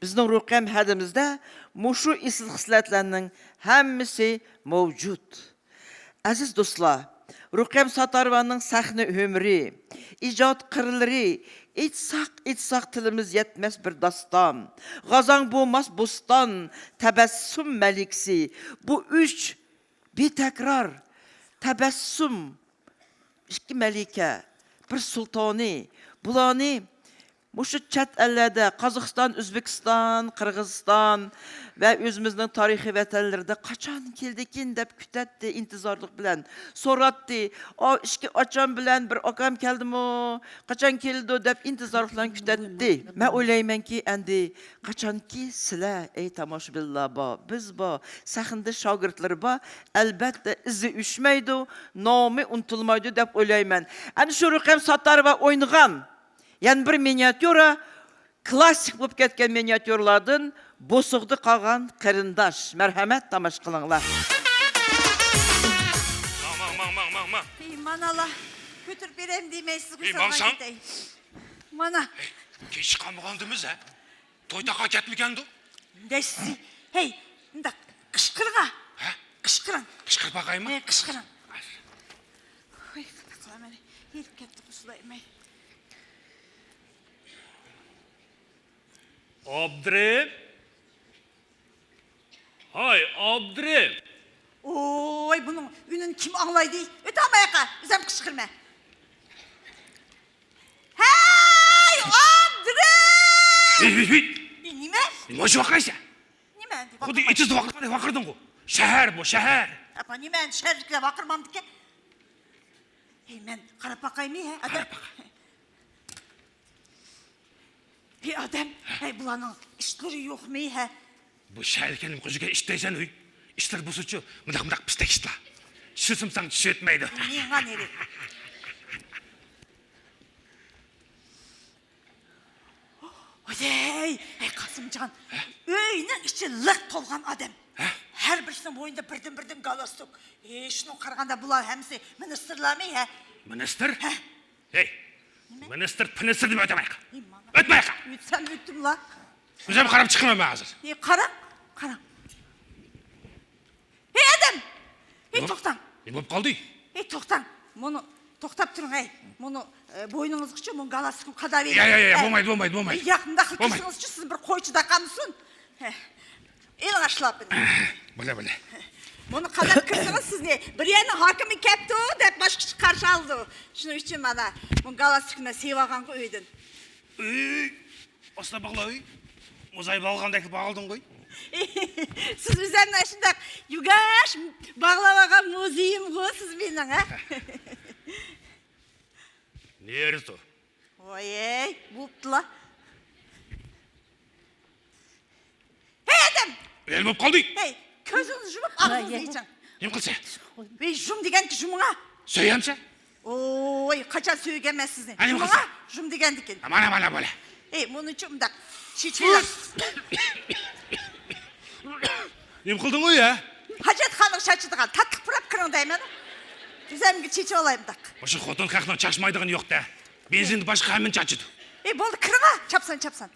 بىزنىڭ رۇقەم ھەدىمىزدە مۇشۇ ئېسىل خىسلەتلەرنىڭ ھەممىسى مەۋجۇت. ئەزىز دوستلار، رۇقەم ساتاروانىڭ سەھنە ئۆمرى، ئىجاد قىرلىرى، ئېيتساق، ئېيتساق تىلىمىز يەتمەس بىر داستان. غازاڭ بولماس بوستان، تەبەسسۇم مەلىكىسى. بۇ ئۈچ بىتەكرار تەبەسسۇم، ئىككى مەلىكە، بىر سۇلتانى، بۇلارنى مۇشۇ چەت ئەللەردە، قازاقىستان، ئۆزبېكىستان، قىرغىزىستان ۋە ئۆزىمىزنىڭ تارىخىي ۋەتەنلىرىدە قاچان كېلىدىكىن دەپ كۈتەتتى، ئىنتىزارلىق بىلەن سوراتتى. ئا، ئىككى ئاچام بىلەن بىر ئاكام كەلدىمۇ، قاچان كېلىدۇ دەپ ئىنتىزارلىق بىلەن كۈتەتتى. مەن ئويلايمەنكى، ئەمدى قاچانكى سىلەر، ئەي تاماشىبىنلار بار، بىز بار، سەھنىدە شاگىرتلىرى بار، ئەلبەتتە ئىزى ئۆچمەيدۇ، نامى ئۇنتۇلمايدۇ دەپ ئويلايمەن. ئەنە شۇ رۇقەم ساتاروۋا ئوينىغان يەنە بىر مىنىاتيۇرا، كلاسسىك بولۇپ كەتكەن مىنىاتيۇرىلاردىن بوسۇغىدا قالغان قېرىنداش. مەرھەمەت، تاماشا قىلىڭلار. ماڭ، ماڭ، ماڭ، ماڭ، ماڭ، ماڭ. ئى، مانالا، كۆتۈرۈپ بېرەيمۇ دېمەيسىزغۇ، ئى، سالغان ماڭساڭ. كېتەي. مانا. ئەي، كەچ قالمىغاندىمىز، ھە؟ توي تاقا كەتمىگەندۇ؟ دەسسى. ھەي، مۇنداق قىشقىرغا. ھە؟ قىشقىرىڭ. قىشقىرىپ باقايمۇ؟ ھەي، قىشقىرىڭ. ۋاي، قانداق قىلامەن؟ ھېرىپ كەتتى، قۇسۇلايمەن. ئابدۇرېھىم. ھاي، ئابدۇرېھىم. ۋوي، بۇنىڭ ئۈنىنى كىم ئاڭلايدۇ؟ ئۆتە ئالمايقا، ئۆزۈم قىشقىرىمەن. ھەي، ئابدۇرېھىم! ھېي، ھېي، ھېي! نېمە؟ نېمە ئىش ۋاقىرىسەن؟ نېمە ئەمدى خۇددى ۋاقىرماي- ئېتىزدا ۋاقىرغاندەك ۋاقىردىڭغۇ. شەھەر بۇ، شەھەر. ئاپا، نېمە ئەمدى شەھەرلىكلەر ۋاقىرمامدىكەن؟ ھېي، مەن قاراپ باقايمۇ، ھە؟ ئادەم. قاراپ باق. ھەي، ئادەم، ھەي، بۇلارنىڭ ئىشلىرى يوقمۇ، ھە؟ بۇ شەھەرلىكلەرنىڭ قوشىدىكى ئىش دەيسەن، ھوي. ئىشلىرى بولسىچۇ، مۇنداق، مۇنداق پىستەك ئىشلار. چۈشۈرسىمۇ ساڭا چۈشۈۋەتمەيدۇ. مېڭە نېرى. ۋاي، ھەي، قاسىمجان، ھە؟ ئۆينىڭ ئىچى لىق تولغان ئادەم. ھە؟ ھەر بىرسىنىڭ بوينىدا بىردىن-بىردىن گالستۇك. ھېي، شۇنىڭغا قارىغاندا بۇلار ھەممىسى مىنىستىرلارمۇ، ھە؟ مىنىستىر؟ ھە. ھەي، نېمە؟ مىنىستىر، پىنىستىر دېمەي ئۆتەمەيقا. ھېي، مانا. ئۆتمەيقا. ئۆتسەم ئۆتتۈملا. ئۆزۈم قاراپ چىقىمەن مەن ھازىر. ھېي، قاراڭ، قاراڭ. ھېي، ئادەم! ھېي، نېمە؟ توختاڭ! نېمە بولۇپ قالدى؟ ھېي، توختاڭ! مۇنى توختاپ تۇرۇڭ، ھەي! مۇنى، ئە، بوينىڭىزغىچۇ مۇنى گالستۇكنى قاداۋېرىڭ. يا، يا، يا، ھە. بولمايدۇ، بولمايدۇ، بولمايدۇ. ھېي، ياق، مۇنداق قىلىپ بولمايدۇ. تۇرسىڭىزچۇ، سىزنى بىر قويچى داقالمىسۇن. ھە. ئېلىڭ ئاشلاپىنى. بولە، بولە. مۇنى قاداپ كىرسىڭىز، سىزنى بىر يەرنىڭ ھاكىمى كەپتۇ دەپ باشقىچە قارشى ئالىدۇ. شۇنىڭ ئۈچۈن مانا، مۇنى گالستۇكنى مەن سېلىۋالغانغۇ ئۆيدىن. ئۆي، ئاستا باغلا ئۆي. مۇزاي باغلىغاندەك باغلىدىڭغۇ. سىز ئۆزۈڭنى ئاشۇنداق يۇگاش باغلاۋالغان مۇزىيىمغۇ سىز مېنىڭ، ھە؟ نېرىسى؟ ۋاي، بوپتۇلا. ھەي، ئادەم! نېمە بولۇپ قالدى؟ ھەي، كۆزىڭىزنى يۇمۇپ، ئاغزىڭىزنى ئېچىڭ. نېمە قىلسا؟ ۋەي، يۇم دېگەنكى يۇمۇڭا. سۆيەمسە؟ ۋوي، قاچان سۆيگەنمەن سىزنى؟ ھە، نېمە قىلسا؟ يۇمۇڭا، يۇم دېگەندىكىن. مانا، مانا، بولە. ھەي، مۇنىچۇ مۇنداق. چېچىۋېلىڭ. نېمە قىلدىڭ ئۇ يا؟ ھاجەتخانىغا چاچىدىغان تاتلىق پۇراپ كىرىڭ دەيمەن. ئۆزۈمگە چېچىۋالاي مۇنداق. مۇشۇ خوتۇن خەقنىڭ چاچمايدىغىنى يوق-دە. بېنزىندا باشقا ھەممىنى چاچىدۇ. ھەي، بولدى، كىرىڭا، چاپسان، چاپسان.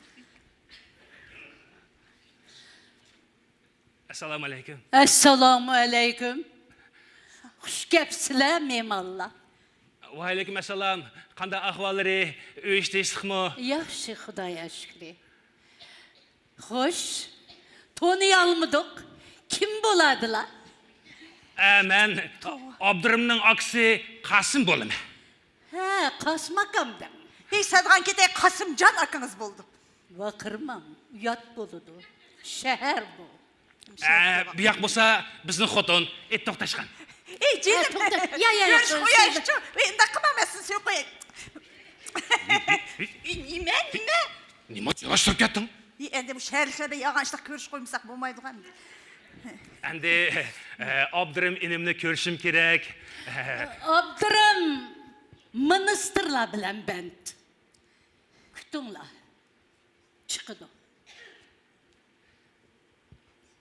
ئەسسالامۇ ئەلەيكۇم. ئەسسالامۇ ئەلەيكۇم. خۇش كەپسىلەر، مېھمانلار. ۋەئەلەيكۇم ئەسسالام. قانداق ئەھۋاللىرى؟ ئۆي ئىشى تىنچلىقمۇ؟ ياخشى، خۇدايغا شۈكرى. خوش، تونۇيالمىدۇق. كىم بولادىلا؟ ئە، مەن توۋا. ئابدۇرېھىمنىڭ ئاكىسى قاسىم بولىمەن. ھە، قاسىم ئاكام دەڭ. ھېي، سەدغان كېتەي، قاسىمجان ئاكىڭىز بولدۇم. ۋارقىرىماڭ، ئۇيات بولىدۇ. شەھەر بۇ. ئە، بۇياق بولسا بىزنىڭ خوتۇن، ئېيت توختاشقان. ئەي، جېنىم، ھە، توختا. يا، يا، يا، كۆرۈش قويايچۇ. ئەي، ئۇنداق قىلماڭ، مەن سىزنى سۆيۈپ قوياي. ئەي، نېمە، نېمە؟ نېمە يالاشتۇرۇپ كەتتىڭ؟ ئەي، ئەمدى بۇ شەھەرلىكلەر بىلەن يالغان ئىشلار كۆرۈش قويمىساق بولمايدىغۇ ئەمدى. ئەمدى، ئە، ئابدۇرېھىم ئىنىمنى كۆرۈشۈم كېرەك. ئابدۇرېھىم مىنىستىرلار بىلەن بەند. كۈتۈڭلار. چىقىدۇ.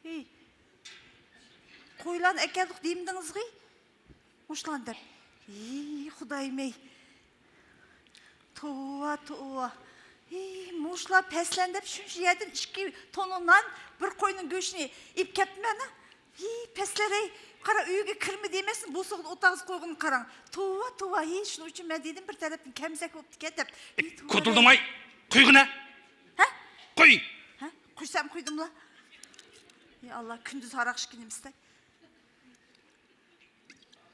ھېي، قويلارنى ئەكەلدۇق دېمىدىڭىزغۇ؟ مۇشۇلارنى دەپ. ھېي، خۇدايىم ئەي. توۋا، توۋا. ھېي، مۇشۇلار پەسلەن دەپ شۇنچە يەردىن ئىككى تونا نان، بىر قوينىڭ گۆشىنى ئېلىپ كەپتىمەن. ھېي، پەسلەر ئەي. قارا، ئۆيگە كىرمە دېمەسمۇ، بوسۇغىدا ئوتاغزا قويغىنىغا قاراڭ. توۋا، توۋا، ھېي، شۇنىڭ ئۈچۈن مەن دېدىم، بىر تەرەپتىن كەمزەك بوپتىكەن دەپ. ھېي، توۋا. كوتۇلدۇڭاي، قويغىنە. ھە؟ قوي. ھە؟ قويسام قويدۇملا. ھېي، ئاللا، كۈندۈز ھاراق ئىچكىنىمىزدە.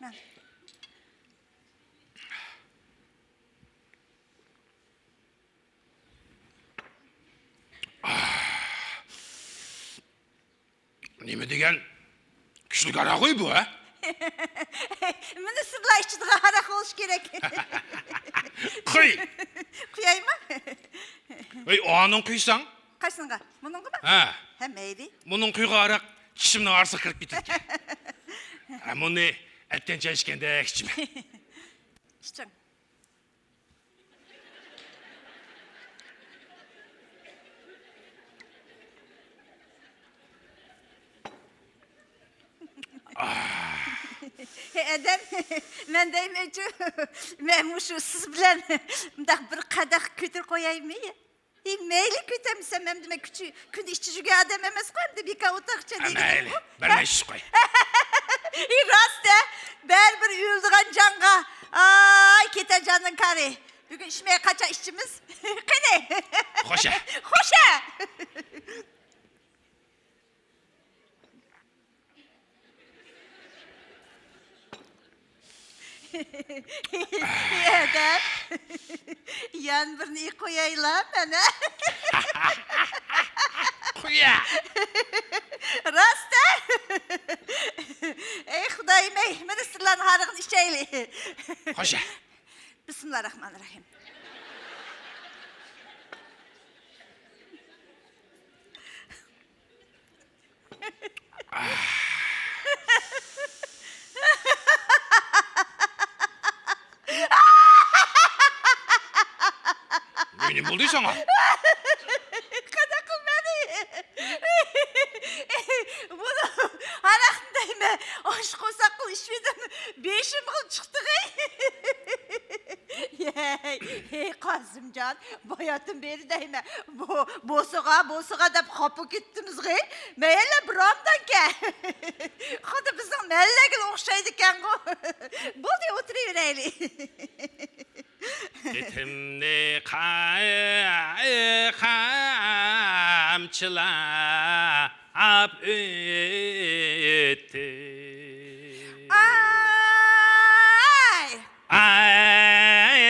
مەن. نېمە دېگەن كۈچلۈك ھاراق غۇي بۇ، ھە؟ مىنىستىرلار ئىچىدىغان ھاراق بولۇشى كېرەك. قوي! قويايمۇ؟ ۋەي، ئانىڭ قۇيساڭ. قايسىڭغا؟ مۇنىڭغىمۇ؟ ھە. ھە، مەيلى. مۇنىڭ قۇيغان ھاراق چىشىمنىڭ ئارىسىغا كىرىپ كېتىدىكەن. ھە، مۇنى ئەتكەن چاي ئىچكەندەك ئىچىمەن. ئىچىڭ. ھەي، ئادەم، مەن دەيمەنچۇ، مەن مۇشۇ سىز بىلەن مۇنداق بىر قەدەھ كۆتۈرۈپ قويايمۇ؟ ھېي، مەيلى، كۆتەرمىسەم، ئەمدى مەن كۈچى، كۈندە ئىچى جۈگەن ئادەم ئەمەسقۇ، ئەمدى بىكار ئولتۇرغۇچە ھە، دېگىنىمغۇ. مەيلى، بەرمەي ئىچىپ قوي. ھېي، راست ھە، بەرىبىر ئۆلىدىغان جانغا. ئاي، كېتەر جاننىڭ كارى. بۈگۈن ئىچمەي قاچان ئىچىمىز؟ قېنى؟ خوشە. خوشە. ئادەم، يەنە بىرنى قويايلا مانا. قويا. راست ھە؟ ئەي خۇدايىم ئەي، مانا سىلەرنىڭ ھارىقىنى ئىچەيلى. خوشە. بىسمىللا راھمانىر راھىم. نېمە بولدى ساڭا؟ قانداق قىلمىدى؟ بۇنى ھاراقنى دەيمەن، ئاشۇ قورساققا ئىچىۋىدىم، بېشىمغا چىقتىغۇ. ھەي، ھەي، قاسىمجان، باياتىن بېرى دەيمەن، بۇ، بوسۇغا، بوسۇغا دەپ خاپا كەتتىمىزغۇ. مەيلى، بىرامدانكەن. خۇددى بىزنىڭ مەللىگىلا ئوخشايدىكەنغۇ. بولدى، ئولتۇرۇۋېرەيلى. ئېتىمنى قا-، قامچىلاپ ئۆتتى. ئاي! ئاي،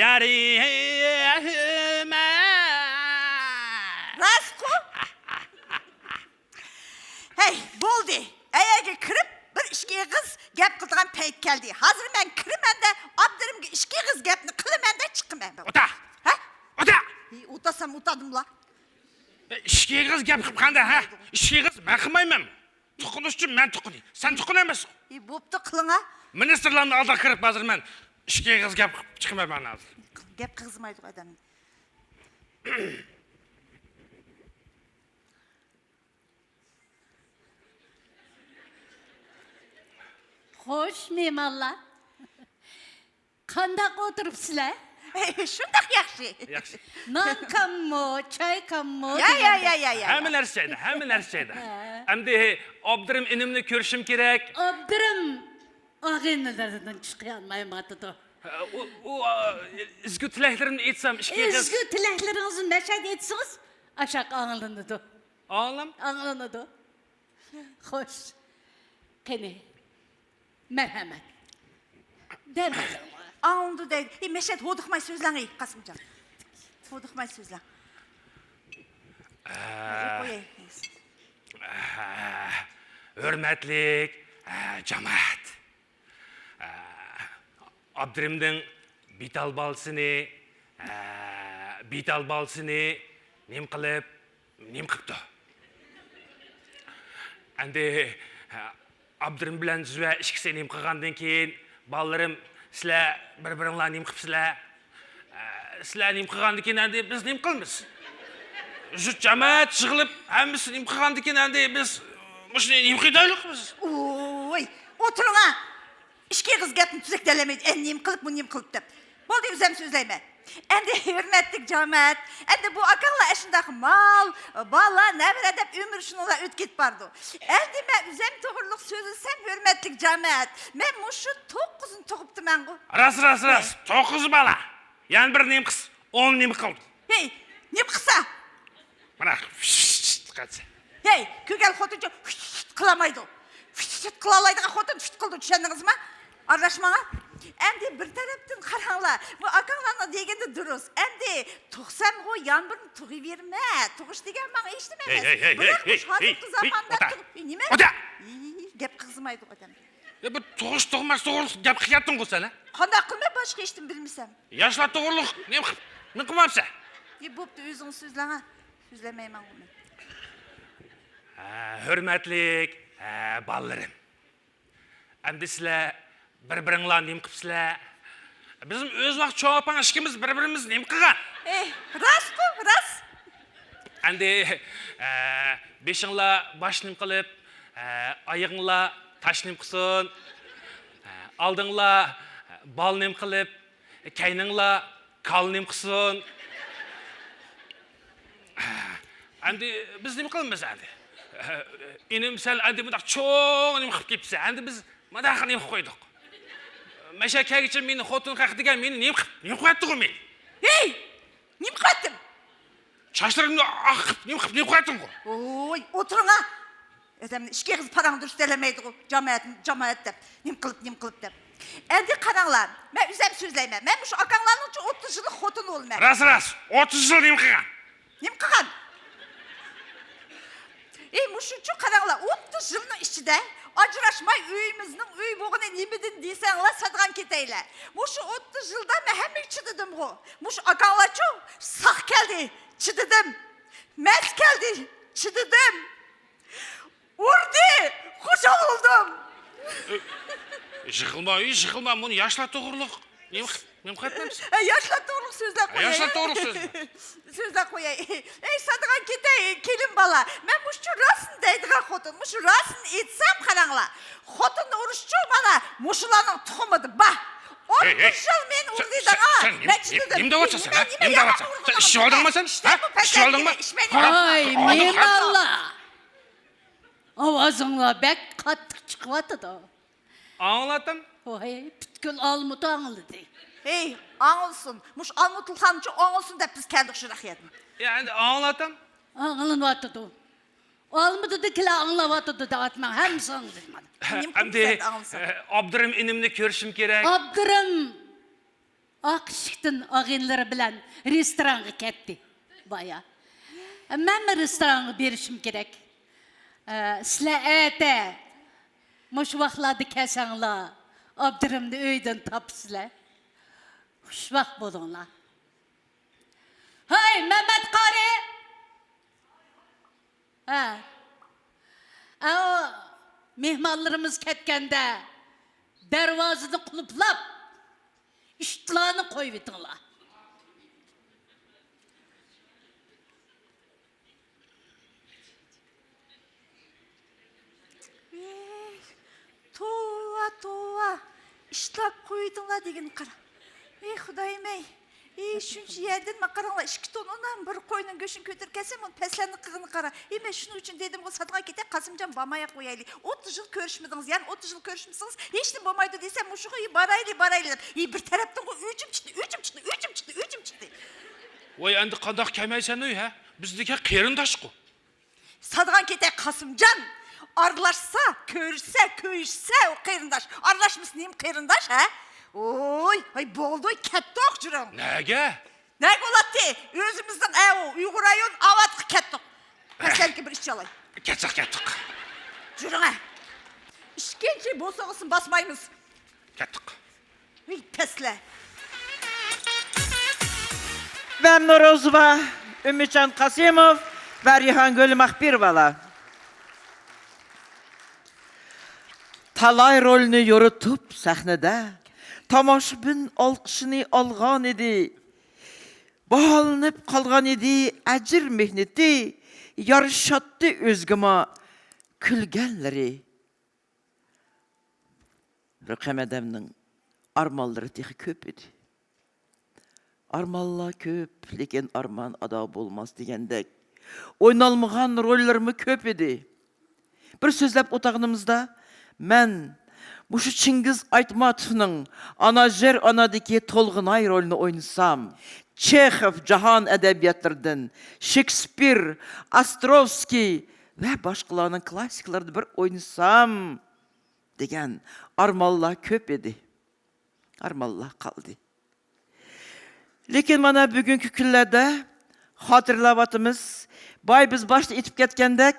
يارىمە. راستقۇ؟ ھەي، بولدى. ئەيەرگە كىرىپ، بىر ئىككى ئېغىز گەپ قىلىدىغان پەيت كەلدى. ھازىر مەن كىرىمەن-دە، ئابدۇرېھىمگە ئىككى ئېغىز گەپنى قىلىمەن-دە، چىقىمەن. ئوتا! ھە؟ ئوتا! ھېي، ئوتاسام ئوتادىملا. ئىككى ئېغىز گەپ قىلىپ قاندا، ھە؟ ئىككى ئېغىز مەن قىلمايمەن. تۇغقىنىش ئۈچۈن مەن تۇغقىنى. سەن تۇغقىنى ئەمەس. ھېي، بوپتۇ، قىلىڭا. مىنىستىرلارنىڭ ئالدىغا كىرىپ ھازىر مەن ئىككى ئېغىز گەپ قىلىپ چىقىمەن مەن ھازىر. گەپ قىلغۇزمايدىغۇ ئادەمنى. خوش، مېھمانلار. قانداق ئولتۇرۇپسىلەر؟ شۇنداق ياخشى. ياخشى. نان كاممۇ، چاي كاممۇ يا، يا، دېگەندەك. يا، يا، يا، يا. ھەممە نەرسە جايىدا، ھەممە نەرسە جايىدا. ھە. ئەمدى ئابدۇرېھىم ئىنىمنى كۆرۈشۈم كېرەك. ئابدۇرېھىم ئاغىنىلىرىدىن چىقىيالمايۋاتىدۇ. ھە، ئۇ، ئۇ، ئا، ئىزگۈ تىلەكلىرىمنى ئېيتسام، ئىككى ئېغىز. ئىزگۈ تىلەكلىرىڭىزنى مەشەدە ئېيتسىڭىز، ئاشاق ئاڭلىنىدۇ. ئاڭلام؟ ئاڭلىنىدۇ. خوش. قېنى، مەرھەمەت. دەم ئېلىڭلار. ئاڭلىنىدۇ دەيدۇ. ئى، مەشەد، ھودۇقماي سۆزلەڭ، ئى، قاسىمجان. ھودۇقماي سۆزلەڭ. ئە، قوياي. ئە، ھۆرمەتلىك، ئە، جامائەت. ئابدۇرېھىمنىڭ بىتال بالىسىنى، بىتال بالىسىنى نېمە قىلىپ، نېمە قىپتۇ؟ ئەمدى، ئابدۇرېھىم بىلەن زۇۋە ئىككىسى نېمە قىلغاندىن كېيىن، بالىلىرىم، سىلەر بىر-بىرىڭلار نېمە قىپسىلەر؟ ئە، سىلەر نېمە قىلغاندىن كېيىن ئەمدى بىز نېمە قىلىمىز؟ جۇت جامائەت يىغىلىپ، ھەممىسى نېمە قىلغاندىن كېيىن ئەمدى بىز مۇشۇنى نېمە قىلايلۇق بىز؟ ۋوي، ئولتۇرۇڭا! ئىككى ئېغىز گەپنى تۈزەكتىيەلمەيدۇ. ئەمدى نېمە قىلىپ، بۇ نېمە قىلىپ دەپ. بولدى، ئۆزۈم سۆزلەيمەن. ئەمدى ھۆرمەتلىك جامائەت، ئەمدى بۇ ئاكاڭلار ئاشۇنداق مال، بالا، نەۋرە دەپ ئۆمرى شۇنىڭلا ئۆتۈپ كېتىپ بارىدۇ. ئەمدى مەن ئۆزۈم توغرۇلۇق سۆزلىسەم، ھۆرمەتلىك جامائەت، مەن مۇشۇ توققۇزنى تۇغۇپتىمەنغۇ. راست، راست، راست. توققۇز بالا. يەنە بىر نېمە قىلسا، ئون نېمە قىلدى؟ ھەي، نېمە قىلسا؟ مانا، فىشت قىلسا. ھەي، كۆرگەن خوتۇنچۇ فىشت قىلالمايدۇ. فىشت قىلالايدىغان خوتۇن فىشت قىلىدۇ، چۈشەندىڭىزمۇ؟ ئارىلاشماڭا. ئەمدى بىر تەرەپتىن قاراڭلار، بۇ ئاكاڭلارنىڭ دېگىنى دۇرۇس. ئەمدى تۇغسامغۇ يەنە بىرنى تۇغۇۋېرىمەن. تۇغۇش دېگەن ماڭا ھېچنېمە ئەمەس. ھەي، ھەي، ھەي، بىراق ھەي، مۇشۇ ھەي، ھازىرقى ھەي، زاماندا ئوتا. تۇغۇپ، ئى، نېمە؟ ئوتا. ئى، گەپ قىلغۇزمايدۇ ئادەم. يا، بۇ تۇغۇش تۇغماس توغرۇلۇق گەپ قىلىۋاتتىڭغۇ سەن، ھە؟ قانداق قىلىمەن، باشقا ھېچنېمە بىلمىسەم. ياشلار توغرۇلۇق نېمە قىپ-، نېمە قىلمامسەن؟ يا، بوپتۇ، ئۆزۈڭ سۆزلەڭە. سۆزلىمەيمەنغۇ مەن. ھە، ھۆرمەتلىك، ھە، بالىلىرىم. ئەمدى سىلەر بىر-بىرىڭلار نېمە قىپسىلەر؟ بىزمۇ ئۆز ۋاقىت چوڭ ئاپاڭ ئىككىمىز بىر-بىرىمىزنى نېمە قىلغان؟ ئېھ، راستقۇ، راست. ئەمدى، ئە، بېشىڭلار باش نېمە قىلىپ، ئە، ئايىغىڭلار تاش نېمە قىلسۇن؟ ئە، ئالدىڭلار بال نېمە قىلىپ، كەينىڭلار كال نېمە قىلسۇن؟ ئەمدى بىز نېمە قىلىمىز ئەمدى؟ ئىنىم، سەن ئەمدى مۇنداق چوڭ نېمە قىلىپ كېتىپسەن. ئەمدى بىز مانداق نېمە قىلىپ قويدۇق. مەشە كەلگۈچە مېنى خوتۇن ھەق دېگەن مېنى نېمە قىلىپ، نېمە قىلىۋەتتىغۇ مېنى؟ ھېي! نېمە قىلىۋەتتىم؟ چاچلىرىمنى ئاقىپ، نېمە قىلىپ، نېمە قىلىۋەتتىڭغۇ؟ ۋوي، ئولتۇرۇڭا! ئادەمنى ئىككى ئېغىز پاراڭ دۇرۇس دېيەلمەيدىغۇ، جامائەت، جامائەت دەپ، نېمە قىلىپ، نېمە قىلىپ دەپ. ئەمدى قاراڭلار، مەن ئۆزۈم سۆزلەيمەن. مەن مۇشۇ ئاكاڭلارنىڭچۇ ئوتتۇز يىللىق خوتۇنى بولىمەن. راست، راست. ئوتتۇز يىل نېمە قىلغان؟ نېمە قىلغان؟ ئى، مۇشۇچۇ قاراڭلار، ئوتتۇز يىلنىڭ ئىچىدە ئاجراشماي ئۆيىمىزنىڭ ئۆي بوغىنى نېمىدىن دېسەڭلار، ساتىدىغان كېتەيلى. مۇشۇ ئوتتۇز يىلدا مەن ھەممىگە چىدىدىمغۇ. مۇشۇ ئاكاڭلارچۇ، ساق كەلدى، چىدىدىم. مەس كەلدى، چىدىدىم. ئۇردى، خۇشال بولدۇم. يىغلىما، يىغلىما، بۇنى ياشلار توغرۇلۇق نېمە قىپ-، نېمە قىلىۋاتىمىز؟ ئە، ياشلار توغرۇلۇق سۆزلەپ قوياي. ياشلار توغرۇلۇق سۆزلە. سۆزلەپ قوياي. ئەي، ساتىدىغان كېتەي، كېلىن بالا. مەن مۇشۇ راستنى دەيدىغان خوتۇن. مۇشۇ راستنى ئېيتسام، قاراڭلار. خوتۇننى ئۇرۇشچۇ بالا، مۇشۇلارنىڭ تۇخۇمىدا بار. ئوتتۇز يىل مېنى ئۇردى دەڭا. مەن چىدىدىم. نېمە دەۋاتسەن سەن، ھە؟ نېمە دەۋاتسەن؟ سەن ئىچىۋالدىڭما سەن؟ ھە؟ ئىچىۋالدىڭما؟ ھاي، مېھمانلار! ئاۋازىڭلار بەك قاتتىق چىقىۋاتىدۇ. ئاڭلاتتىم. ۋاي، پۈتكۈل ئالمۇتا ئاڭلىدى. ھەي، ئاڭلىسۇن. مۇشۇ ئالمۇتىلىخانچۇ ئاڭلىسۇن دەپ بىز كەلدۇق شۇنداق يەردىن. يا، ئەمدى ئاڭلاتتىم. ئاڭلىنىۋاتىدۇ. ئالمۇتىدىكىلەر ئاڭلاۋاتىدۇ دەۋاتماڭ، ھەممىسى ئاڭلىدى مانا. ئەمدى، ئابدۇرېھىم ئىنىمنى كۆرۈشۈم كېرەك. ئابدۇرېھىم ئاق ئىشىكتىن ئاغىنىلىرى بىلەن رېستورانغا كەتتى. بايا. مەنمۇ رېستورانغا بېرىشىم كېرەك. ئە، سىلەر ئەتە مۇشۇ ۋاقىتلاردا كەلسەڭلار، ئابدۇرېھىمنى ئۆيدىن تاپىسىلەر. خۇشۋاق بولۇڭلار. ھەي، مەمەت قارى! ھە. ئەو، مېھمانلىرىمىز كەتكەندە، دەرۋازىنى قۇلۇپلاپ، ئىشتىلارنى قويۇۋېتىڭلار. ۋېي، توۋا، توۋا، ئىشتىلاپ قويدۇڭلار دېگىنىگە قارا. ۋېي، خۇدايىم-ئەي، ۋېي، شۇنچە يەردىن، ما قاراڭلار، ئىككى تون ئۇننان بىر قوينىڭ گۆشىنى كۆتۈرۈپ كەلسەم، ئۇنى پەسلەرنى قىلغىنىغا قارا. ۋېي، مەن شۇنىڭ ئۈچۈن دېدىمغۇ، ساتىدىغان كېتەي، قاسىمجان، بارمايلا قويايلى. ئوتتۇز يىل كۆرۈشمىدىڭىز، يەنە ئوتتۇز يىل كۆرۈشمىسىڭىز، ھېچنېمە بولمايدۇ دېسەم، مۇشۇغا، ۋېي، بارايلى، بارايلى دەپ. ۋېي، بىر تەرەپتىنغۇ ئۆچۈم چىقتى، ئۆچۈم چىقتى، ئۆچۈم چىقتى، ئۆچۈم چىقتى. ۋاي، ئەمدى قانداق كەلمەيسەن ئۆي، ھە؟ بىز دېگەن قېرىنداشقۇ. ساتىدىغان كېتەي قاسىمجان، ئارىلاشسا، كۆرۈشسە، كۆيۈشسە ئۇ قېرىنداش، ئارىلاشمىسا نېمە قېرىنداش، ھە؟ ۋوي، ۋاي، بولدى، كەتتۇق، جۈرۈڭ. نەگە؟ نەگە بولاتتى؟ ئۆزىمىزنىڭ ئەۋۇ ئۇيغۇر رايون ئاۋاتقا كەتتۇق. پەسلەنكى بىر ئىچىۋالاي. كەتسەك كەتتۇق. جۈرۈڭە. ئىككىنچى بوسۇغىسىنى باسمايمىز. كەتتۇق. ۋىي، پەسلە. مەمنۇر روزىۋا، ئۈمىدجان قاسىموف ۋە رەيھانگۈل ماخپىروۋالار. تالاي رولنى يورۇتۇپ سەھنىدە، تاماشىبىن ئالقىشىنى ئالغانىدى. باھالىنىپ قالغانىدى ئەجىر مېھنىتى، يارىشاتتى ئۆزىگىمۇ كۈلگەنلىرى. رۇقەم ھەدەمنىڭ ئارمانلىرى تېخى كۆپ ئىدى. ئارمانلار كۆپ، لېكىن ئارمان ئادا بولماس دېگەندەك، ئوينالمىغان روللىرىمۇ كۆپ ئىدى. بىر سۆزلەپ ئولتۇرغىنىمىزدا، مەن مۇشۇ چىڭگىز ئايتماتوفنىڭ ئاناژېر ئانادىكى تولغىناي رولىنى ئوينىسام، چېخوف جاھان ئەدەبىياتلىرىدىن شېكسپىر، ئاستروۋسكىي ۋە باشقىلارنىڭ كلاسسىكلىرىدا بىر ئوينىسام دېگەن ئارمانلار كۆپ ئىدى. ئارمانلار قالدى. لېكىن مانا بۈگۈنكى كۈنلەردە خاتىرىلەۋاتىمىز. باي بىز باشتا ئېيتىپ كەتكەندەك،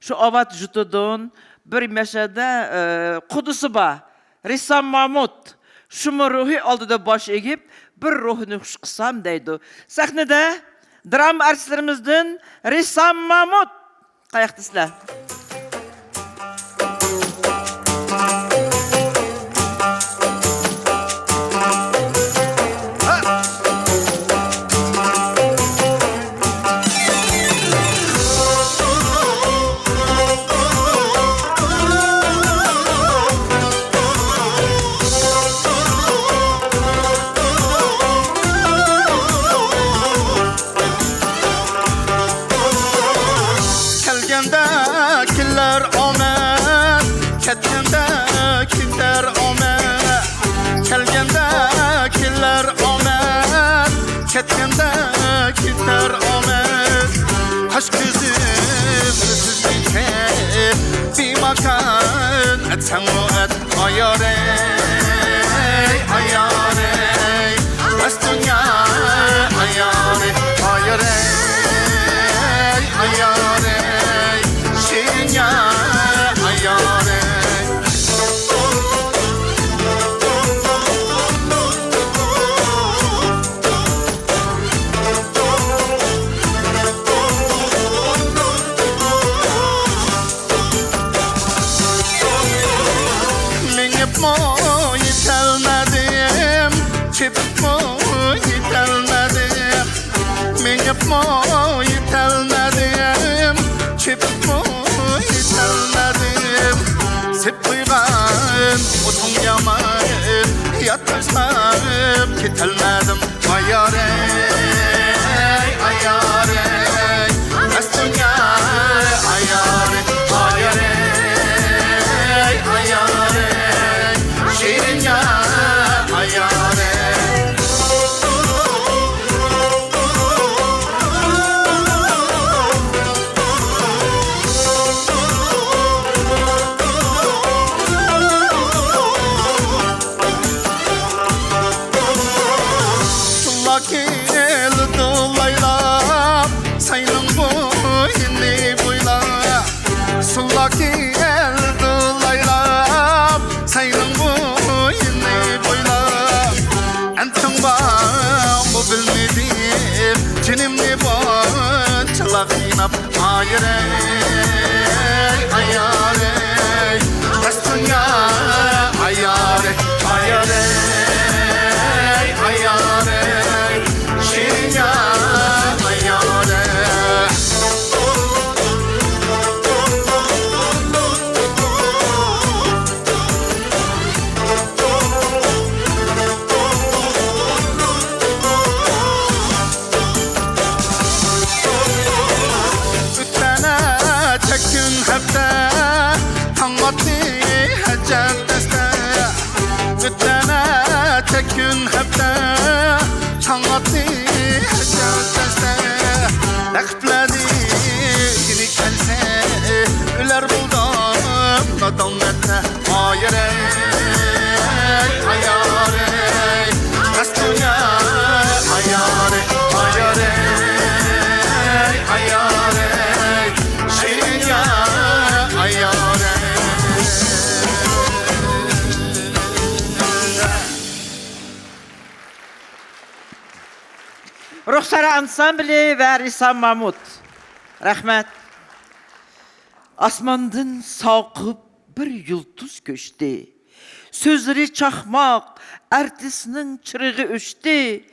شۇ ئاۋات ژۇتىدىن بىر مەشەدە، ئە، قۇدىسى بار رىسام مامۇت، شۇمۇ روھى ئالدىدا باش ئېگىپ، بىر روھنى خۇش قىلسام دەيدۇ. سەھنىدە دراما ئارتىسلىرىمىزدىن رىسام مامۇت. قاياقتا سىلەر؟ كەلگەندە كېلەر ئامەت، كەتكەندە كېتەر ئامەت. كەلگەندە كېلەر ئامەت، كەتكەندە كېتەر ئامەت. قاش كۆزۈم سىزنىڭكى بىماكان، ئەتسەڭمۇ ئەت. ئايارەي، ئايارەي، ئەس دۇنيا، ئايارەي، ئايارەي، ئايارەي، شېرىن يار، ئايارەي. مېڭىپمۇ يېتەلمىدىم، چېپىپمۇ يېتەلمىدىم. مېڭىپمۇ يېتەلمىدىم، چېپىپمۇ يېتەلمىدىم. سېپ قويغان ئوتۇڭ يامان، ياتقۇزغان كېتەلمىدىم. ئايارەي، ئايارەي، ئەس دۇنيا، ئايارەي، ئايارەي، ئايارەي، شېرىن يار، ئايارەي. سۇلار كېلىدۇ لايلاپ، ساينىڭ بويىنى بويلاپ. سۇلار كېلىدۇ لايلاپ، ساينىڭ بويىنى بويلاپ. ئەنتىڭ بارمۇ بىلمىدىم، جېنىمنى بۇنچىلا قىيناپ. ئايارەي، ئايارەي، ئەس دۇنيا، ئايارەي، ئايارەي، ئايارەي، شېرىن يار، ئايارەي. ئۆتتى نەچچە كۈن، ھەپتە، تاڭ ئاتتى ھەجەت دەستە. ئۆتتى نەچچە كۈن، ھەپتە، تاڭ ئاتتى ھەجەت دەستە. رەقىبلەرنى يېنىك كەلسە، ئۆلەر بولدۇم نادانلىقتا. ئايارەي، ئايارەي، ئەس دۇنيا، ئايارەي، ئايارەي، ئايارەي، شېرىن يار، ئايارەي. رۇخسارا ئانسامبلى ۋە رىسام مامۇت. رەھمەت. ئاسماندىن ساقىپ بىر يۇلتۇز كۆچتى. سۆزلىرى چاقماق، ئارتىسنىڭ چىرىغى ئۆچتى.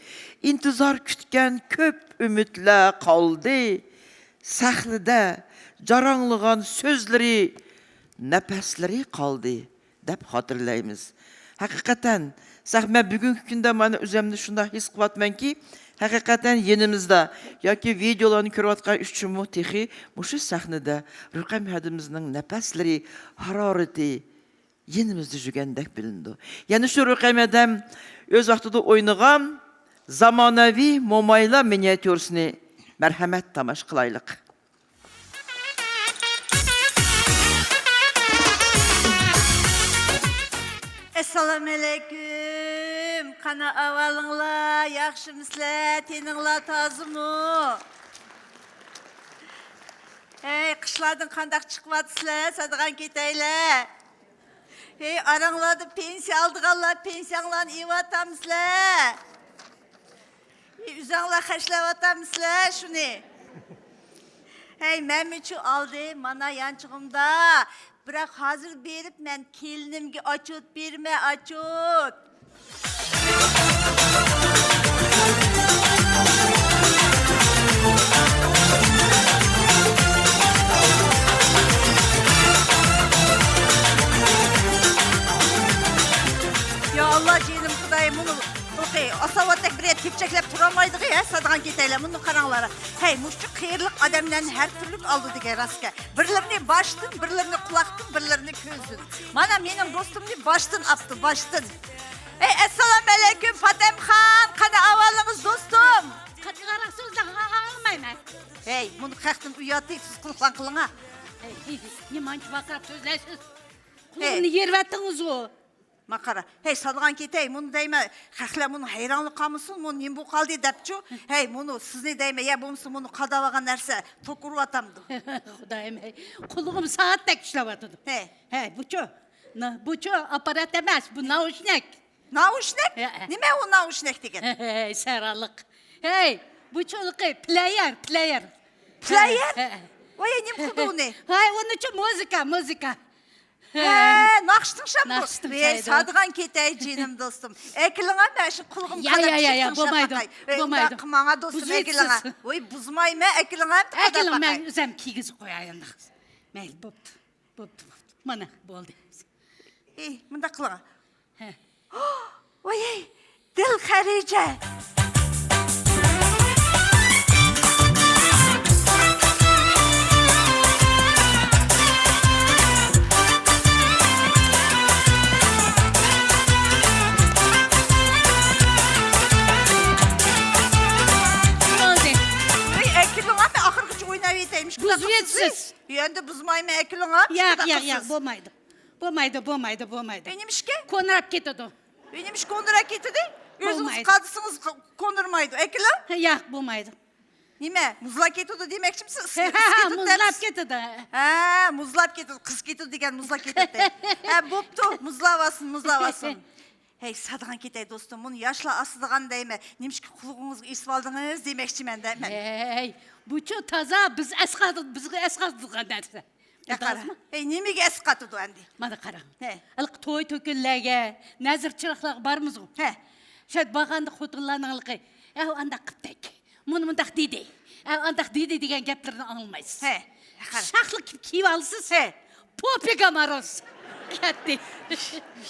ئىنتىزار كۈتكەن كۆپ ئۈمىدلەر قالدى. سەھنىدە جاراڭلىغان سۆزلىرى، نەپەسلىرى قالدى، دەپ خاتىرىلەيمىز. ھەقىقەتەن، سەھ-، مەن بۈگۈنكى كۈندە مانا ئۆزۈمنى شۇنداق ھېس قىلىۋاتىمەنكى، ھەقىقەتەن يېنىمىزدا ياكى ۋىدېئولارنى كۆرۈۋاتقان ئۈچۈنمۇ تېخى مۇشۇ سەھنىدە رۇقەم ھەدىمىزنىڭ نەپەسلىرى، ھارارىتى يېنىمىزدا يۈرگەندەك بىلىنىدۇ. يەنە شۇ رۇقەم ھەدەم ئۆز ۋاقتىدا ئوينىغان زامانەۋى مومايلار مىنىياتيۇرىسىنى مەرھەمەت تاماشا قىلايلىق. ئەسسالامۇئەلەيكۇم. قانا ئەھۋالىڭلار؟ ياخشىمۇسىلەر؟ تېنىڭلار تازىمۇ؟ ھەي، قىشلاردىن قانداق چىقىۋاتىسىلەر؟ سادىغان كېتەيلە. ھەي، ئاراڭلاردا پېنسىيە ئالىدىغانلار، پېنسىيەڭلارنى ئېلىۋاتامسىلەر؟ ھەي، ئۆزەڭلار خەجلەۋاتامسىلەر شۇنى؟ ھەي، مەنمۇچۇ ئالدىم، مانا يانچۇقۇمدا. بىراق ھازىر بېرىپ مەن كېلىنىمگە ئاچوت بېرىمەن، ئاچوت. يا ئاللا، جېنىم خۇدايىم، مۇنۇ ئاساۋاتتەك بىر يەردە تېپچەكلەپ تۇرالمايدىغۇ، ھە، سادىغان كېتەيلە، مۇنۇ قاراڭلار. ھەي، مۇشۇ قېرىلىق ئادەملەرنى ھەر تۈرلۈك ئالىدۇ دېگەن راستكەن. بىرلىرىنى باشتىن، بىرلىرىنى قۇلاقتىن، بىرلىرىنى كۆزدىن. مانا مېنىڭ دوستۇمنى باشتىن ئاپتۇ، باشتىن. ھەي، ئەسسالامۇئەلەيكۇم، پاتەمخان، قانداق ئەھۋالىڭىز، دوستۇم؟ قاتتىقراق سۆزلەڭ، ئاڭلىمايمەن. ھەي، مۇنۇ خەقتىن ئۇياتى، سىز قۇلۇقلاڭ قىلىڭا. ھەي، نېمانچە ۋارقىراپ سۆزلەيسىز؟ قۇلىقىمنى يېرىۋەتتىڭىزغۇ. ماقارا، ھەي، سادىغان كېتەي، مۇنۇ دەيمەن، خەقلەر مۇنۇ ھەيرانلىق قالمىسۇن، مۇنۇ نېمە بولۇپ قالدى دەپچۇ. ھەي، مۇنۇ سىزنى دەيمەن، يا بولمىسا مۇنۇ قاداۋالغان نەرسە توك ئۇرۇۋاتامدۇ؟ خۇدايىم، ھەي، قۇلىقىم سائەتتەك ئىشلەۋاتىدۇ. ھەي. ھەي، بۇچۇ، نا-، بۇچۇ ئاپپارات ئەمەس، بۇ ناۋۇشنىك. ناۋۇشنىك؟ ھە، ھە. نېمە ئۇ ناۋۇشنىك دېگەن؟ ھەي، سەرالىق. ھەي، بۇچۇ پلەيەر، پلەيەر. پلەيەر؟ ھە، ھە. ۋاي، نېمە قىلدى ئۇنى؟ ھەي، ئۇنىچۇ مۇزىكا، مۇزىكا. ھە، ناخشا تىڭشامدۇ؟ ناخشا تىڭشايدۇ. ۋەي، سادىغان كېتەي جېنىم دوستۇم. ئەكېلىڭە، مەن شۇ قۇلىغىم يا، قالاپ يا، يا، يا، چىقىپ بولمايدۇ، تىڭشاپ باقاي. ۋەي، بولمايدۇ. ئۇنداق قىلماڭا دوستۇم، ئەكېلىڭە. ۋەي، بۇزمايمەن، ئەكېلىڭە، قالاپ باقاي. ئەكېلىڭ، مەن ئۆزەم كىيگۈزۈپ قوياي ئۇنداق. مەيلى، بوپتۇ، بوپتۇ، بوپتۇ. مانا، بولدى. ئى، مۇنداق قىلىڭ. ھە. ۋاي، دىل خەرىجە. بولدى. ۋاي، ئەكېلىڭە، مەن ئاخىرغىچە ئويناۋېتەيمىش. بۇزۇۋېتىسىز. ئەمدى بۇزمايمەن، ئەكېلىڭە. ياق، ياق، ياق، بولمايدۇ. بولمايدۇ، بولمايدۇ، بولمايدۇ. ئى، نېمىشكە؟ كونىراپ كېتىدۇ. ئى، نېمىشقا كونىراپ كېتىدۇ؟ ئۆزىڭىز بولمايدۇ. قادىسىڭىز ق-، كونىرمايدۇ. ئەكېلىڭ. ھە، ياق، بولمايدۇ. نېمە؟ مۇزلاپ كېتىدۇ دېمەكچىمىسىز؟ ھە، ئىسسىپ كېتىدۇ دەپ. مۇزلاپ كېتىدۇ. ھە، مۇزلاپ كېتىدۇ. قىزىپ كېتىدۇ دېگەن مۇزلاپ كېتىدۇ. ھە، بوپتۇ. مۇزلاۋالسۇن، مۇزلاۋالسۇن. ھەي، سادىغان كېتەي دوستۇم، بۇنى ياشلار ئاسىدىغان دەيمەن. نېمىشقا قۇلىقىڭىزغا ئېسىۋالدىڭىز دېمەكچىمەن دەيمەن. ھەي، بۇچۇ تازا بىز ئەسقاتىدۇ، بىزگە ئەسقاتىدىغان نەرسە. يا قارا. ھەي، نېمىگە ئەسقاتىدۇ ئەمدى؟ مانا قاراڭ. ھە. ھېلىقى توي تۆكۈنلەرگە، نەزىر چىراغلارغا بارىمىزغۇ. ھە. شۇ يەردە بارغاندا خوتۇنلارنىڭ ھېلىقى، ئەۋ ئانداق قىپتەك، مۇنى مۇنداق دېدى، ئەۋ ئانداق دېدى دېگەن گەپلىرىنى ئاڭلىمايسىز. ھە. قارا. شاخلىق كىيىپ ئالىسىز. ھە. پوپىگا ماروز. كەتتى.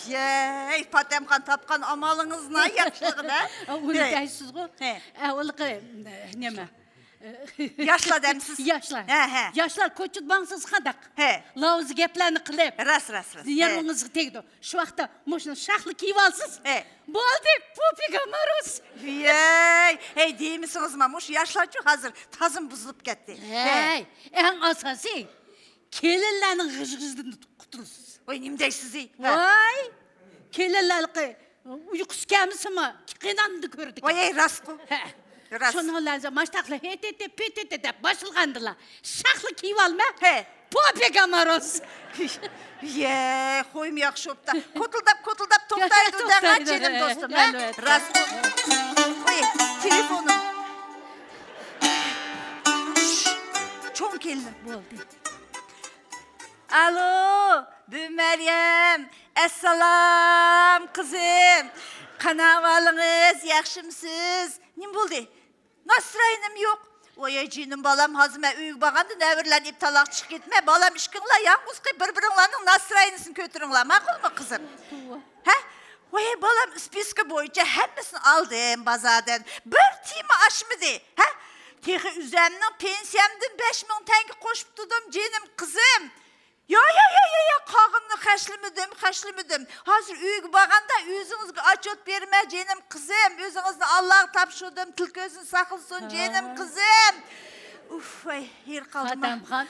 يەي، پاتەمخان تاپقان ئامالىڭىزنىڭ ياخشىلىقىدا. ئۇنى ھە. دەيسىزغۇ. ھە. ئە، ھېلىقى، نېمە؟ ياشلار دەمسىز؟ ياشلار. ھە، ھە. ياشلار كوچىدا ماڭسىز قانداق؟ ھە. لاۋزا گەپلەرنى قىلىپ. راست، راست، راست. ھە. يېرىڭىزغا تېگىدۇ. شۇ ۋاقىتتا مۇشۇنى شاخلىق كىيىۋالسىز. ھە. بولدى، پوپىگا ماروز. ھەي، ھەي، دېمىسىڭىزما، مۇشۇ ياشلارچۇ ھازىر تازىمۇ بۇزۇلۇپ كەتتى. ھەي، ئەڭ ئاساسىي، كېلىنلەرنىڭ غىژ-غىژىدىن قۇتۇلىسىز. ۋاي، نېمە دەيسىز، ھە؟ ۋاي، كېلىنلەرنىڭ ئۇيقۇسى كەلمىسىمۇ، قېنىندا كۆرىدىكەن. ۋاي، ئەي، راستقۇ. ھە. راست. شۇنىڭ بىلەن ماشتاقلار ھېتىتى، پېتىتى دەپ باشلىغاندىلا، شاخلىق كىيىۋالما. ھە. پوپىگا ماروز. يە، خويمۇ ياخشى بوپتا. كوتۇلداپ، كوتۇلداپ توختايدۇ دەڭە، جېنىم دوستۇم، ھە؟ ئەلۋەتتە. راست. قوي، تېلېفونۇم. چوڭ كېلىنىم. بولدى. ئالو، بۈۋى مەريەم، ئەسسالام، قىزىم. قانداق ئەھۋالىڭىز، ياخشىمۇسىز؟ نېمە بولدى؟ ناسترويېنىم يوق. ۋاي، جېنىم بالام، ھازىر مەن ئۆيگە بارغاندا نەۋرىلەرنى ئېلىپ تالاغا چىقىپ كېتىمەن. بالام، ئىككىڭلار يالغۇز قېلىپ، بىر-بىرىڭلارنىڭ ناسترويېنىسىنى كۆتۈرۈڭلار، ماقۇلمۇ، قىزىم؟ ھە؟ ۋاي، بالام، سپىسكا بويىچە ھەممىسىنى ئالدىم بازاردىن. بىر تىيىنمۇ ئاشمىدى. ھە؟ تېخى ئۆزۈمنىڭ پېنسىيەمدىن بەش مىڭ تەڭگە قوشۇپ تۇردۇم، جېنىم قىزىم. يا، يا، يا، يا، يا، قالغىنىنى خەجلىمىدىم، خەجلىمىدىم. ھازىر ئۆيگە بارغاندا ئۆزىڭىزگە ئاتچوت بېرىمەن، جېنىم قىزىم. ئۆزىڭىزنى ئاللاغا تاپشۇردۇم، تىل كۆزدىن ساقلىسۇن، جېنىم قىزىم. ئۇف، ۋاي، ھېرىپ قالدىم. خاتەمخان.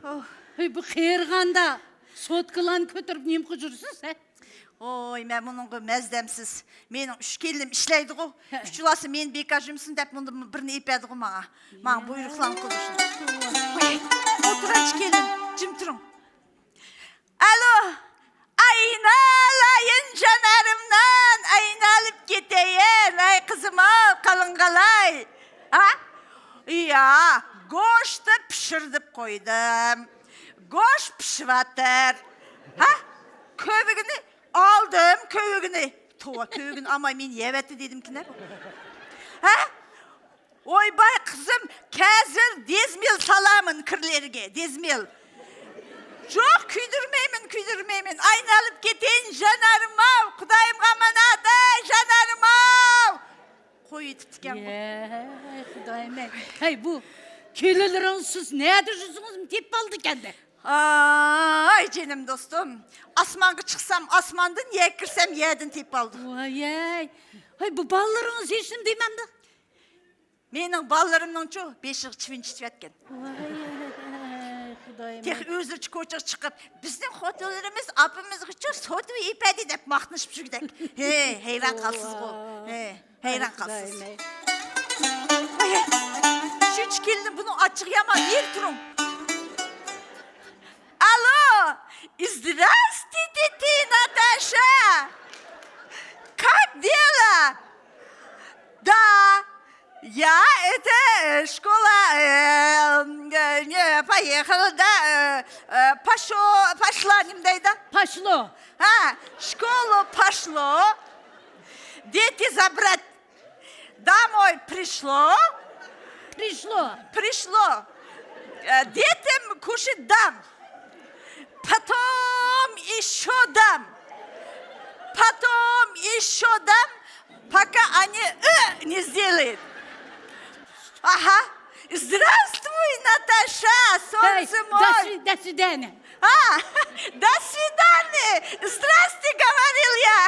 ئوھ. ھەي، بۇ قېرىغاندا سوتكىلارنى كۆتۈرۈپ نېمە قىلىپ يۈرسىز، ھە؟ ۋوي، مەن بۇنىڭغا مەزدەمسىز. مېنىڭ ئۈچ كېلىنىم ئىشلەيدىغۇ. ھە. ئۈچ بالىسى مېنى بىكار يۈرمىسۇن دەپ، مۇندىن بىرنى ئېلىپ بەردىغۇ ماڭا. ماڭا بۇيرۇقلارنى قىلدۇرسۇن. ۋوي، ئولتۇرۇڭ، ئۈچ كېلىن، جىم تۇرۇڭ. ئالو، ئاينالايىن جانارىمدىن، ئاينالىپ كېتەيىن، ئاي قىزىم-ئاي، قالىڭ قالاي. ھە؟ يا، گۆشنى پىشۇرۇپ قويدۇم. گۆش پىشىۋاتىر. ھە؟ كۆۋرۈكنى ئالدىم، كۆۋرۈكنى. توۋا، كۆۋرۈكنى ئالماي مېنى يەۋەتتى دېدىمكىن بۇ. ھە؟ ۋوي باي قىزىم، ھازىر دېزمىل سالامەن كىرلەرگە، دېزمىل. يوق، كۆيدۈرمەيمەن، كۆيدۈرمەيمەن. ئاينالىپ كېتەيىن، جانارىم-ئاي، خۇدايىمغا ئامانەت، ئاي، جانارىم-ئاي. قويۇۋېتىپتىكەن بۇ. يەي، خۇدايىم-ئەي. ھەي، بۇ كېلىنلىرىڭىز سىز نەدە يۈرسىڭىزمۇ تېپىپ ئالىدىكەن-دە. ئاي، جېنىم دوستۇم. ئاسمانغا چىقسام ئاسماندىن، يەرگە كىرسەم يەردىن تېپىپ ئالىدۇ. ۋايەي. ھەي، بۇ بالىلىرىڭىز ھېچنېمە دېمەمدۇ؟ مېنىڭ بالىلىرىمنىڭچۇ بېشىغا چىۋىن چۈشۈۋەتكەن. ۋاي، خۇدايىم. تېخى ئۆزلىرىچە كوچىغا چىقىپ، بىزنىڭ خوتۇنلىرىمىز ئاپىمىزغىچۇ سودا ئېلىپ بەردى دەپ ماختىنىشىپ يۈرگۈدەك. ھەي، ھەيران قالىسىزغۇ. ۋاي. ھەي، ھەيران قالىسىز. خۇدايىم. ۋاي، شۇنچە كېلىنىم بۇنىڭ ئاچچىقى يامان، نېرى تۇرۇڭ. Алло, здравствуйте, Наташа! Как дела? Да, я это, э, школа, э, э, не, поехала, да, э, э, пошло, пошла, не дай, да? Пошло. А, в школу пошло. Дети забрать. Домой пришло. Пришло. Пришло. Э, детям кушать дам. Потом ещё дам. Потом ещё дам, пока они, э, не сделают. Ага. Здравствуй, Наташа, солнце мой. До свидания. А, до свидания. Здрасте, говорил я.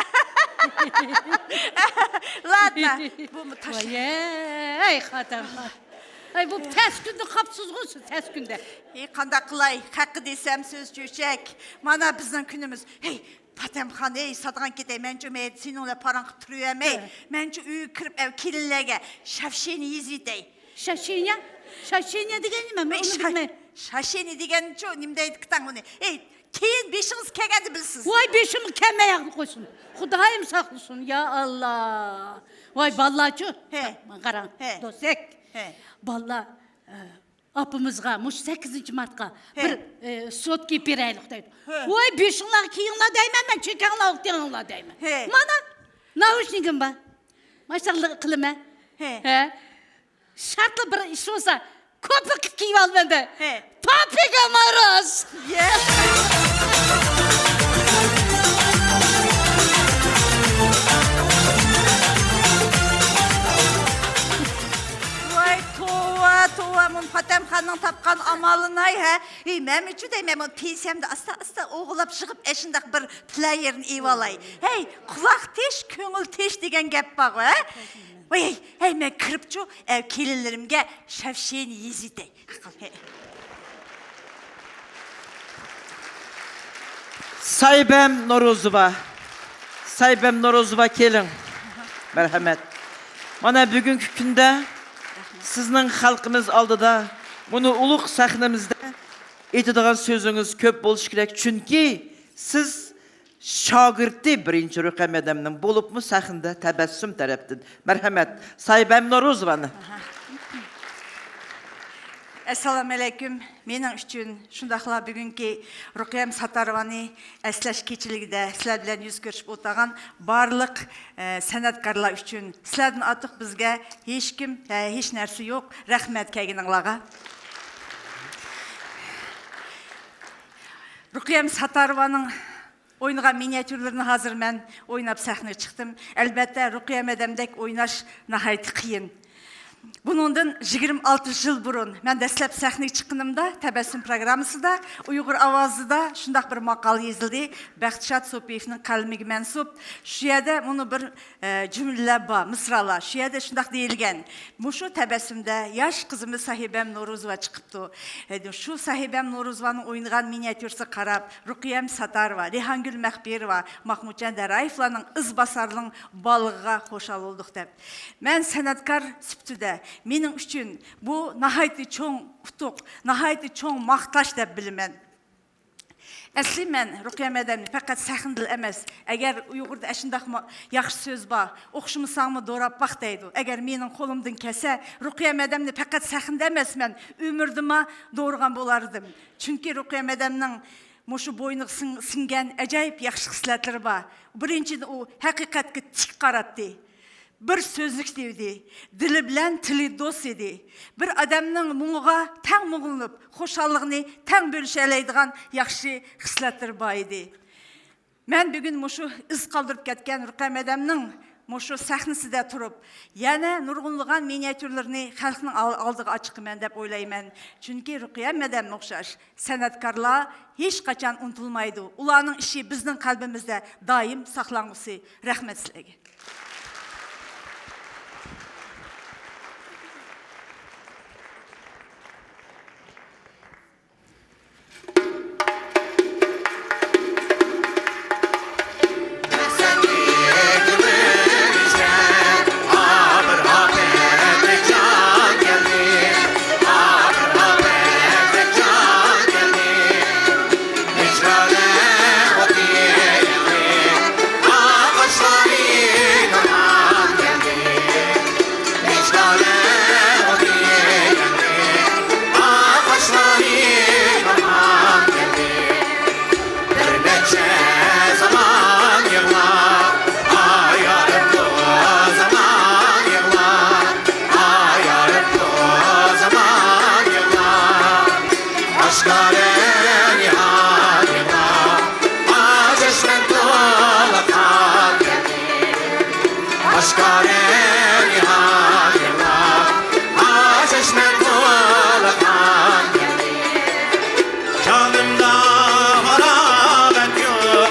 Ладно, بۇمۇ تاشلا. ۋاي، ئەي، خاتەمخان. ئەي، بۇ تەس كۈندە قاپسىزغۇ سىز، تەس كۈندە. ئەي، قانداق قىلاي، خەققە دېسەم سۆز چۆچەك. مانا بىزنىڭ كۈنىمىز. ھەي، پاتەمخان، ئەي، ساتىغان كېتەي، مەنچۇ مەيدە سېنىڭ بىلەن پاراڭ قىلىپ تۇرۇۋەرمەي. ھە. مەنچۇ ئۆيگە كىرىپ، ئەۋ كېلىنلەرگە شافشىنى يېزىۋېتەي. شاشىنيا؟ شاشىنيا دېگەن نېمە؟ مەن ئۇنى بىلمەي. شاشىنى دېگەنچۇ نېمە دەيدىكىتاڭ ئۇنى؟ ئەي، كېيىن بېشىڭىز كەلگەندە بىلىسىز. ۋاي، بېشىمغا كەلمەي ياقنى قويسۇن. خۇدايىم ساقلىسۇن، يا ئاللا. ۋاي، بالىلارچۇ؟ ھە. قاراڭ، ھە. دوستەك. ھە. بالىلار، ئاپىمىزغا مۇشۇ سەككىزىنچى مارتقا ھە. بىر، ئى، سوتكا ئېلىپ بېرەيلۇق دەيدۇ. ھە. ۋاي، بېشىڭلارغا كىيىڭلار دەيمەن، مەن چېكەڭلارغا تېڭىڭلار دەيمەن. ھە. مانا، ناۋۇشنىكىم بار. ماشاللا قىلىمەن. ھە. ھە. شارتلا بىر ئىش بولسا، كوپا قىلىپ كىيىۋالىمەن دە. ھە. پاپىكا ماراز. يە. ۋاي، توۋا، توۋا، مۇنۇ پاتەمخاننىڭ تاپقان ئامالىناي، ھە؟ ھېي، مەنمۇچۇ دەيمەن، مۇنۇ پېنسىيەمدە ئاستا-ئاستا ئوغۇللاپ يىغىپ، ئەشۇنداق بىر پىلەيېرنى ئېلىۋالاي. ھەي، قۇلاق تىش، كۆڭۈل تىش دېگەن گەپ بارغۇ، ھە؟ ۋاي، ھەي، مەن كىرىپچۇ، ئەۋ كېلىنلىرىمگە شەۋشېنى يېزىۋېتەي. سايبەم نورۇزوۋا. سايبەم نورۇزوۋا، كېلىڭ. مەرھەمەت. مانا بۈگۈنكى كۈندە سىزنىڭ خەلقىمىز ئالدىدا مۇنۇ ئۇلۇغ سەھنىمىزدە ئېيتىدىغان سۆزىڭىز كۆپ بولۇشى كېرەك، چۈنكى سىز شاگىرتى بىرىنچى رەقەم ئادەمنىڭ، بولۇپمۇ سەھنىدە تەبەسسۇم تەرەپتىن. مەرھەمەت، سايبەم نورۇزوۋانى. ئەسسالامۇئەلەيكۇم. مېنىڭ ئۈچۈن، شۇنداقلا بۈگۈنكى رۇقىيەم ساتاروۋانى ئەسلەش كېچىلىكىدە سىلەر بىلەن يۈز كۆرۈشۈپ ئولتۇرغان بارلىق، ئە، سەنئەتكارلار ئۈچۈن، سىلەردىن ئارتۇق بىزگە ھېچكىم، ھە، ھېچ نەرسە يوق. رەھمەت كەلگىنىڭلارغا. رۇقىيەم ساتاروۋانىڭ ئوينىغان مىنىياتيۇرلىرىنى ھازىر مەن ئويناپ سەھنىگە چىقتىم. ئەلۋەتتە، رۇقىيە مەدەمدەك ئويناش ناھايىتى قىيىن. بۇنىڭدىن يىگىرمە ئالتە يىل بۇرۇن مەن دەسلەپ سەھنىگە چىققىنىمدا، تەبەسسۇم پروگراممىسىدا، ئۇيغۇر ئاۋازىدا شۇنداق بىر ماقالە يېزىلدى. بەختىشات سوپىيېۋنىڭ قەلىمىگە مەنسۇپ. شۇ يەردە مۇنۇ بىر، ئە، جۈملىلەر بار، مىسرالار. شۇ يەردە شۇنداق دېيىلگەن: مۇشۇ تەبەسسۇمدە ياش قىزىمىز ساھىبەم نورۇزوۋا چىقىپتۇ. ئە، شۇ ساھىبەم نورۇزوۋانىڭ ئوينىغان مىنىياتيۇرىسىغا قاراپ، رۇقىيەم ساتاروۋا، رەيھانگۈل مەخپىروۋا، ماخمۇتجان دەررايېۋلارنىڭ ئىزباسارلىرىنىڭ بارلىقىغا خۇشال بولدۇق دەپ. مەن سەنئەتكار سۈپىتىدە مېنىڭ ئۈچۈن بۇ ناھايىتى چوڭ ئۇتۇق، ناھايىتى چوڭ ماختاش دەپ بىلىمەن. ئەسلى مەن رۇقىيە مەدەمنى پەقەت سەھنىدىلا ئەمەس، ئەگەر ئۇيغۇردا ئەشۇنداق ما-، ياخشى سۆز بار، «ئوخشىمىساڭمۇ دوراپ باق» دەيدۇ. ئەگەر مېنىڭ قولۇمدىن كەلسە، رۇقىيە مەدەمنى پەقەت سەھنىدە ئەمەس، مەن ئۆمرىدىمۇ دورىغان بولار ئىدىم. چۈنكى رۇقىيە مەدەمنىڭ مۇشۇ بوينىغا سىڭ-، سىڭگەن ئاجايىپ ياخشى خىسلەتلىرى بار. بىرىنچىدىن، ئۇ ھەقىقەتكە تىك قاراتتى. بىر سۆزلۈك دېدى. دىلى بىلەن تىلى دوست ئىدى. بىر ئادەمنىڭ مۇڭىغا تەڭ مۇڭلىنىپ، خۇشاللىقىنى تەڭ بۆلۈشەلەيدىغان ياخشى خىسلەتلىرى بار ئىدى. مەن بۈگۈن مۇشۇ ئىز قالدۇرۇپ كەتكەن رۇقىيە مەدەمنىڭ مۇشۇ سەھنىسىدە تۇرۇپ، يەنە نۇرغۇنلىغان مىنىياتيۇرلىرىنى خەلقنىڭ ئال-، ئالدىغا ئاچىقىمەن دەپ ئويلايمەن. چۈنكى رۇقىيە مەدەمگە ئوخشاش سەنئەتكارلار ھېچقاچان ئۇنتۇلمايدۇ. ئۇلارنىڭ ئىشى بىزنىڭ قەلبىمىزدە دائىم ساقلانغۇسى. رەھمەت سىلەرگە. بىر نەچچە زامان يىغلاپ، ئايارىپتۇ زامان يىغلاپ، ئايارىپتۇ زامان يىغلاپ. ئاشكارا نىھايىتى ئاجىزمەن تولا قان كەلدى. ئاشكارا نىھايىتى ئاجىزمەن تولا قان كەلدى. جانىمدا پاراغەت يوق،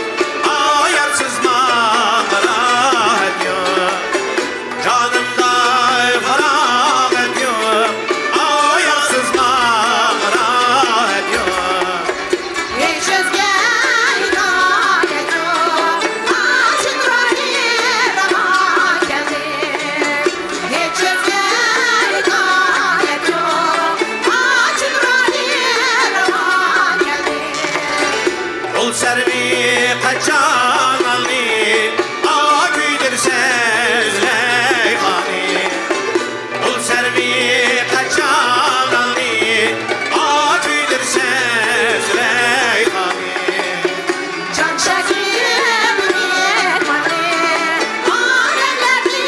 ئايارسىز ماڭا راھەت يوق. جانىمدا پاراغەت يوق، ئاياغسىز ماڭا راھەت يوق. ھېچ ئۆزگە ھېكايەت يوق، ئاچىق راھى رامان كەلدى. ھېچ ئۆزگە ھېكايەت يوق، ئاچىق راھى رامان كەلدى. ئۇل سەرۋى قاچان ئالدى، ئا كۆيدۈرسە زۇلەيخانى. ئۇل سەرۋى قاچان ئالدى، ئا كۆيدۈرسە زۇلەيخانى. جان شەھىدىم مېھمانى، ئادەملەرگە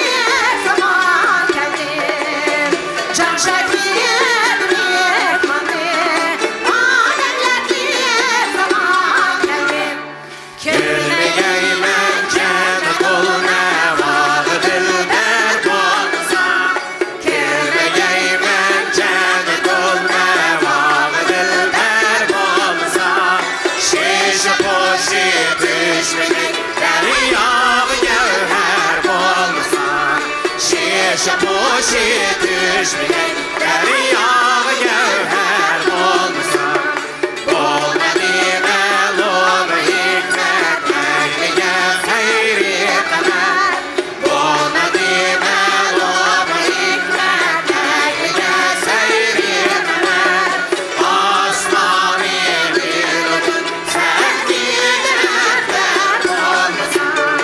زامان كەلدى. جان شەھىدىم مېھمانى، ئادەملەرگە زامان كەلدى. كۆرمىگەيمەن جەننەت گۈلنى، ۋاغ دىلبەر بولمىسا. كۆرمىگەيمەن جەننەت گۈلنى، ۋاغ دىلبەر بولمىسا. شېشە قوشى چۈشمىگەن دەرياغا گەۋھەر بولمىسا. شېشە قوشى چۈشمىگەن دەرياغا گەۋھەر بولمىسا. بولمىدى مەلۇم ھېكمەت مەڭگۈگە سەيرى قەمەر. بولمىدى مەلۇم ھېكمەت مەڭگۈگە سەيرى قەمەر. ئاسمانى بىلدىم سەن مېنى رەھبەر بولمىساڭ.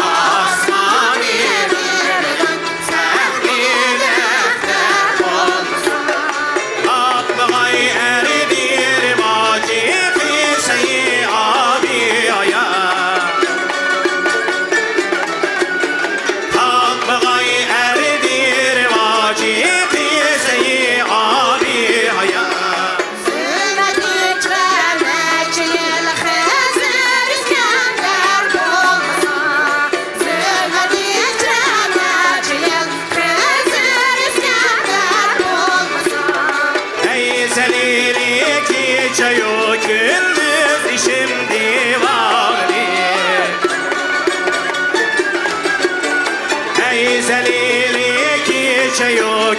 ئاسمانى بىلدىم سەن مېنى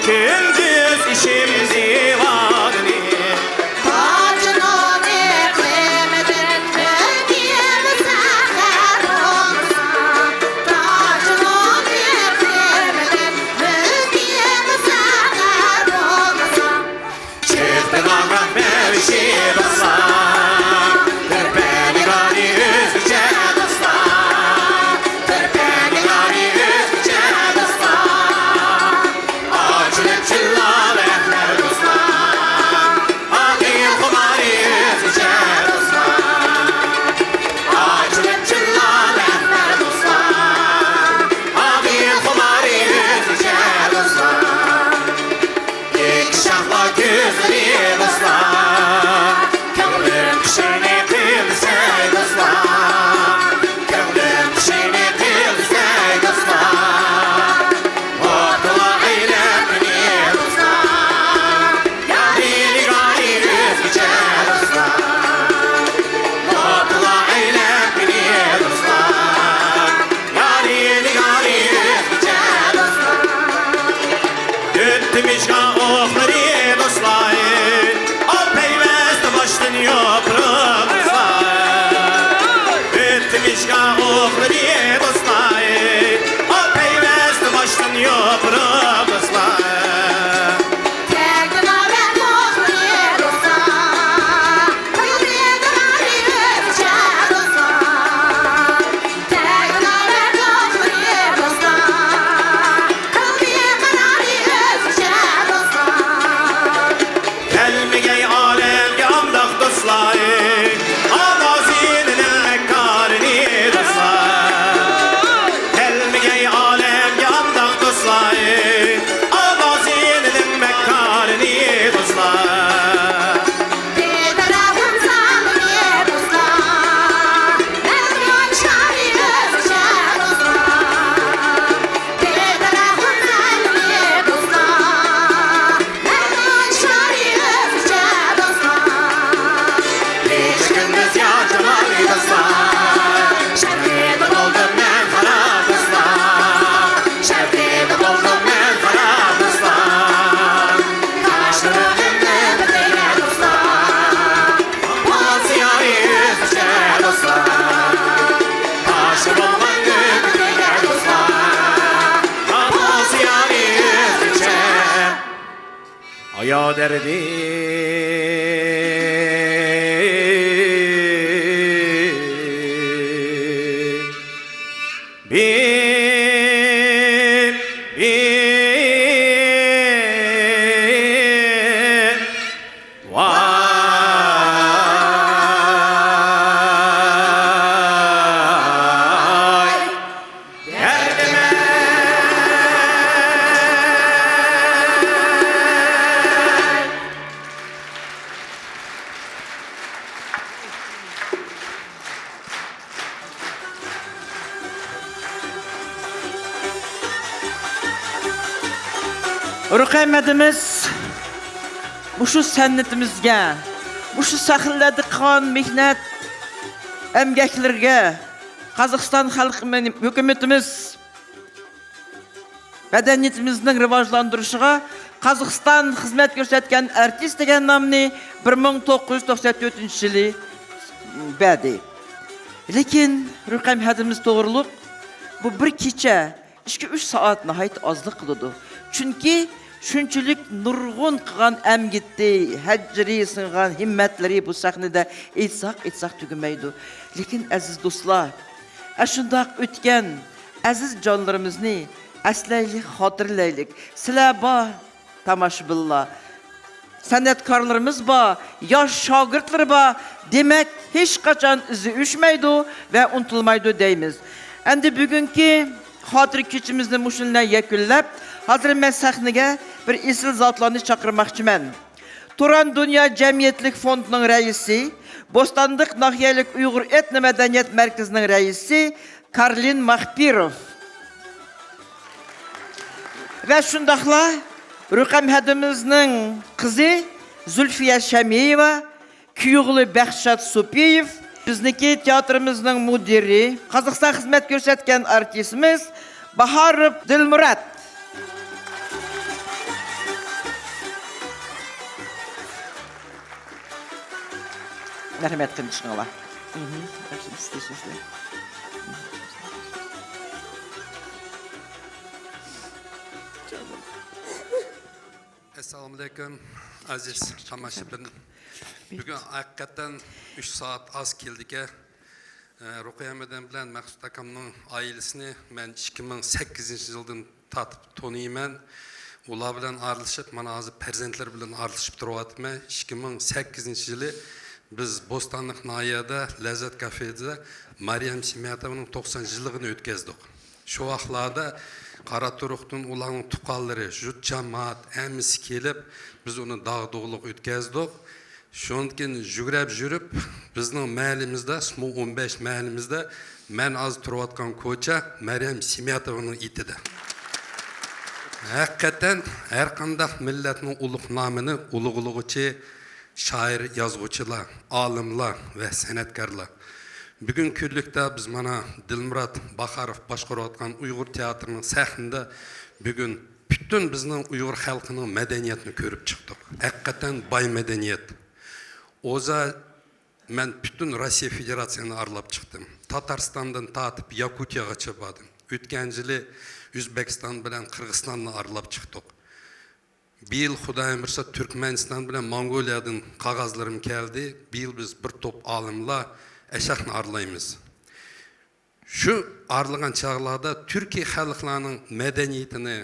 كۈندۈز ئىشىم زىۋانى. تاجنىڭ ئېقىمىدىن مۆمىيەم سەھەر بولسا، تاجنىڭ ئېقىمىدىن مۆمىيەم سەھەر بولسا. چىقتى ماڭا مەۋشى دوستلار، تۆپە نىگارى ئۆزگىچە دوستلار، تۆپە نىگارى ئۆزگىچە دوستلار. ئاچىلىپ چىللاپ ئەھلەر دوستلار، ئاقىل خۇمارى ئۆزگىچە دوستلار. ئاچىلىپ چىللاپ ئەھلەر دوستلار، ئاقىل خۇمارى ئۆزگىچە دوستلار. ئىككى شاخلا كۆزلىرى دوستلار، كۆڭلۈم قىشىنى قىلدى سەي دوستلار، كۆڭلۈم قىشىنى قىلدى سەي دوستلار. ئوتلا ئەيلەپ مېنى دوستلار، يارى نىگارى ئۆزگىچە دوستلار. ئوتلا ئەيلەپ مېنى دوستلار، يارى نىگارى ئۆزگىچە دوستلار. ئۆتتى مىژگان ئوقلىرى دوستلار، ئاپەيۋەستە باشتىن يوپۇرۇپ دوستلار. ئۆتتى مىژگان ئوقلىرى دوستلار، ئاپەيۋەستە باشتىن يوپۇرۇپ دوستلار. تەگدى نامەرد ئوقلىرى دوستلار، قىلدى قارارى ئۆزگىچە دوستلار. كەلمىگەي ئالەمگە ئامداق دوستلار، ئامازىنىنىڭ مەككارىنى دوستلار. كەلمىگەي ئالەمگە ئامداق دوستلار، ئامازىنىنىڭ مەككارىنى دوستلار. ئايا دەردى. بىم، بىم. ۋاي دەردىمەي. رۇقەييە ھەدىمىز مۇشۇ سەنئىتىمىزگە، مۇشۇ سەھنىلەردە قىلغان مېھنەت ئەمگەكلىرىگە قازاقىستان خەلق ھۆكۈمىتىمىز مەدەنىيىتىمىزنىڭ راۋاجلاندۇرۇشىغا قازاقىستان خىزمەت كۆرسەتكەن ئارتىس دېگەن نامنى بىر مىڭ توققۇز يۈز توقسان تۆتىنچى يىلى بەردى. لېكىن رۇقەييە ھەدىمىز توغرۇلۇق بۇ بىر كېچە، ئىككى، ئۈچ سائەت ناھايىتى ئازلىق قىلىدۇ. چۈنكى شۇنچىلىك نۇرغۇن قىلغان ئەمگىكى، ھەجرى سىڭغان ھىممەتلىرى بۇ سەھنىدە ئېيتساق، ئېيتساق تۈگىمەيدۇ. لېكىن ئەزىز دوستلار، ئاشۇنداق ئۆتكەن ئەزىز جانلىرىمىزنى ئەسلەيلىك، خاتىرىلەيلىك. سىلەر بار، تاماشىبىنلار، سەنئەتكارلىرىمىز بار، ياش شاگىرتلىرى بار. دېمەك، ھېچقاچان ئىزى ئۆچمەيدۇ ۋە ئۇنتۇلمايدۇ دەيمىز. ئەمدى بۈگۈنكى خاتىرە كېچىمىزنى مۇشۇ بىلەن يەكۈنلەپ، ھازىر مەن سەھنىگە بىر ئېسىل زاتلارنى چاقىرماقچىمەن. تۇران دۇنيا جەمئىيەتلىك فوندىنىڭ رەئىسى، بوستانلىق ناھىيەلىك ئۇيغۇر ئېتنو مەدەنىيەت مەركىزىنىڭ رەئىسى كارلىن ماخپىروف ۋە شۇنداقلا رۇقەم ھەدىمىزنىڭ قىزى زۇلفىيە شەمىيېۋا، كۈيئوغلى بەخشات سوپىيېف، بىزنىڭكى تىياتىرىمىزنىڭ مۇدىرى، قازاقىستان خىزمەت كۆرسەتكەن ئارتىسىمىز باھارۇف دىلمۇرات. مەرھەمەت قىلىشىڭلار. مھم. ياخشى، سىز دېيىشىڭىزلەر. ئەسسالامۇئەلەيكۇم، ئەزىز تاماشىبىن. بۈگۈن ھەقىقەتەن ئۈچ سائەت ئاز كەلدىكەن. ئە، رۇقىيە مەدەم بىلەن مەقسۇت ئاكامنىڭ ئائىلىسىنى مەن ئىككى مىڭ سەككىزىنچى يىلدىن تارتىپ تونۇيمەن. ئۇلار بىلەن ئارىلىشىپ، مانا ھازىر پەرزەنتلىرى بىلەن ئارىلىشىپ تۇرۇۋاتىمەن. ئىككى مىڭ سەككىزىنچى يىلى بىز بوستانلىق ناھىيەدە لەززەت كافېدا مەريەم سىمياتوۋانىڭ توقسان يىللىقىنى ئۆتكەزدۇق. شۇ ۋاقىتلاردا قاراتۇرۇقتىن ئۇلارنىڭ تۇغقانلىرى، جۇت جامائەت ھەممىسى كېلىپ، بىز ئۇنى داغدۇغىلىق ئۆتكەزدۇق. شۇنىڭدىن كېيىن يۈگرەپ يۈرۈپ، بىزنىڭ مەھەللىمىزدە، سمو ئون بەش مەھەللىمىزدە مەن ھازىر تۇرۇۋاتقان كوچا مەريەم سىمياتوۋانىڭ ئېتىدە. ھەقىقەتەن ھەر قانداق مىللەتنىڭ ئۇلۇغ نامىنى ئۇلۇغلىغۇچى شائىر، يازغۇچىلار، ئالىملار ۋە سەنئەتكارلار. بۈگۈنكى كۈنلۈكتە بىز مانا دىلمۇرات باخاروف باشقۇرۇۋاتقان ئۇيغۇر تىياتىرىنىڭ سەھنىدە بۈگۈن پۈتۈن بىزنىڭ ئۇيغۇر خەلقىنىڭ مەدەنىيىتىنى كۆرۈپ چىقتۇق. ھەقىقەتەن باي مەدەنىيەت. ئوزا مەن پۈتۈن روسىيە فېدېراتسىيىنى ئارىلاپ چىقتىم. تاتارستاندىن تارتىپ ياكۇتىيەغىچە باردىم. ئۆتكەن يىلى ئۆزبېكىستان بىلەن قىرغىزىستاننى ئارىلاپ چىقتۇق. بىيىل خۇدايىم بۇيرۇسا تۈركمەنىستان بىلەن موڭغۇلىيەدىن قەغەزلىرىم كەلدى. بىيىل بىز بىر توپ ئالىملار ئەشەخنى ئارىلايمىز. شۇ ئارىلىغان چاغلاردا تۈركىي خەلقلەرنىڭ مەدەنىيىتىنى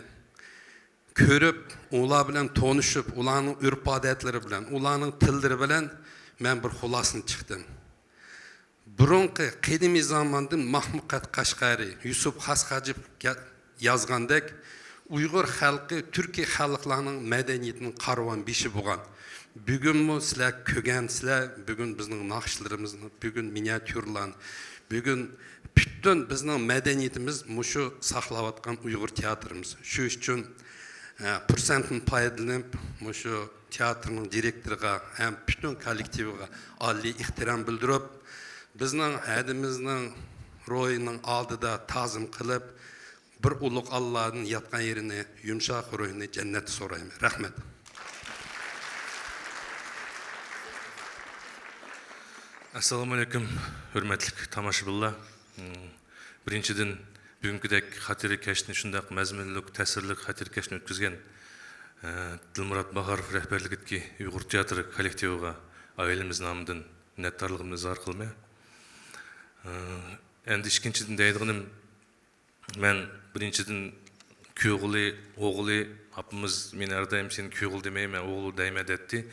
كۆرۈپ، ئۇلار بىلەن تونۇشۇپ، ئۇلارنىڭ ئۆرپ-ئادەتلىرى بىلەن، ئۇلارنىڭ تىللىرى بىلەن مەن بىر خۇلاسىنى چىقتىم. بۇرۇنقى قەدىمىي زاماندىن مەھمۇد قەشقەرى، يۈسۈپ خاس ھاجىپ يازغاندەك، ئۇيغۇر خەلقى تۈركىي خەلقلەرنىڭ مەدەنىيىتىنىڭ قارۋان بېشى بولغان. بۈگۈنمۇ سىلەر كۆرگەنسىلەر، بۈگۈن بىزنىڭ ناخشىلىرىمىزنى، بۈگۈن مىنىاتيۇرىلارنى، بۈگۈن پۈتۈن بىزنىڭ مەدەنىيىتىمىز مۇشۇ ساقلاۋاتقان ئۇيغۇر تىياتىرىمىز. شۇ ئۈچۈن، ئە، پۇرسەتتىن پايدىلىنىپ، مۇشۇ تىياتىرنىڭ دىرېكتورىغا ھەم پۈتۈن كوللېكتىپىغا ئالىي ئېھتىرام بىلدۈرۈپ، بىزنىڭ ھەدىمىزنىڭ روھىنىڭ ئالدىدا تازىم قىلىپ، بىر ئۇلۇغ ئاللادىن ياتقان يېرىنى، يۇمشاق روھىنى جەننەتتە سورايمەن. رەھمەت. ئەسسالامۇئەلەيكۇم، ھۆرمەتلىك تاماشىبىنلار. بىرىنچىدىن، بۈگۈنكىدەك خاتىرە كەچنى، شۇنداق مەزمۇنلۇق، تەسىرلىك خاتىرە كەچنى ئۆتكۈزگەن، ئە، دىلمۇرات باھاروف رەھبەرلىكىدىكى ئۇيغۇر تىياتىرى كوللېكتىۋىغا ئائىلىمىز نامىدىن مىننەتدارلىقىمنى ئىزھار قىلىمەن. ئە، ئەندى ئىككىنچىدىن دەيدىغىنىم، مەن بىرىنچىدىن، كۈيئوغلى، ئوغلى، ئاپىمىز مېنى ھەر دائىم سېنى كۈيئوغلى دېمەي، مەن ئوغلى دەيمەن دەيتتى.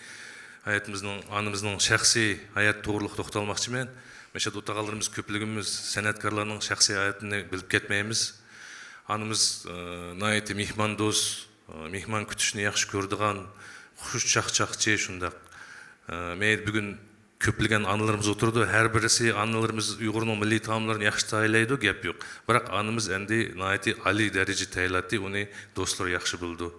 ھاياتىمىزنىڭ، ئانىمىزنىڭ شەخسىي ھاياتى توغرىلىق توختالماقچىمەن. مەشەدە ئولتۇرغانلىرىمىز كۆپلۈكىمىز سەنئەتكارلارنىڭ شەخسىي ھاياتىنى بىلىپ كەتمەيمىز. ئانىمىز، ئى، ناھايىتى مېھماندوست، ئى، مېھمان كۈتۈشنى ياخشى كۆرىدىغان، خۇش چاقچاقچى شۇنداق. ئى، مەيلى بۈگۈن كۆپلىگەن ئانىلىرىمىز ئولتۇرىدۇ. ھەر بىرسى ئانىلىرىمىز ئۇيغۇرنىڭ مىللىي تائاملىرىنى ياخشى تەييارلايدۇ، گەپ يوق. بىراق ئانىمىز ئەمدى ناھايىتى ئالىي دەرىجىدە تەييارلاتتى، ئۇنى دوستلىرى ياخشى بىلىدۇ.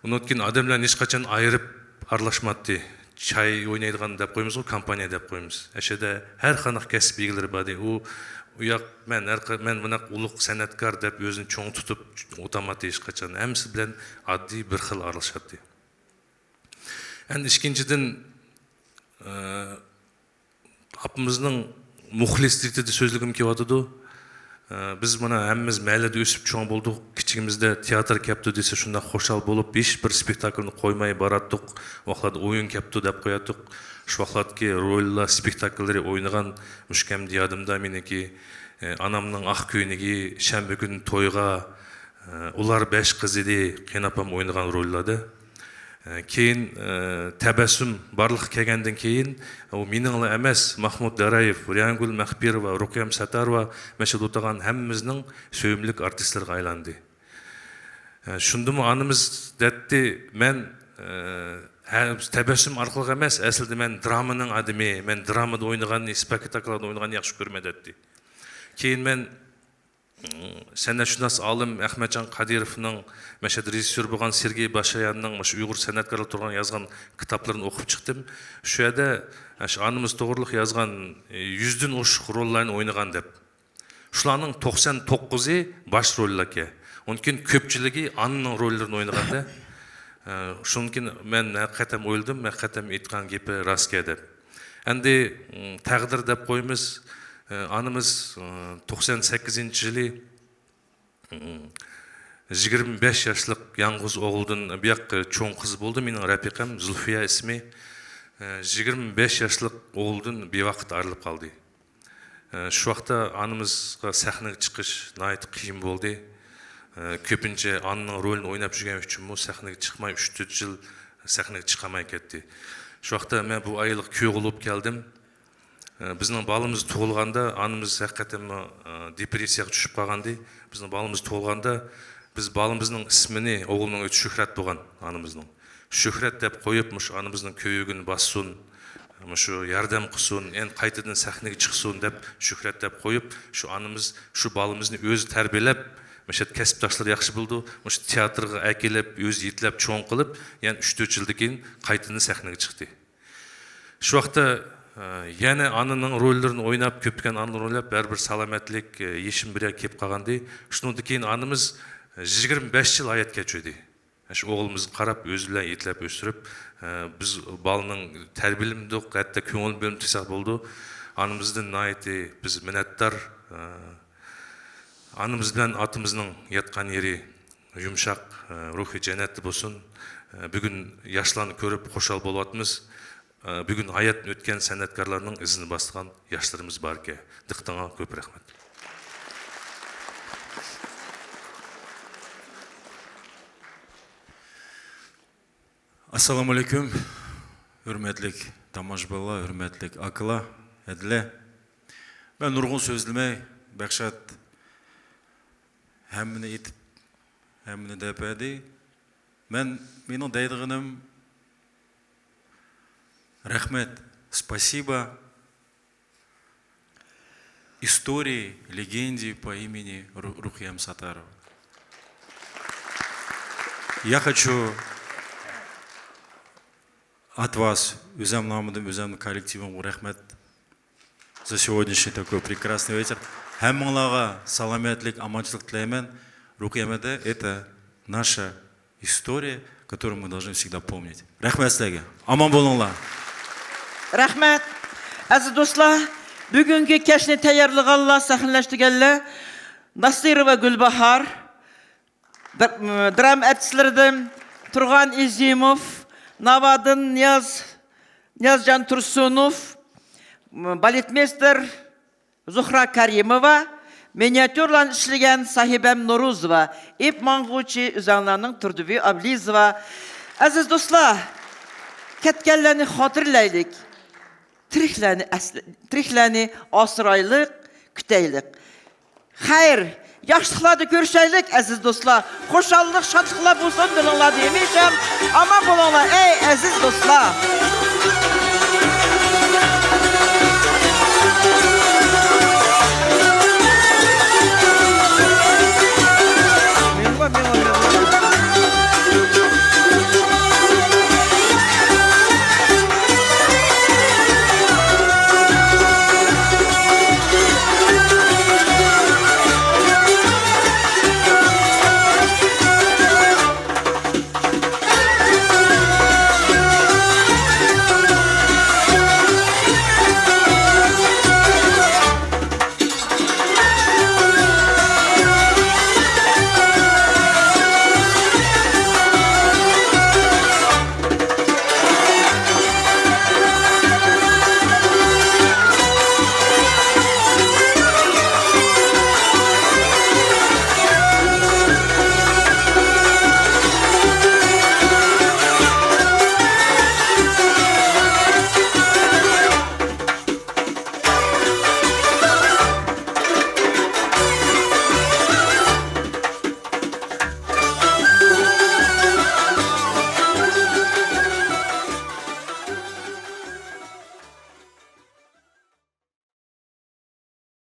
ئۇنىڭدىن كېيىن ئادەملەرنى ھېچقاچان ئايرىپ ئارىلاشماتتى. چاي ئوينايدىغان دەپ قويىمىزغۇ، كومپانىيە دەپ قويىمىز. ئەشەدە ھەر قانداق كەسىپ ئىگىلىرى باردى. ئۇ، ئۇ ياق، مەن ھەر قا-، مەن بۇنداق ئۇلۇغ سەنئەتكار دەپ ئۆزىنى چوڭ تۇتۇپ ئولتۇرماتتى ھېچقاچان. ھەممىسى بىلەن ئاددىي بىر خىل ئارىلىشاتتى. ئەمدى ئىككىنچىدىن، ئە، ئاپىمىزنىڭ مۇخلىسلىقىدا سۆزلىگۈم كېلىۋاتىدۇ. ئە، بىز مانا ھەممىمىز مەھەللىدە ئۆسۈپ چوڭ بولدۇق. كىچىكىمىزدە تىياتىر كەپتۇ دېسە شۇنداق خۇشال بولۇپ، ھېچ بىر سپېكتاكلنى قويماي باراتتۇق. ۋاقىتلاردا ئويۇن كەپتۇ دەپ قوياتتۇق. شۇ ۋاقىتلاردىكى روللار، سپېكتاكللىرى ئوينىغان مۇشۇ كەمدە يادىمدا مېنىڭكى، ئە، ئانامنىڭ ئاق كۆينىكى، شەنبە كۈنى تويغا، ئۇلار بەش قىز ئىدى، قېيىنئاپام ئوينىغان روللاردا. كېيىن، تەبەسسۇم بارلىققا كەلگەندىن كېيىن، ئۇ مېنىڭلا ئەمەس، ماخمۇت دارايېف، رەيھانگۈل مەخپىروۋا، رۇقىيەم ساتاروۋا، مەشەدە ئولتۇرغان ھەممىمىزنىڭ سۆيۈملۈك ئارتىسلىرىغا ئايلاندى. شۇندىمۇ ئانىمىز دەتتى، مەن، ھە، تەبەسسۇم ئارقىلىق ئەمەس، ئەسلىدە مەن درامىنىڭ ئادىمى، مەن درامىدا ئوينىغاننى، سپېكتاكللاردا ئوينىغاننى ياخشى كۆرىمەن دەتتى. كېيىن مەن سەنئەتشۇناس ئالىم ئەخمەتجان قادىروفنىڭ، مەشەدە رېژىسسور بولغان سېرگېي باشاياننىڭ مۇشۇ ئۇيغۇر سەنئەتكارلىرى توغرىلىغان يازغان كىتابلىرىنى ئوقۇپ چىقتىم. شۇ يەردە شۇ ئانىمىز توغرىلىق يازغان، يۈزدىن ئوشۇق روللارنى ئوينىغان دەپ. شۇلارنىڭ توقسان توققۇزى باش روللاركەن. ئۇنىڭدىن كېيىن كۆپچىلىكى ئانىنىڭ روللىرىنى ئوينىغاندا. شۇنىڭدىن كېيىن مەن ھەقىقەتەن ئويلىدىم، ھەقىقەتەن ئېيتقان گېپى راستكەن دەپ. ئەمدى، م، تەقدىر دەپ قويىمىز. ئە، ئانىمىز، ئە، توقسان سەككىزىنچى يىلى، م، يىگىرمە بەش ياشلىق يالغۇز ئوغلىدىن بۇياق چوڭ قىز بولدى، مېنىڭ رەپىقەم زۇلفىيە ئىسمى. ئە، يىگىرمە بەش ياشلىق ئوغلىدىن بىۋاقىت ئايرىلىپ قالدى. ئە، شۇ ۋاقىتتا ئانىمىزغا سەھنىگە چىقىش ناھايىتى قىيىن بولدى. ئە، كۆپىنچە ئانىنىڭ رولىنى ئويناپ يۈرگەن ئۈچۈنمۇ سەھنىگە چىقماي، ئۈچ تۆت يىل سەھنىگە چىقالماي كەتتى. شۇ ۋاقىتتا مەن بۇ ئايالغا كۈيەۋ بولۇپ كەلدىم. ئە، بىزنىڭ بالىمىز تۇغۇلغاندا، ئانىمىز ھەقىقەتەنمۇ، ئە، دېپرېسسىيەگە چۈشۈپ قالغانىدى. بىزنىڭ بالىمىز تۇغۇلغاندا، بىز بالىمىزنىڭ ئىسمىنى، ئوغلۇمنىڭ ئۆزى شۆھرەت بولغان ئانىمىزنىڭ. شۆھرەت دەپ قويۇپ، مۇشۇ ئانىمىزنىڭ كۆيۈكىنى باسسۇن، مۇشۇ ياردەم قىلسۇن، ئەنە قايتىدىن سەھنىگە چىقسۇن دەپ شۆھرەت دەپ قويۇپ، شۇ ئانىمىز، شۇ بالىمىزنى ئۆزى تەربىيەلەپ، مۇشۇ كەسىپداشلىرى ياخشى بىلىدۇ، مۇشۇ تىياتىرغا ئەكېلىپ، ئۆزى يېتىلەپ چوڭ قىلىپ، يەنە ئۈچ تۆت يىلدىن كېيىن قايتىدىن سەھنىگە چىقتى. شۇ ۋاقىتتا، ئە، يەنە ئانىنىڭ روللىرىنى ئويناپ، كۆپلىگەن ئانىنىڭ رولىنى ئويناپ، بەرىبىر سالامەتلىك، ئە، يېشىم بىر يەرگە كېلىپ قالغانىدى. شۇنىڭدىن كېيىن ئانىمىز، ئە، يىگىرمە بەش يىل ھايات كەچۈردى. شۇ ئوغلىمىزغا قاراپ، ئۆزى بىلەن يېتىلەپ ئۆستۈرۈپ، ئە، بىز بالىنىڭ تەربىيەلىمىدۇق، ھەتتا كۆڭۈل بۆلۈم تۇيساق بولىدۇ. ئانىمىزدىن ناھايىتى بىز مىننەتدار. ئە، ئانىمىز بىلەن ئاتىمىزنىڭ ياتقان يېرى يۇمشاق، ئە، روھى جەننەتتە بولسۇن. ئە، بۈگۈن ياشلارنى كۆرۈپ خۇشال بولۇۋاتىمىز. ئە، بۈگۈن ھاياتتىن ئۆتكەن سەنئەتكارلارنىڭ ئىزىنى باسقان ياشلىرىمىز باركەن. دىققىتىڭلارغا كۆپ رەھمەت. ئەسسالامۇئەلەيكۇم، ھۆرمەتلىك تاماشىبىنلار، ھۆرمەتلىك ئاكىلار، ھەدىلەر. مەن نۇرغۇن سۆزلىمەي، بەخشات ھەممىنى ئېيتىپ، ھەممىنى دەپ بەردى. مەن، مېنىڭ دەيدىغىنىم، رەھمەت، спасибо истории, легенде по имени Ру-, Рухиям Сатарова. Я хочу от вас, ئۆزۈمنىڭ نامىدىن، ئۆزۈمنىڭ كوللېكتىۋىمغا رەھمەت. За сегодняшний такой прекрасный вечер. ھەممىڭلارغا سالامەتلىك، ئامانچىلىق تىلەيمەن. رۇقىيە مەدە، это наша история, которую мы должны всегда помнить. رەھمەت سىلەرگە. ئامان بولۇڭلار. رەھمەت. ئەزىز دوستلار، بۈگۈنكى كەچنى تەييارلىغانلار، سەھنىلەشتۈرگەنلەر ناسىروۋا گۈلباھار، دىر-، دىراما ئارتىسلىرىدىن تۇرغان ئىزىموف، ناۋادىن نىياز، نىيازجان تۇرسۇنوف، بالېتمېستېر زۇھرا كەرىموۋا، مىنىياتيۇرىلارنى ئىشلىگەن ساھىبەم نورۇزوۋا، ئېپ ماڭغۇچى ئۆزەڭلارنىڭ تۇردىبى ئابلىزوۋا. ئەزىز دوستلار، كەتكەنلەرنى خاتىرىلەيلىك. تىرىكلەرنى ئەسلە-، تىرىكلەرنى ئاسرايلىق، كۈتەيلىك. خەير، ياخشىلىقلاردا كۆرۈشەيلىك، ئەزىز دوستلار. خۇشاللىق، شادلىقلار بولسۇن دىلىڭلاردا ھەمىشە. ئامان بولۇڭلار، ئەي ئەزىز دوستلار.